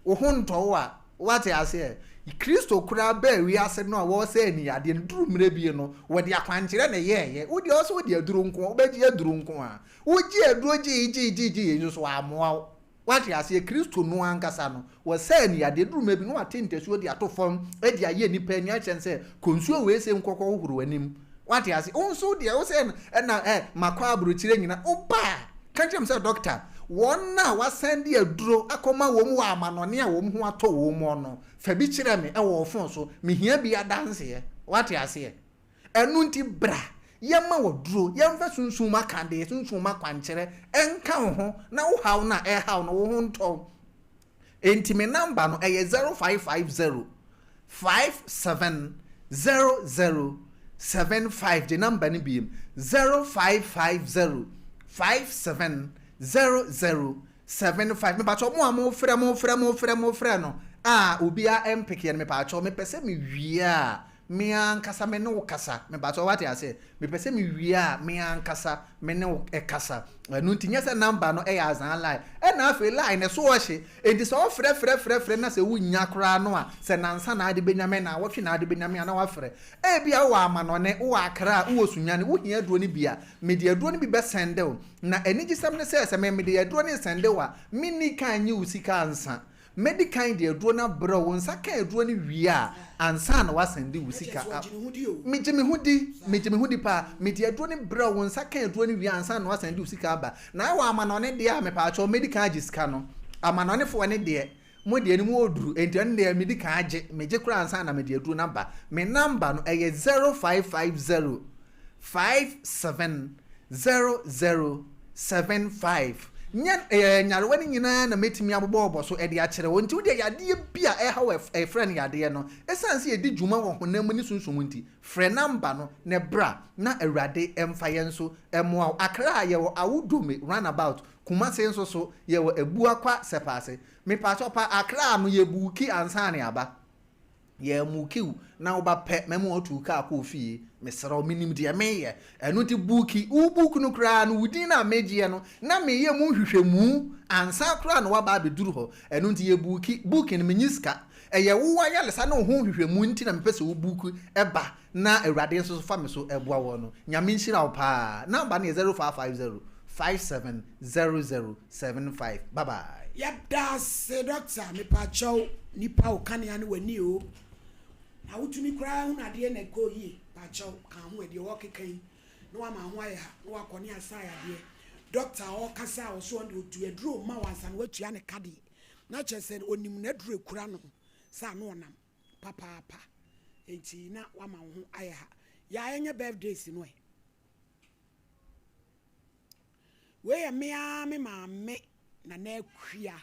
[SPEAKER 15] wo ho ntɔ wo a. Woate aseɛ? Kristo koraa baa wiase no a wɔresɛe aniyadeɛ no, duru mmerɛ bi no, wɔde akwankyerɛ na ɛyɛeɛ. Wo deɛ, ɔse wode aduro nko, wobɛgye aduro nko ara. Wogyee aduro gyee gyee gyee gyee nso so ammoa wo. Woate aseɛ? Kristo no ankasa no, wɔsɛɛ no yadeɛ, ɛduru mmerɛ bi na wate ntasuo de ato fam de ayɛ nnipa ani akyerɛ no sɛ, kɔ nsuo wei sei nkɔkɔ hohoro w'anim. Woate aseɛ? Wo nso deɛ, wo sɛ ɛna ɛ, makɔ aburokyire nyina, woba a, ka kyerɛ me sɛ, dɔkta, wɔn a wɔasan de aduro akɔma wɔn wɔ amanɔne a wɔn ho atɔ wɔn no, fa bi kyerɛ me wɔ wo fon so, mehia bi adanseɛ. Woate aseɛ? Ɛno nti bra, yɛmma wo aduro, yɛmfa sunsum mu akadeɛ, sunsum mu akwankyerɛ nka wo ho na wo haw no a ɛrehaw no wo ho ntɔ wo. Enti me number no ɛyɛ 0550 57 00 75, gye number no biem, 0550 57 00 75. Mepakyɛw mo a mofrɛ mofrɛ mofrɛ mofrɛ no a obiara mpekeɛ no mepakyɛw mepɛ sɛ mewie a Me ankasa me ne wo kasa. Mepakyɛw wate aseɛ? Mepɛ sɛ me wie a, me ankasa me ne wo kasa. Ɛno nti nyɛ sɛ number no yɛ azaa line. Ɛna afei line no so ɔhye. Enti sɛ wofrɛ frɛ frɛ frɛ na sɛ wonnya koraa no a, sɛ nansa na ade bɛnya me, naawɔtwe na ade bɛnya me a na wafrɛ. Ebia wowɔ amanɔne, wowɔ Accra, wowɔ Sunyani, wohia aduro no bi a, mede aduro no bi bɛsɛnde wo. Na anigyesɛm ne sɛ, sɛ me mede aduro no resɛnde wo a, menni kan nnye wo sika ansa. Mɛdi kan de aduro no abrɛ wo, wo nsa ka aduro no wie a, ansa na woasan de wo sika a. Megye me ho di, megye me ho di paa. Mede aduro no brɛ wo, wo nsa ka aduro no wie a, ansa na woasan de wo sika aba. Na ɛwɔ amanɔne deɛ a, mepaakyɛw, mɛdi kan agye sika no. Amanɔnefoɔ no deɛ, mo deɛ no mu ɔduru, enti ɛno deɛ medi kan agye, megye koraa ansa na mede aduro no aba. Me number no, ɛyɛ 0550 570075. Nyɛ ɛɛ nyarewa no nyinaa na mɛtumi abobɔbobɔ so de akyerɛ wo. Nti wo deɛ yadeɛ bi a ɛha wo a yɛfrɛ no yadeɛ no, ɛsiane sɛ yɛdi dwuma wɔ honam mu ne sunsum mu nti, frɛ number no na bra na Awurade mfa yɛn nso mmoa wo. Accra yɛwɔ Awudome runabout, Kumasi nso so yɛwɔ Abuakwa Sɛpaase. Mepakyɛw pa Accra no yɛbuuki ansa na yɛaba. Yɛ muki wo na wo ba pɛ mɛma watu wo kaa kɔ ofie mesrɛ wo menim deɛ meyɛ ɛno nti buki wo book no koraa no wo din no a megyeɛ no na meyɛ mu nhwehwɛmu ansa koraa na waba abɛduru hɔ ɛno nti yɛ buki booking no menyi sika ɛyɛ wo ayaresa ne wo ho nhwehwɛmu nti na mepɛ sɛ wo book ɛba na awurade nso so fa me so ɛboa wɔ no nyame nhyira wo paa number no yɛ 0550 570075 bye bye.
[SPEAKER 1] Yɛdaase doctor mepakyɛw nipa wo kanea ne w'ani oo na wotumi koraa hunu adeɛ na ɛkɔɔ yie pakyɛw ka ho ɛ deɛ ɔɔkeka yi na wama ho ayɛ ha na wakɔ ne asae adeɛ doctor a ɔɔkasa a ɔso ɔno deɛ ɔtu aduro ma wo ansa na watua ne ka deɛ na kyerɛ sɛ ɔnim n'aduro ekura no sɛ ano ɔnam papaapa enti na wama wo ho ayɛ ha yaa ɛnyɛ birthdays no ɛ. Wei yɛ me ara me maame Nana Akua,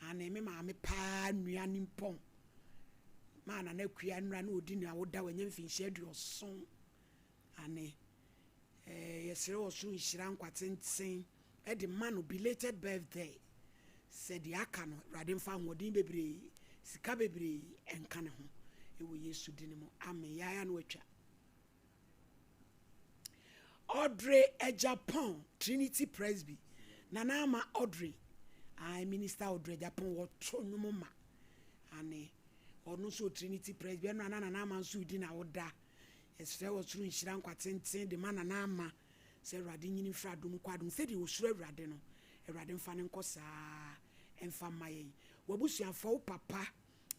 [SPEAKER 1] aane me maame paa nua nimpɔn. Maa Nana Akua nnura na ɔdi nea woda wanya mfinhyia aduɔson. Aane, eh, yɛsrɛ ɔsoro nhyira nkwa tenten de ma no belated birthday. Sɛ deɛ aka no, Awurade mfa ahoɔden bebree, sika bebree nka ne ho. Ɛwɔ Yesu dini mu, amen. Yɛaya no atwa. Audrey Agyapong, Trinity Presby, Nana Ama Audrey, ae, Minister Audrey Agyapong, wɔto nnwom ma, ane, ɔno nso wɔ Trinity Presby, ɛno ana Nana Ama nso redi n'awoda. Yɛsrɛ wɔ soro nhyira nkwa tenten de ma Nana Ama, sɛ Awurade nyini mfiri adom nkɔ adom, sɛdeɛ ɔsuro Awurade no, Awurade mfa no nkɔ saa mfa mma yɛn. W'abusuafoɔ, wo papa,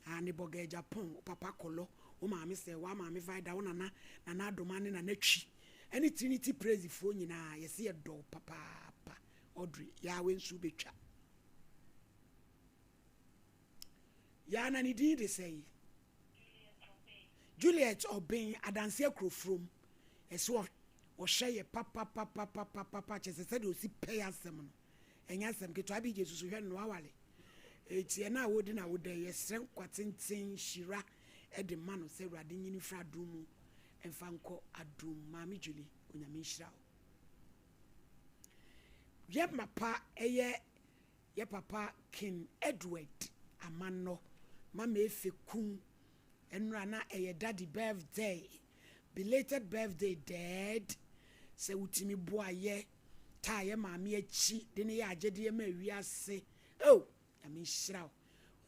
[SPEAKER 1] Aane bɔga agya pɔn, wo papa kɔlɔ, wo maame sɛɛwa, maame vida, wo nana, nana adoma ne nana twi ɛne trinity praise foɔ nyinaa yɛse yɛdɔ wo papaapa Audrey yaa wei nso wobɛtwa yaa na ne din de sɛn Juliet Ɔben adanse akurofurom ɛsɛ ɔhwɛ yɛ papapapapapa kyɛ sɛ sɛdeɛ ɔsi pɛ yɛ asɛm no ɛnyɛ asɛm ketewa Abigye susu hwɛ no awale Enti ɛna a wodi na woda yi, yɛsrɛ nkwa tenten nhyira de ma no sɛ Awurade nyi no mfiri adom mu mfa nkɔ adom mu. Maame Julie, Onyame nhyira wo. Yɛ mapa ɛyɛ yɛ papa King Edward Amannɔ. Mama Efe Kum, ɛnora na ɛyɛ daddy birthday, belated birthday dad, sɛ wotumi boa yɛ, taa yɛ maame akyi de no yɛ agyedeɛ ma wiase, oh Nyame nhyira wo.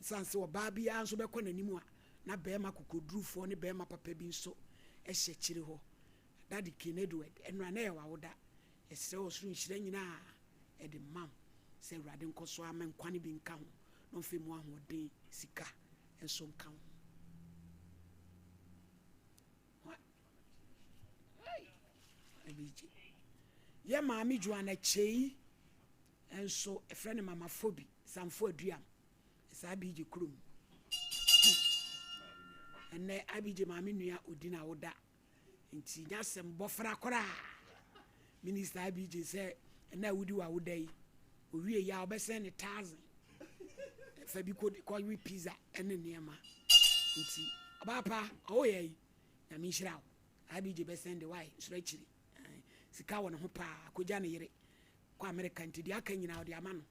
[SPEAKER 1] Ɛsiane sɛ ɔbaa biara nso bɛkɔ n'anim a, na barima kokodurufoɔ ne barima papa bi nso hyɛ akyire hɔ. Daddy King Edward, ɛnora na ɛyɛ w'awoda. Yɛsrɛ ɔsoro nhyira nyinaa de ma wo sɛ Awurade nkɔ so ara ma nkwa no bi nka ho na ɔmfa emu ahoɔden, sika nso nka ho. Yɛ maame Joanna Kyei nso ɛfrɛ no Mama Fobi Samfo Aduam saa Abigye kurom. Ɛnɛ Abigye maame nua odi na woda nti nya asɛm bɔfra koraa. Minister Abigye sɛ ɛnɛ a wodi w'awoda yi owie yi a ɔbɛsɛn ne thousand fa bi kɔwe pizza ɛne nneɛma nti ɔbaapa ɔwoyɛ yi nyame nhyira wo. Abigye bɛsɛn de wae nsoro akyiri sika wɔ ne ho paa kogya ne yere kɔ Amerika nti deɛ aka nyinaa ɔde ama no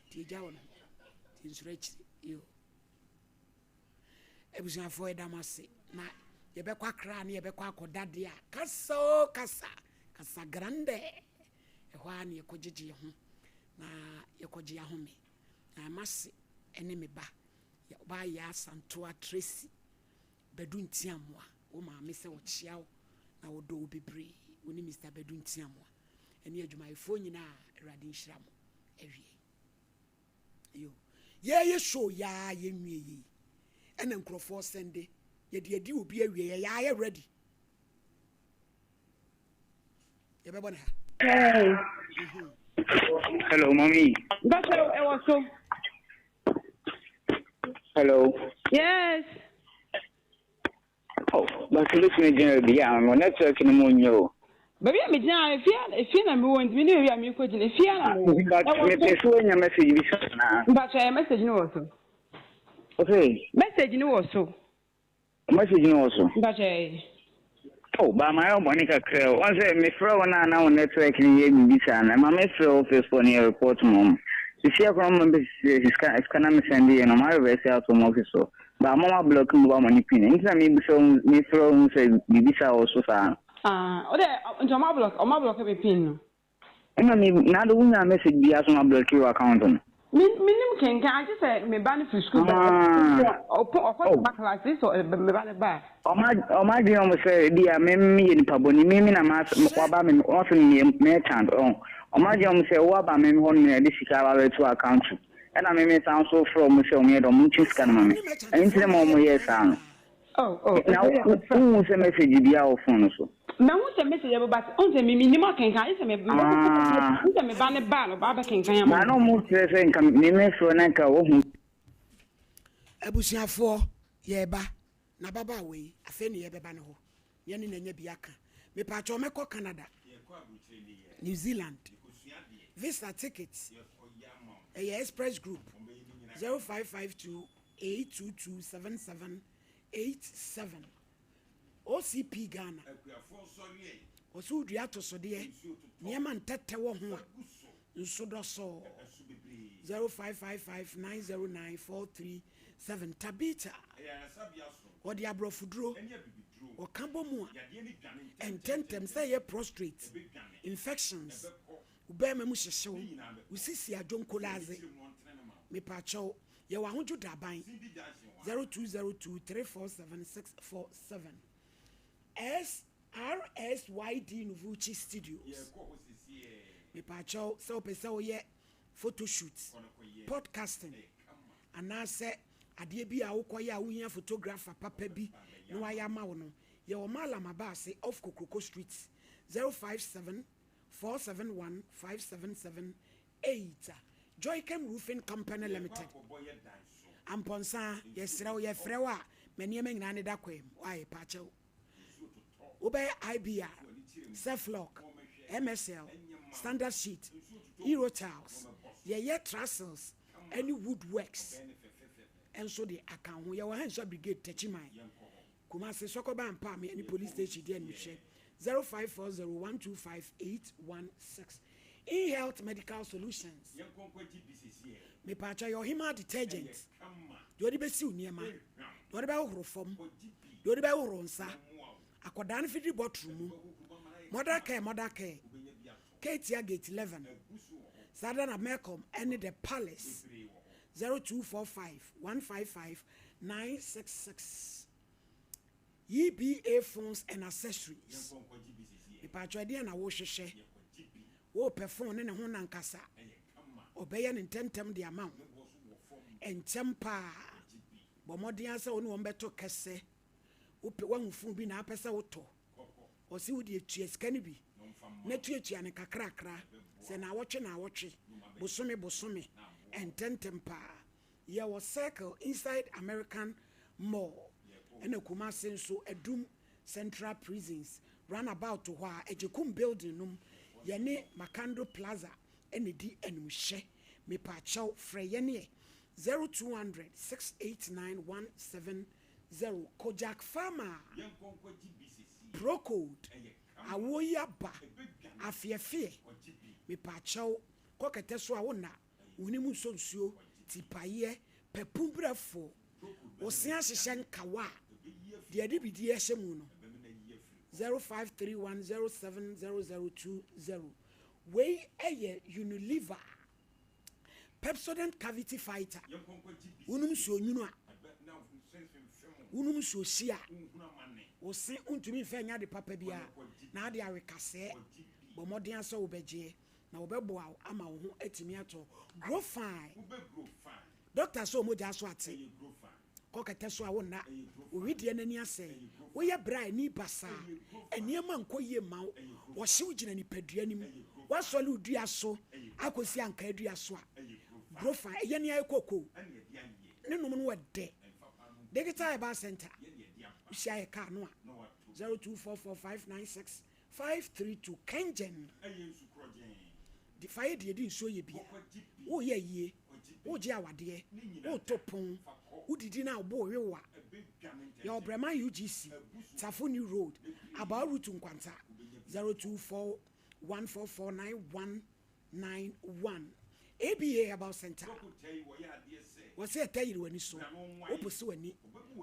[SPEAKER 1] nti egya wɔ ne ho nti nsoro akyiri yo abusuafoɔ yɛda mo ase na yɛbɛkɔ akra ne yɛbɛkɔ akɔda deɛ a kasa o kasa kasa grande ɛhɔ a ne yɛkɔgyegye yɛ ho na yɛkɔgye ahome na mase ɛne me ba ɔbaa yɛ asantoa Tracy Badu Ntiamoa wo maame sɛ ɔkyea wo na ɔdɔ wo bebree wo ne Mister Badu Ntiamoa ɛne adwumayɛfoɔ nyinaa Awurade nhyira mo awie yo yɛyɛ show yaa yɛnwie yei ɛna nkurɔfoɔ sɛnde yɛde adi obi awie yɛyɛ ayɛ ready yɛbɛbɔ ne ha.
[SPEAKER 14] Hello, mommy.
[SPEAKER 16] Bàtà ɛwɔ so.
[SPEAKER 14] Hello.
[SPEAKER 16] Yes.
[SPEAKER 14] Oh, but wobɛtumi agyina baabi a mo network no mu nyɛ o.
[SPEAKER 16] Baabi a megyina efie efie na mewɔ nti mene baabi a mekɔ gyina efie na mewɔ.
[SPEAKER 14] But mepɛ sɛ woanya message bi so naa.
[SPEAKER 16] Mpakyɛ yɛ message no wɔ so.
[SPEAKER 14] Okay.
[SPEAKER 16] Message no wɔ so.
[SPEAKER 14] Message no wɔ so.
[SPEAKER 16] Mpakyɛ.
[SPEAKER 14] Oh, ba ma yɛ bɔne kakra o. Wɔn sɛ mefrɛ wo na na wo network no yɛ biribi saa no, ɛma mefrɛ office foɔ no yɛ report ma wɔn. Sisi akora ma bɛ sika sika na me send yɛ no, ma reverse out wɔn office hɔ. Ba ma ma block mobile money pin. Nti na mebisa wo mefrɛ wo sɛ biribi saa wɔ so saa no.
[SPEAKER 16] Ah, wo dɛ nti ɔma block ɔma block me pin no.
[SPEAKER 14] Ɛna me na ade wonya message biara so ma block wo account no.
[SPEAKER 16] Me menim kenkan agye sɛ me ba no firi sukuu ba ɔpɔ ɔkɔ oh. ba class sɛ me ba no ba.
[SPEAKER 14] Ɔma ɔma adwene wɔn sɛ ebi a me me yɛ nipa bɔne me me na ma waba me wɔn sɛ me yɛ merchant ɔn ɔma adwene wɔn sɛ waba me hɔ no na ɛde sika aba abɛto account ɛna me me san so frɛ wɔn sɛ wɔn yɛ dɛ wɔn ntwe sika no ma me ɛno nti na ma wɔn yɛ saa no.
[SPEAKER 16] Oh, oh,
[SPEAKER 14] Na wohu sɛ message biara wɔ phone no so?
[SPEAKER 16] Mahu sɛ message aba but wohu sɛ me mennim akenkan agye sɛ me
[SPEAKER 14] Ah.
[SPEAKER 16] wohu sɛ me ba ne ba no ɔba abɛkenkan ama
[SPEAKER 14] Ba na ɔmo kyerɛ sɛ nka me mɛfrɛ na nka wohu.
[SPEAKER 1] Abusuafoɔ, yɛreba, na ababaawa yi, afei na yɛrebɛba ne hɔ, na yɛne no anya bi aka. Mepaakyɛw, mɛkɔ Canada, New Zealand, visa ticket, ɛyɛ Express Group, 0552 822 7787 OCP Ghana Ɔsɛ wodua atosodeɛ nneɛma ntɛtɛ wɔ ho a nso dɔsɔɔ 0555 909 437 Tabitha Ɔde aborɔfoduro ɔka bɔ mu a ɛntɛntɛm sɛ ɛyɛ prostrate infections wo bɛrima mu hyehye wo wo sisi adwonkolaadze mepaakyɛw Yɛwɔ Ahodwo Daban, 0202 347 647. SRSYD Novuchi Studios. Mepaakyɛw, sɛ wopɛ sɛ woyɛ photo shoot, podcasting, anaasɛ adeɛ bi a wokɔyɛ a wohia photographer papa bi na wayɛ ama wo no, yɛwɔ Mallam Abaase off Kokroko Street, 057 471 577 8, Joychem Roofing Company Limited, Amponsah, yɛsrɛ wo, yɛfrɛ wo a, ma nneɛma nyinaa ne da kwan mu. Why, paakyɛw. Wobɛyɛ IBR, Ceflock, MSL, Standard Sheet, Euro Tiles, yɛyɛ trestles ne woodworks nso de aka ho. Yɛwɔ Henshaw Brigade, Techiman. Kumasi Sɔkɔba Ampa me ne police station deɛ no hwɛ 0540125816. InHealth Medical Solutions. Mepaakyɛw yɛ ɔhemaa detergent. Deɛ ɔde bɛsiw nneɛma, deɛ ɔde bɛhohoro fam, deɛ ɔde bɛhohoro nsa. Akwadaa no fidiri bɔtoro mu. Mother care, mother care. Ketia gate 11. Saa da na Melcom ɛne The Palace. 0245 155 966. EBA phones and accessories. Mepaakyɛw ɛdeɛn na wohwehwɛ? Wopɛ phone ne ne ho nankasa? Ɔbɛyɛ no ntɛmntɛm de ama wo. Ɛnkyɛm paa. Bɔ mmɔden ara sɛ wo ne wɔn bɛto kɛsɛ. Wopɛ woahu phone bi na apɛ sɛ wotɔ. Ɔse wo deɛ tua sika no bi na tuatua no kakrakra. Sɛ naawɔtwe naawɔtwe, bosome bosome, ɛntɛmntɛm paa. Yɛwɔ Circle inside American Mall ɛna Kumasi nso Adum Central Prisons run about hɔ a Agyekum building no mu yɛne Makando Plaza na ɛdi animhyɛ. Mepaakyɛw frɛ yɛn ɛ 0200 689 170 Kojak Pharma Procold awoɔ yi aba afeɛfeɛ mepaakyɛw kɔ kɛtɛ so a wo nna Wo hwene mu nsɔ nsuo, tipaeɛ, papu brɛfo, wo se ahyehyɛ nkawa a, deɛ yɛde bidie ahyɛ mu no, 0531070020. Wei yɛ Unilever Pepsodent Cavity Fighter. Wonom nsuo nwunu a, wonom nsuo hye a, wo se wontumi mfa nyɛ ade papa biara na ade awe kasɛɛ. Bɔ mmɔden ara sɛ wobɛgyeɛ. Na wɔbɛboa wo ama wo ho atumi atɔ wo. Grow fine. Doctor sɛ wo mogya so ate. Kɔ kɛtɛ so a wonna. Wo wedeɛ no ani asɛe. Woyɛ bra a ani basaa. Nneɛma nkɔ yie mma wo. Ɔhyew gyina nipadua no mu. Woasɔre wo dua so akɔsi ankaa dua so a. Grow fine. Ɛyɛ nea ɛyɛ kookoo. Ne nom no wɔ dɛ. Digital Herbal Center. Wohyia yɛ kaa no a. 0244596 532 Kengen de fa yɛ deɛ ɛde nsuo yɛ bia. Woreyɛ ayie, woregye awadeɛ, woreto pon, wodidi na wo bo rewe wo a, yɛwɔ Breman UGC, Tafo New Road, Abao Route Nkwanta, 02414491. 91 ABA Herbal Center Wɔse ɛtɛ yere w'ani so, woposo w'ani,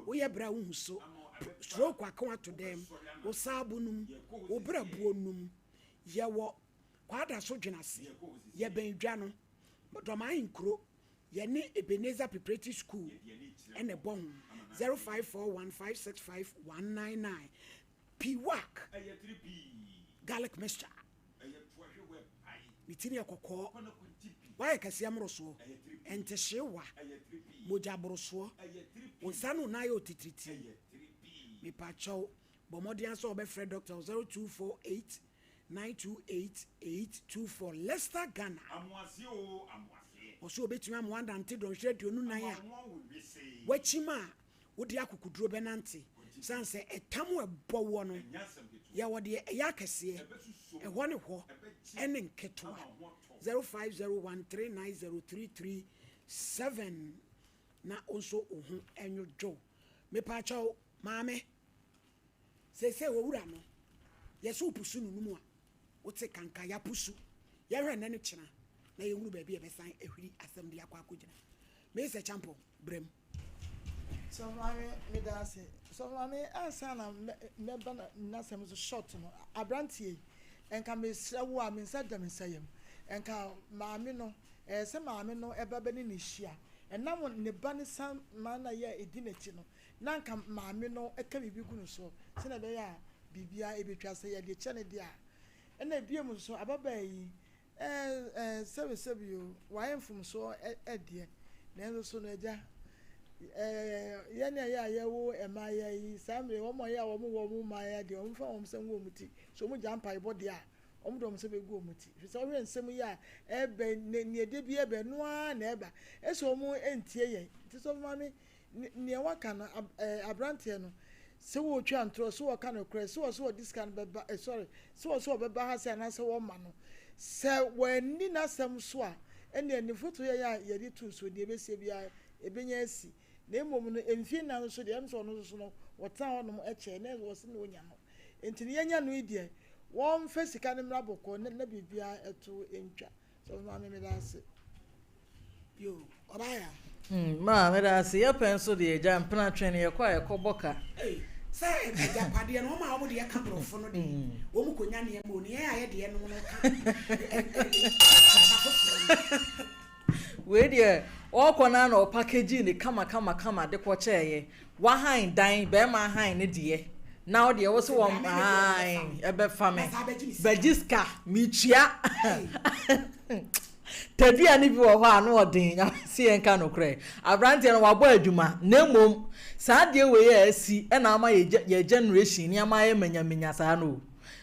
[SPEAKER 1] woyɛ brɛ a wohu so, stroke aka wo ato dɛm, wo saabo num, wo brɛboɔ num. Yɛwɔ Kwadaso Dwenase, yɛbɛn dwa no, Dɔm Ahenkuro, yɛne Ebenezer Preparatory School na ɛbɔ ho, 0541 565 199. Piwak Garlic Mixture. Ne ti no yɛ kɔkɔɔ. Wayɛ kɛseɛ mmorosoɔ. Ntehyeewa. Mogya borosoɔ. Wo nsa ne wo nan ayɛ otitiritii. Mepakyɛw, bɔ mmɔden ara sɛ wobɛfrɛ dɔkta wɔ 0248 928 824, Leicester, Ghana. Ɔse obetumi ama woanante dɔnhwere 24 a woakyim a wode akokoduro bɛnante sane sɛ ɛtam a ɛbɔ woɔ no yɛwɔ deɛ ɛyɛ akɛseɛ, ɛhɔ ne hɔ ɛne nketewa. 0501390337 na wo nso wo ho nwodwo wo. Mepaakyɛw maame, seesei owura no yɛse wo pusu no no mu a wote kanka yɛapusu yɛhwɛ nnɛ ne kyena na yɛhunu baabi a ɛbɛsan ahwiri asɛm de akɔ akɔgyina. Mese Kyampɔn, brɛ mu.
[SPEAKER 3] Sɔfo maame meda ase. Sɔfo maame ansa na mɛba n'asɛm so short no, aberanteɛ yi, nka mesrɛ wo a me nsa da me nsa yam. Nka maame no, ɛyɛ sɛ maame no ɛba bɛne no hyia. Ɛnam ne ba no saman a ɛyɛ a ɛdi n'akyi no, na nka maame no ka biribi gu no so sɛdeɛ ɛbɛyɛ a biribiara ɛbɛtwa. Sɛ yɛde kyɛ no deɛ a. Ɛna bio nso ababaa yi, Ɛɛ, sɛbesɛbe o, wayɛ mfomsoɔ deɛ, nanso so no agya, ɛɛ, yɛn a yɛ a yɛwo mmaayewa yi, saa mmerɛ yi, wɔn a yɛ a wɔwɔ wɔn mmaayewa deɛ, wɔmfa wɔn nsa ngu wɔn ti. Sɛ wɔgya mpaebɔ deɛ a, wɔde wɔn nsa bɛgu wɔn ti. Ɛfiri sɛ wohwɛ nsɛm yi a ɛreba yi, ne nea ɛda bi ɛreba, ɛno ara na ɛreba. Ɛsɛ wɔn ntie yɛn. Nti sɔfo maame, Nea waka no, ɛɛ, aberanteɛ no, sɛ wɔretwa ntorɔ, sɛ wɔka nokorɛ, sɛ wɔsɛ wɔde sika no bɛba, eh, sorry, sɛ wɔsɛ wɔbɛba ha sɛ anaasɛ wɔmma no, sɛ wɔanni n'asɛm so a, ɛnneɛ ne foto yɛn a yɛde to nsuo, deɛ ɛbɛsie biara, ɛbɛnya asi. Na mmom no, mfie nnan no so deɛ, ɛm sɛ ɔno nso so no, wɔtenaa hɔnom kyɛɛ, na wɔse na ɔnya no. Enti no, yɛanya no yi deɛ, Wɔmfa sika no mmra bɔkɔɔ na na biribiara ɛto ntwa. Sɔfo maame meda ase.
[SPEAKER 1] Yoo, ɔbaa ya.
[SPEAKER 4] Hmm, maa meda ase. Yɛ pɛ nso deɛ agya mpena twe no yɛkɔ a yɛkɔ bɔ ka.
[SPEAKER 1] Ei, sɛ agyapadeɛ no wɔn a wɔn deɛ ka borɔfo no deɛ wɔn kɔ nya nneɛma o, ne yɛn a yɛ deɛ nom no ka kasa foforɔ no.
[SPEAKER 4] Wei deɛ ɔɔkɔ no ara na ɔpakegyii no kama kama kama de kɔkyɛɛyɛ. Wahan dan, bɛɛma ahan ne deɛ na wo deɛ wo se wɔn ae ɛbɛfa me bɛgye sika metua tadua no bi wɔ hɔ a na ɔden nyame se yɛn ka nokorɛ abranteɛ no wabɔ adwuma na mmom saa adeɛ wei a asi ɛna ama yɛ generation nneɛma ayɛ manyamanya saa no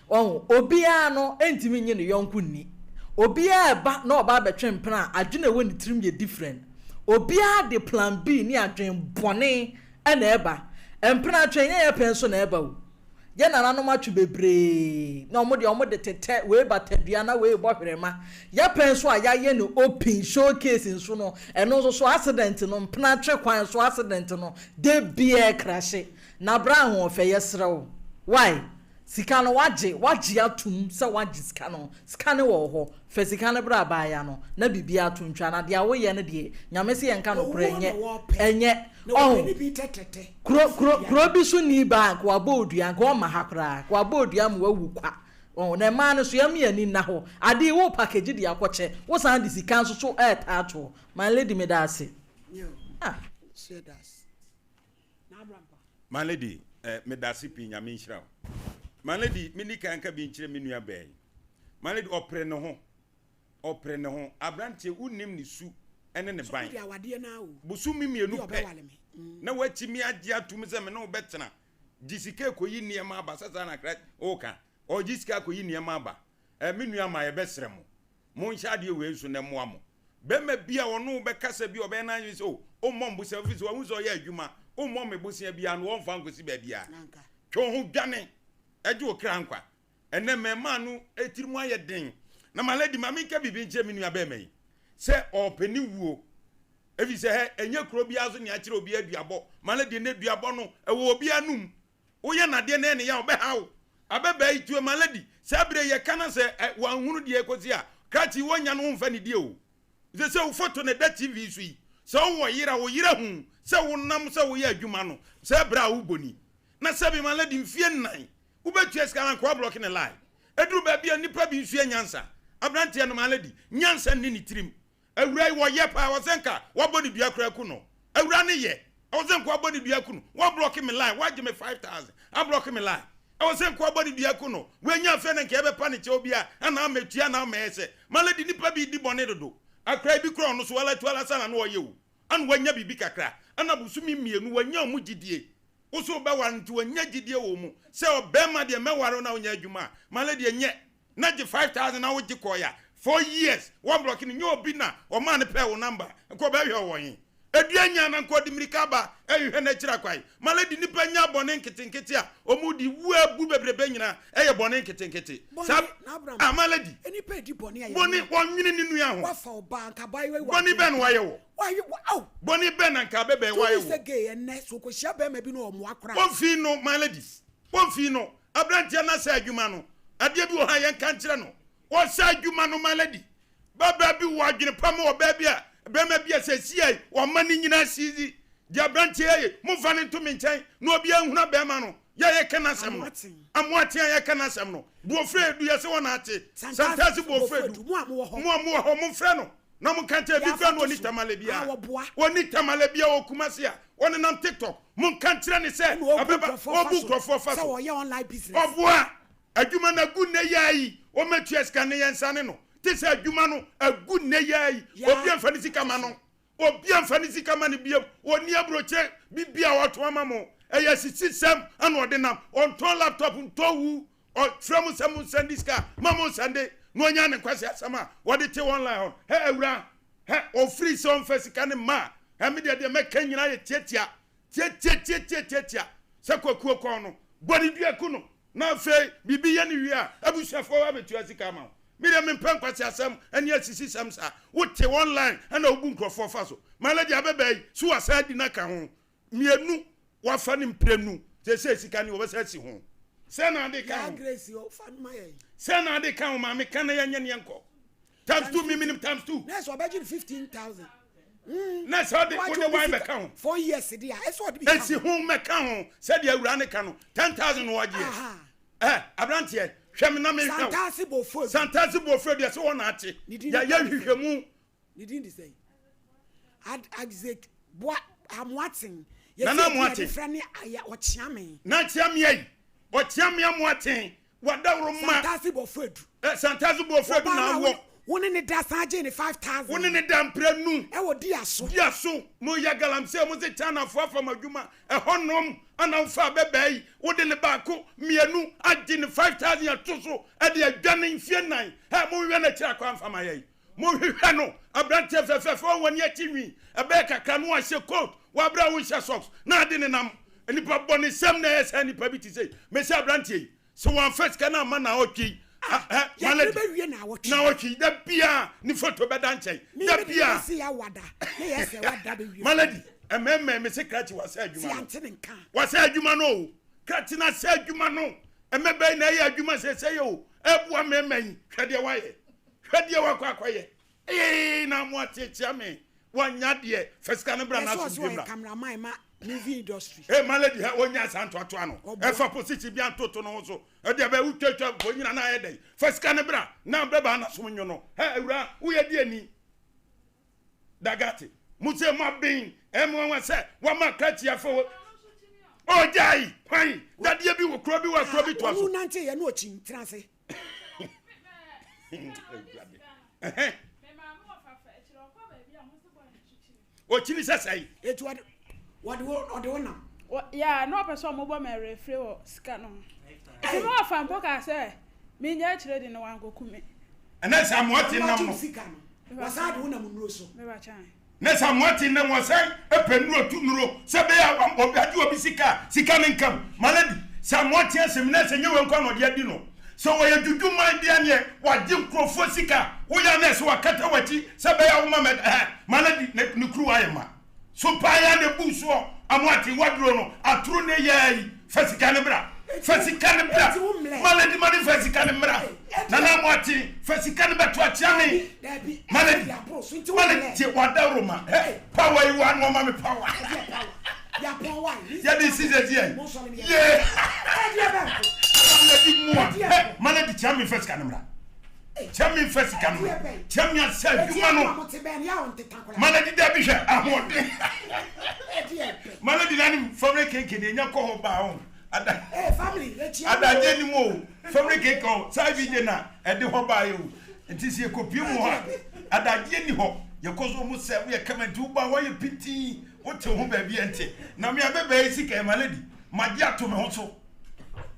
[SPEAKER 4] o ɔho obiara no ntumi nye ne yɔnko nni obiara ɛba na ɔba abɛtwe mpena a adwene ɛwɔ ne tirim yɛ different Obiara de plan B ne adwen bɔne na ɛba. Mpena atwe ɛnyɛ yɛ pɛ nso na ɛba o. Yɛ nananom atwe bebree na wɔn deɛ wɔn de tetɛ, wei ba tadua na wei bɔ hwerɛma. Yɛ pɛ nso a yɛayɛ no open showcase nso no, ɛno nso so accident no, mpena twe kwan so accident no, da biara ɛkrahye. Na bra ahoɔfɛ yɛsrɛ wo, why? Sika no wagye, wagye atum sɛ wagye sika no, sika no wɔ wo hɔ, fa sika no bra abaayewa no na biribiara to ntwa, na deɛ woyɛ no deɛ Nyame se yɛnka nokorɛ ɛnyɛ, ɛnyɛ, ɔho, kuro, kuro, kuro bi so ni baa nka wabɔ wo dua, nka ɔmma ha koraa, nka wabɔ wo dua ma wawu kwa, ɔho, na mmaa no so yɛmma yɛn ani nna hɔ, adeɛ yi wo package de akɔkyɛ, wo san de sika nso so ɛretaa toɔ, my lady meda ase. Ah.
[SPEAKER 5] My lady, eh, medase pii, Nyame nhyira wo. My lady, menni kan nka bi nkyerɛ me nua baa yi. My lady, ɔpere ne ho. Ɔpere ne ho. Abranteɛ, wonnim ne su ne ne ban. Bosome mmienu pɛ na watumi agye atom sɛ me ne wo bɛtena. Gye sika kɔyi nneɛma aba, sɛ saa na kra woka. Ɔgye sika kɔyi nneɛma aba. Eh, me nua ma yɛbɛsrɛ mo. Monhyɛ adeɛ wei nso na ɛmmoa mo. Bɛrima bi a ɔne wo bɛkasa bi a ɔbɛyɛ n'adwene sɛ o, wommɔ me bosea ɛfiri sɛ wahu sɛ ɔyɛ adwuma, wommɔ me bosea biara no wɔmfa nkɔsi baabiara. Twe wo ho dwane gye wo kra nkwa. Ɛnnɛ mmarimaa no tirim ayɛ den. Na my lady, ma menka biribi nkyerɛ me nua barima yi sɛ ɔrepɛ ne wuo. Ɛfiri sɛ hɛ, ɛnyɛ kuro biara so na yɛakyerɛ obiara duabɔ. My lady, ɛnnɛ duabɔ no, ɛwɔ obiara anum. Woyɛ no adeɛ na ɛyɛ ne ya a, ɔbɛha wo. Abɛbaa yi tue, my lady, saa berɛ yi yɛka na sɛ ɛ, wanhunu deɛ ɛrekɔsi a, krakye yi wɔnnya no womfa ne die o. Sɛ sɛ wo foto na ɛda TV so yi, sɛ wowɔ yere a, wo yere ahu sɛ wonam sɛ woyɛ adwuma no, saa berɛ a wobɔ ni. Na sɛbe my lady, mfie nnan, wobɛtua sika no anka woablɔke ne line. Ɛduru baabi a nnipa bi nsua nyansa. Aberanteɛ no, my lady, nyansa nni ne tirim. Awura yi wɔyɛ paa ɔsɛ nka wabɔ ne dua koraa ku no awura ne yɛ ɔsɛ nka wabɔ ne dua ku no wa block me line wagye me 5000 ablɔke me line ɛwɔ sɛ nka wabɔ ne dua ku no wanya afei na nka yɛbɛpa ne kyɛw bi a ana amɛtua na amɛyɛ sɛ malady nipa bi di bɔne dodo akora bi kora ɔno so wala tu ala sana na ɔyɛ o ana wanya biribi kakra ana bosome mmienu wanya ɔmo gyidie wo so wobɛware nti wanya gyidie wɔ mu sɛ ɔbɛrima deɛ mɛware wo na wonya adwuma a malady ɛnyɛ na gye 5000 na wogye kɔɔ ya 4 years wɔn blɔki no nyɛ obi na ɔmaa no pɛɛ wo number nka ɔbɛhwɛ wɔ he edua nya na nka ɔde mirika aba ɛhwehwɛ n'akyiri akwan ma lady nipa nya bɔne nketenkete a ɔmu di wu abu bebrebe nyina ɛyɛ bɔne nketenkete saa ah ma lady bɔne wɔnwene ne nua ho bɔne bɛn na wayɛ wɔ bɔne bɛn na nka bɛbɛn wayɛ wɔ wɔmfii no my lady wɔmfii no Aberanteɛ no asɛ adwuma no. Adeɛ bi wɔ hɔ a yɛnka nkyerɛ no. Ɔsɛ adwuma no ma lady. Babaa bi wɔ adwene pa ma ɔbaa bi a bɛrima bi a sɛsiai wama ne nyinaa siizi. Deɛ aberanteɛ yi ayɛ, momfa no nto me nkyɛn na obiara nhunu abɛrima no. Yɛ a yɛka n'asɛm no. Amoakye a yɛka n'asɛm no. Boɔfrɛ Edu, yɛse wɔn ate. Santase Boɔfrɛ Edu. Mo a mowɔ hɔ, momfrɛ no. Na monka nkyerɛ bi koraa na ɔnni Tamale biara. Ɔnni Tamale biara wɔ Kumasi a ɔnenam TikTok. Monka nkyerɛ no sɛ ɔbɛba. Ɔbu nkurɔfoɔ fa so. Ɔboa. Adwuma no agu nnɛ yi ara yi. Ɔmmɛtua sika no yɛnsane no. Te sɛ adwuma no agu nnɛ yi ara yi. Obiara mfa ne sika mma no. Obiara mfa ne sika mma no biom. Ɔnni aburokyire biribiara a ɔtɔn ama mo. Ɛyɛ asisisɛm na ɔde nam. Ɔntɔn laptop, ntɔ wu. Ɔfrɛ mo sɛ monsɛnde sika a, ma monsɛnde na ɔnya ne nkwaseasɛm a wɔde te online hɔ no. Hɛ awura, hɛ ɔfiri sɛ ɔmfa sika no mma a, hɛ me deɛ deɛ mɛka nyinaa yɛ tiatia, tiatiatiatiatiatia sɛ kwakuo kɔn no, bɔ ne dua ku no, na afei biribi yɛ no wie a, abusuafoɔ ba bɛtua sika ama wo. Me deɛ mempɛ nkwaseasɛm ne asisisɛm saa. Wote online ɛna wobu nkurɔfoɔ fa so. My lady abɛbaa yi, so wasan adi no aka ho? Mmienu, wafa no mprenu, seesei sika no wɔbɛsan asi ho. Sɛ na ade ka
[SPEAKER 1] Yaa
[SPEAKER 5] ho.
[SPEAKER 1] Grace o fa no ma yɛn.
[SPEAKER 5] Sɛ na ade ka ho maame ka na yɛnyɛ ne yɛnkɔ. Times 2 me menim times 2.
[SPEAKER 1] Na ɛsɛ ɔbɛgye no 15,000.
[SPEAKER 5] Na sɛ ɔde wode wan bɛka ho.
[SPEAKER 1] 4 years de a ɛsɛ ɔde bi ka ho.
[SPEAKER 5] Esi ho mɛka ho sɛdeɛ awura ne ka no 10,000 na ɔgyeɛ. Ɛ aberanteɛ hwɛ me na mehwɛ wo.
[SPEAKER 1] Santase Bofo.
[SPEAKER 5] Santase Bofo deɛ sɛ wɔn na ate. Yɛyɛ hwehwɛmu.
[SPEAKER 1] Ne din de sɛn? Ad Isaac Boa Amoaten.
[SPEAKER 5] Nana Amoaten.
[SPEAKER 1] Yɛfrɛ ne ayɛ Ɔkyeame.
[SPEAKER 5] Na Kyeame ayi. Ɔkyeame Amoaten. Wadaworo ma.
[SPEAKER 1] Santase Bofo Edu.
[SPEAKER 5] Ɛ Santase Bofo Edu na awɔ.
[SPEAKER 1] Wo ne ne da san gye ne 5000.
[SPEAKER 5] Wo ne ne da mprenu.
[SPEAKER 1] Ɛwɔ dia so.
[SPEAKER 5] Dia so. Mo yɛ galamsey mo se China fo afa mo adwuma. Ɛhɔ nom ana wofa abɛbaa yi. Wode ne baako, mmienu agye ne 5000 ato so ɛde adwane mfie nnan. Ɛ mo nhwɛ n'akyiri akɔ amfa ma yɛn. Monhwehwɛ no, aberanteɛ fɛfɛɛfɛ a ɔwɔ ani akyi nwi, ɛbɛyɛ kakra na wahyɛ coat, wɔ aberɛ a wonhyɛ socks, na ade nenam. Nnipa bɔnesɛm na ɛyɛ saa nnipa bi te sei. Mese aberanteɛ yi, sɛ wamfa sika no amma naawɔtwe yi, ah, eh,
[SPEAKER 1] Yɛde
[SPEAKER 5] malady,
[SPEAKER 1] bɛwie naawɔtwe.
[SPEAKER 5] naawɔtwe yi, da biara ne foto bɛda nkyɛn,
[SPEAKER 1] Me
[SPEAKER 5] da
[SPEAKER 1] mede
[SPEAKER 5] biara.
[SPEAKER 1] bɛsi awada na yɛ sɛ wada bɛwie.
[SPEAKER 5] Malady, ɛmɛɛmɛɛ, mese krakye wasɛ adwuma
[SPEAKER 1] Sɛ
[SPEAKER 5] no.
[SPEAKER 1] yɛante ne nka a.
[SPEAKER 5] Wasɛ adwuma no o, krakye no asɛ adwuma no. Ɛmɛbɛn na ɛyɛ adwuma seesei o, ɛboa mmarima yi, hwɛ deɛ wayɛ. Hwɛ deɛ wakɔ akɔyɛ. Eeii na mo ateatea me. Wanya deɛ. Fa sika no bra na
[SPEAKER 1] Yɛsɛ ɔsɛ
[SPEAKER 5] asomdwe
[SPEAKER 1] ɔyɛ
[SPEAKER 5] mmra.
[SPEAKER 1] cameraman ma movie industry.
[SPEAKER 5] Hey my lady hɛ wonya saa ntoatoa no.
[SPEAKER 1] Ɔboa.
[SPEAKER 5] Ɛfa position bi antoto no ho so. Ɛdeɛ bɛ wotwatwa mfonyina na ayɛ dɛn. Fa sika no bra na bɛba na som nwo no. Hɛ awura woyɛ deɛ ni. Dagate. Mo se mo aben. Ɛyɛ me nwanwa sɛ wama krakye afa wɔ. Ɔgyae kwan. Dadeɛ bi wɔ kuro bi wɔ kuro bi toa so.
[SPEAKER 1] Ɔno nante yɛ na ɔkyin tena ase.
[SPEAKER 5] ɔkyini sɛ sɛe
[SPEAKER 1] ɛti wɔde wo nam
[SPEAKER 11] ya na ɔpɛ sɛ ɔmobɔ me refere wɔ sika no ho nti na ɔfa mpo kaa sɛ menyɛ akyerɛ di no wankɔku me
[SPEAKER 5] ɛnɛ sɛ amoate nam no
[SPEAKER 1] wɔsan de wo nam nnuro so
[SPEAKER 5] Ne sɛ amoate nnɛ wɔsɛn pɛ nnuro tu nnuro sɛ ɛbɛyɛ a ɔbɛgye obi sika a sika no nka mu. Malady, sɛ amoate asɛm na sɛ nyɛ wei nko na ɔde adi no. Sɛ ɔyɛ dwudwu man bi a neɛ wagye nkurɔfoɔ sika a woyɛ a na ɛsɛ wakata w'akyi sɛ ɛbɛyɛ a woma mɛ ɛhɛ Malady ne ne kuruwa ayɛ ma. So paa yi ara na ebu soɔ Amoate waduro no atoro ne yɛɛ yi fa sika no bra fa sika no bra Malady ma ne fa sika no mmra Nana Amoate fa sika no bɛto akyea me Malady Malady tie wadaworo ma hɛ power yi wa no ɔma me power yɛde si sɛ si yɛ yee Malady mua hɛ Malady kyea me fa sika no mmra kyea me fa sika no mmra kyea me asɛ adwuma no Malady dabi hwɛ ahoɔden Malady nanim family kenke deɛ nya kɔ hɔ baa ho ada adagye nim o family kenke o saa bi gye na ɛde hɔ baa yɛ o nti sɛ yɛkɔpie mu hɔ a adagye ni hɔ yɛkɔ so mu sɛ woyɛ kama nti woba hɔ yɛ pintin wote ho baabi ɛnte na me abɛbɛɛ yi sika Malady magye ato me ho so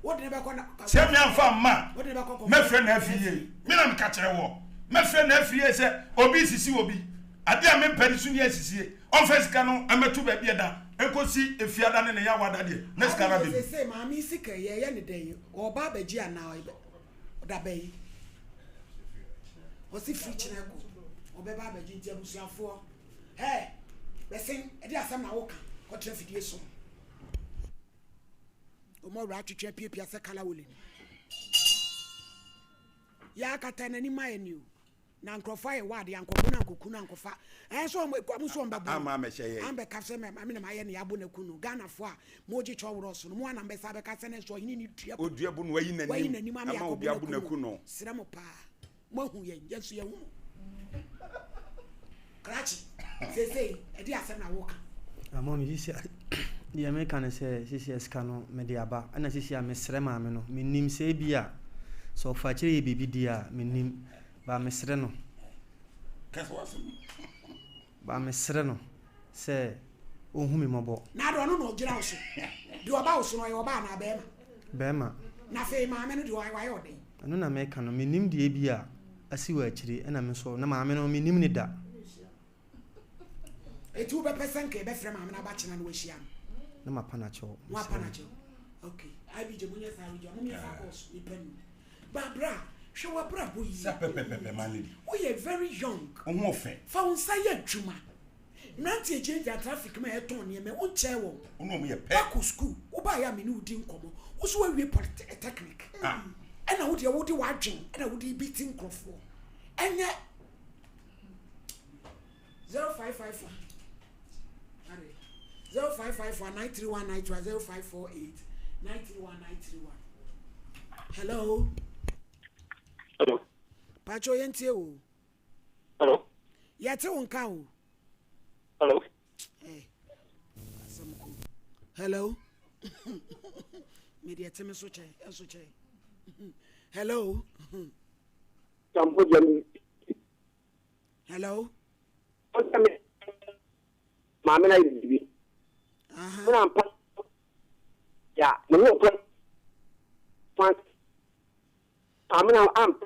[SPEAKER 5] Sɛ me amfa amma a, mɛfrɛ no afiri yie. Me na meka kyerɛ woɔ. Mɛfrɛ no afiri yie sɛ obi resisi obi. Adeɛ a mempɛ no so ni asisie. Ɔmfa sika no mmɛto baabi a ɛda nkɔsi Efiada ne ne Yawada deɛ, na sika no abɛdu.
[SPEAKER 1] Seesei maame yi sika yi, yɛyɛ no dɛn? Ɔreba abɛgye anaa ɔda bɛn? Ɔse firi kyena kɔ, ɔbɛba abɛgye nti abusuafoɔ, hɛɛ, bɛsen, ɛde asɛm na woka, kɔtena fidie so. Wɔn awura atwetwe apiapia sɛ kalawole no. Yɛakata n'anim ayɛ ni o. Na nkurɔfoɔ ayɛ wɔ adeɛ ankɔbo no ankɔku no ankɔfa. Ɛn so wɔn wɔn nso wɔn bɛbo no.
[SPEAKER 5] Ama amɛhyɛ yɛn.
[SPEAKER 1] Ambɛka sɛ mɛ mɛ na mayɛ ne yɛabo no aku no. Ghanafoɔ a mogye kyɛ ɔworɔ so no mo ana mbɛsa abɛka sɛ ne nso ɔhene ne dua bu.
[SPEAKER 5] Odua bu no wayi n'anim.
[SPEAKER 1] Wayi n'anim ama
[SPEAKER 5] Ama obi
[SPEAKER 1] yɛakɔbo
[SPEAKER 5] abo
[SPEAKER 1] no
[SPEAKER 5] no
[SPEAKER 1] aku
[SPEAKER 5] aku
[SPEAKER 1] no.
[SPEAKER 5] no.
[SPEAKER 1] Srɛ mo paa. Moahu yɛn, yɛn nso yɛahu mo. Krakye, seesei ɛde asɛm na woka.
[SPEAKER 2] Ah mummy sisi a deɛ meka ne sɛ sisi a sika no mede aba ɛna sisi a mesrɛ maame no menim sɛ ebi a sɛ ɔfa akyire yɛ biribi di a menim ba mesrɛ no ba mesrɛ no sɛ ɔnhu me mmɔbɔ.
[SPEAKER 1] Na ade ɔno na ɔgyina wo so deɛ ɔba wo so no ɔyɛ ɔbaa anaa bɛrima?
[SPEAKER 2] Bɛrima.
[SPEAKER 1] Na afei maame no deɛ wayɛ ɔdɛn?
[SPEAKER 2] Ɛno na meka no, mennim deɛ ebia asi wɔ akyire, ɛna me nso na maame no mennim no da.
[SPEAKER 1] Eti wobɛpɛ sɛ nka yɛbɛfrɛ maame no aba kyena na wahyia no?
[SPEAKER 2] Na mapa no akyɛw.
[SPEAKER 1] Na wapa no akyɛw. Okay. IBJ monyɛ saa regya, monyɛ saa course nipa nu. Ba bra, hwɛ w'abrabɔ yie.
[SPEAKER 5] Sɛ pɛpɛpɛpɛ man lady.
[SPEAKER 1] Woyɛ very young.
[SPEAKER 5] Wo ho ɔfɛ.
[SPEAKER 1] Fa wo nsa yɛ adwuma. Mmeranteɛ gyinagyina traffic mu a yɛtɔn nneɛma, wonkyɛɛ wɔn.
[SPEAKER 5] Wo ne wɔn yɛ pɛ.
[SPEAKER 1] Woakɔ sukuu, wobaeɛ a me ne wo di nkɔmmɔ. Wo so wawie polytechnic. Ɛna wo deɛ wode w'adwen ɛna wode bi ti nkurɔfoɔ. Ɛnyɛ 0554 0554 931 931 0548 931 931. Hello.
[SPEAKER 17] Hello.
[SPEAKER 1] Pacho yɛntie o.
[SPEAKER 17] Hello.
[SPEAKER 1] Yɛte wo nka o.
[SPEAKER 17] Hello.
[SPEAKER 1] Eh, asɛm ko. Hello. Me deɛ te me so kyɛn, ɛso kyɛn. Hello.
[SPEAKER 17] Sampo deɛ me.
[SPEAKER 1] Hello.
[SPEAKER 17] Maame na yɛ biribi. Mena mpa. Ya, me ne ɔpɛ. Fan. Maame na am.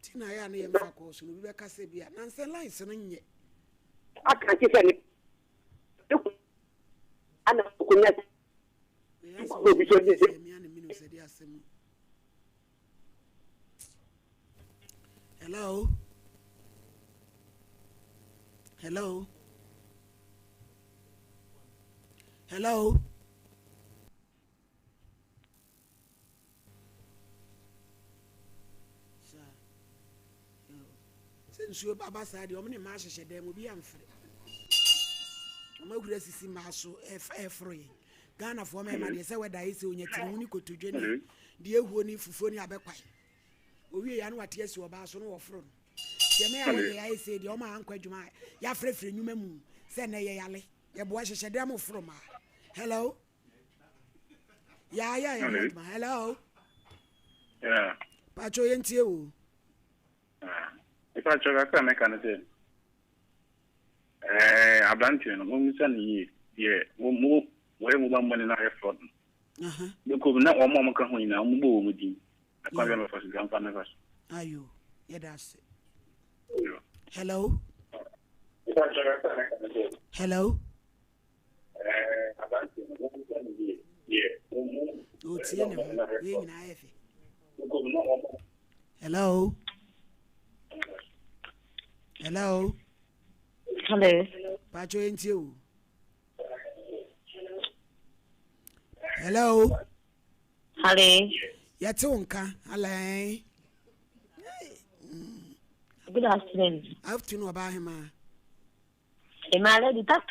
[SPEAKER 1] Ti na ayɛ a ne yɛmfa kɔɔ so no obi bɛka sɛ bi a nansɛ lines no nyɛ.
[SPEAKER 17] Aka nti sɛ ne ana okonya obi so de sɛ.
[SPEAKER 1] Hello. Hello. Hello. Sɛ nsuo ba saa deɛ wɔn ne mmaa hyehyɛ dan mu obi amfrɛ. Wɔn ahuri asisi mmaa so ɛforo yɛn. Ghanafoɔ mmarima deɛ sɛ wɛda ayɛ sɛ onya tiri ho ne kotodwe ne deɛ ehuo ne fufuo ne abɛkwae. Owie ya no wate asi ɔbaa so no wɔforo no. Deɛ mɛyɛ a wɔdeɛ ayɛ sɛ deɛ wɔn a ankɔ adwuma a yɛafrɛfrɛ nnwuma mu sɛ nnɛ yɛ yale yɛboa hyehyɛ dan mu foro mmaa. Hello. Yeah, yeah, yeah. Hello. Hello.
[SPEAKER 17] Yeah.
[SPEAKER 1] Pacho yɛntie wo.
[SPEAKER 17] Pacho kakra mɛka no sɛ ɛɛ aberanteɛ no mommisa no yie deɛ mo wɔyɛ mobile money no ayɛ fraud no. Bɛkɔ mu na wɔn a wɔka ho nyinaa wɔbɔ wɔn din. Ɛkwan bɛ mɛfa so dwa mfa mɛfa so.
[SPEAKER 1] Ayo, yɛda ase. Hello. Hello. Ɔtie ne ho wei nyinaa yɛ fɛ. Hello. Hello.
[SPEAKER 18] Hello.
[SPEAKER 1] Pacho yɛntie o. Hello.
[SPEAKER 18] Hello.
[SPEAKER 1] Yɛte wo nka. Hello.
[SPEAKER 18] Good afternoon.
[SPEAKER 1] Afternoon ɔbaa hemaa.
[SPEAKER 18] Ema lady tak.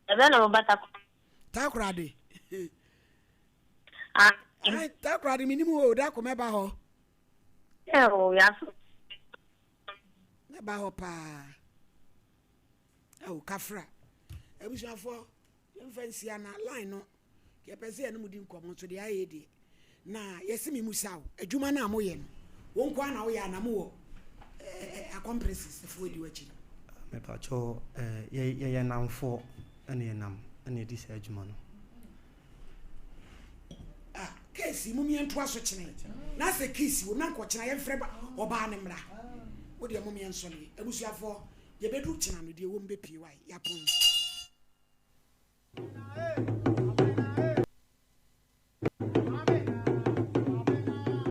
[SPEAKER 18] Ɛbɛ na mo ba tak.
[SPEAKER 1] Takoradi.
[SPEAKER 18] Ah.
[SPEAKER 1] Ai takoradi mi nimu o da ko mɛba hɔ.
[SPEAKER 18] Ɛ o yaso.
[SPEAKER 1] Mɛba hɔ paa. Ɛwɔ kafra. Abusuafoɔ yɛmfa nsia na line no. Yɛpɛ sɛ yɛne mo di nkɔmmɔ nso deɛ ayɛ deɛ na yɛse me musa wo adwuma no a moyɛ no wo nko ara na woyɛ anaa mowɔ accomplices foɔ di w'akyi?
[SPEAKER 2] Mepakyɛw yɛyɛ nnamfoɔ ɛna yɛnam ɛna yɛdi saa adwuma no.
[SPEAKER 1] Ah, case yi mom yɛntoa so kyene na sɛ case wom na nkɔkyena yɛmfrɛ ɔbaa no mmra wo deɛ mom yɛnsɔre abusuafoɔ yɛbɛduru kyena no deɛ wom bɛpie wae yɛapɔn.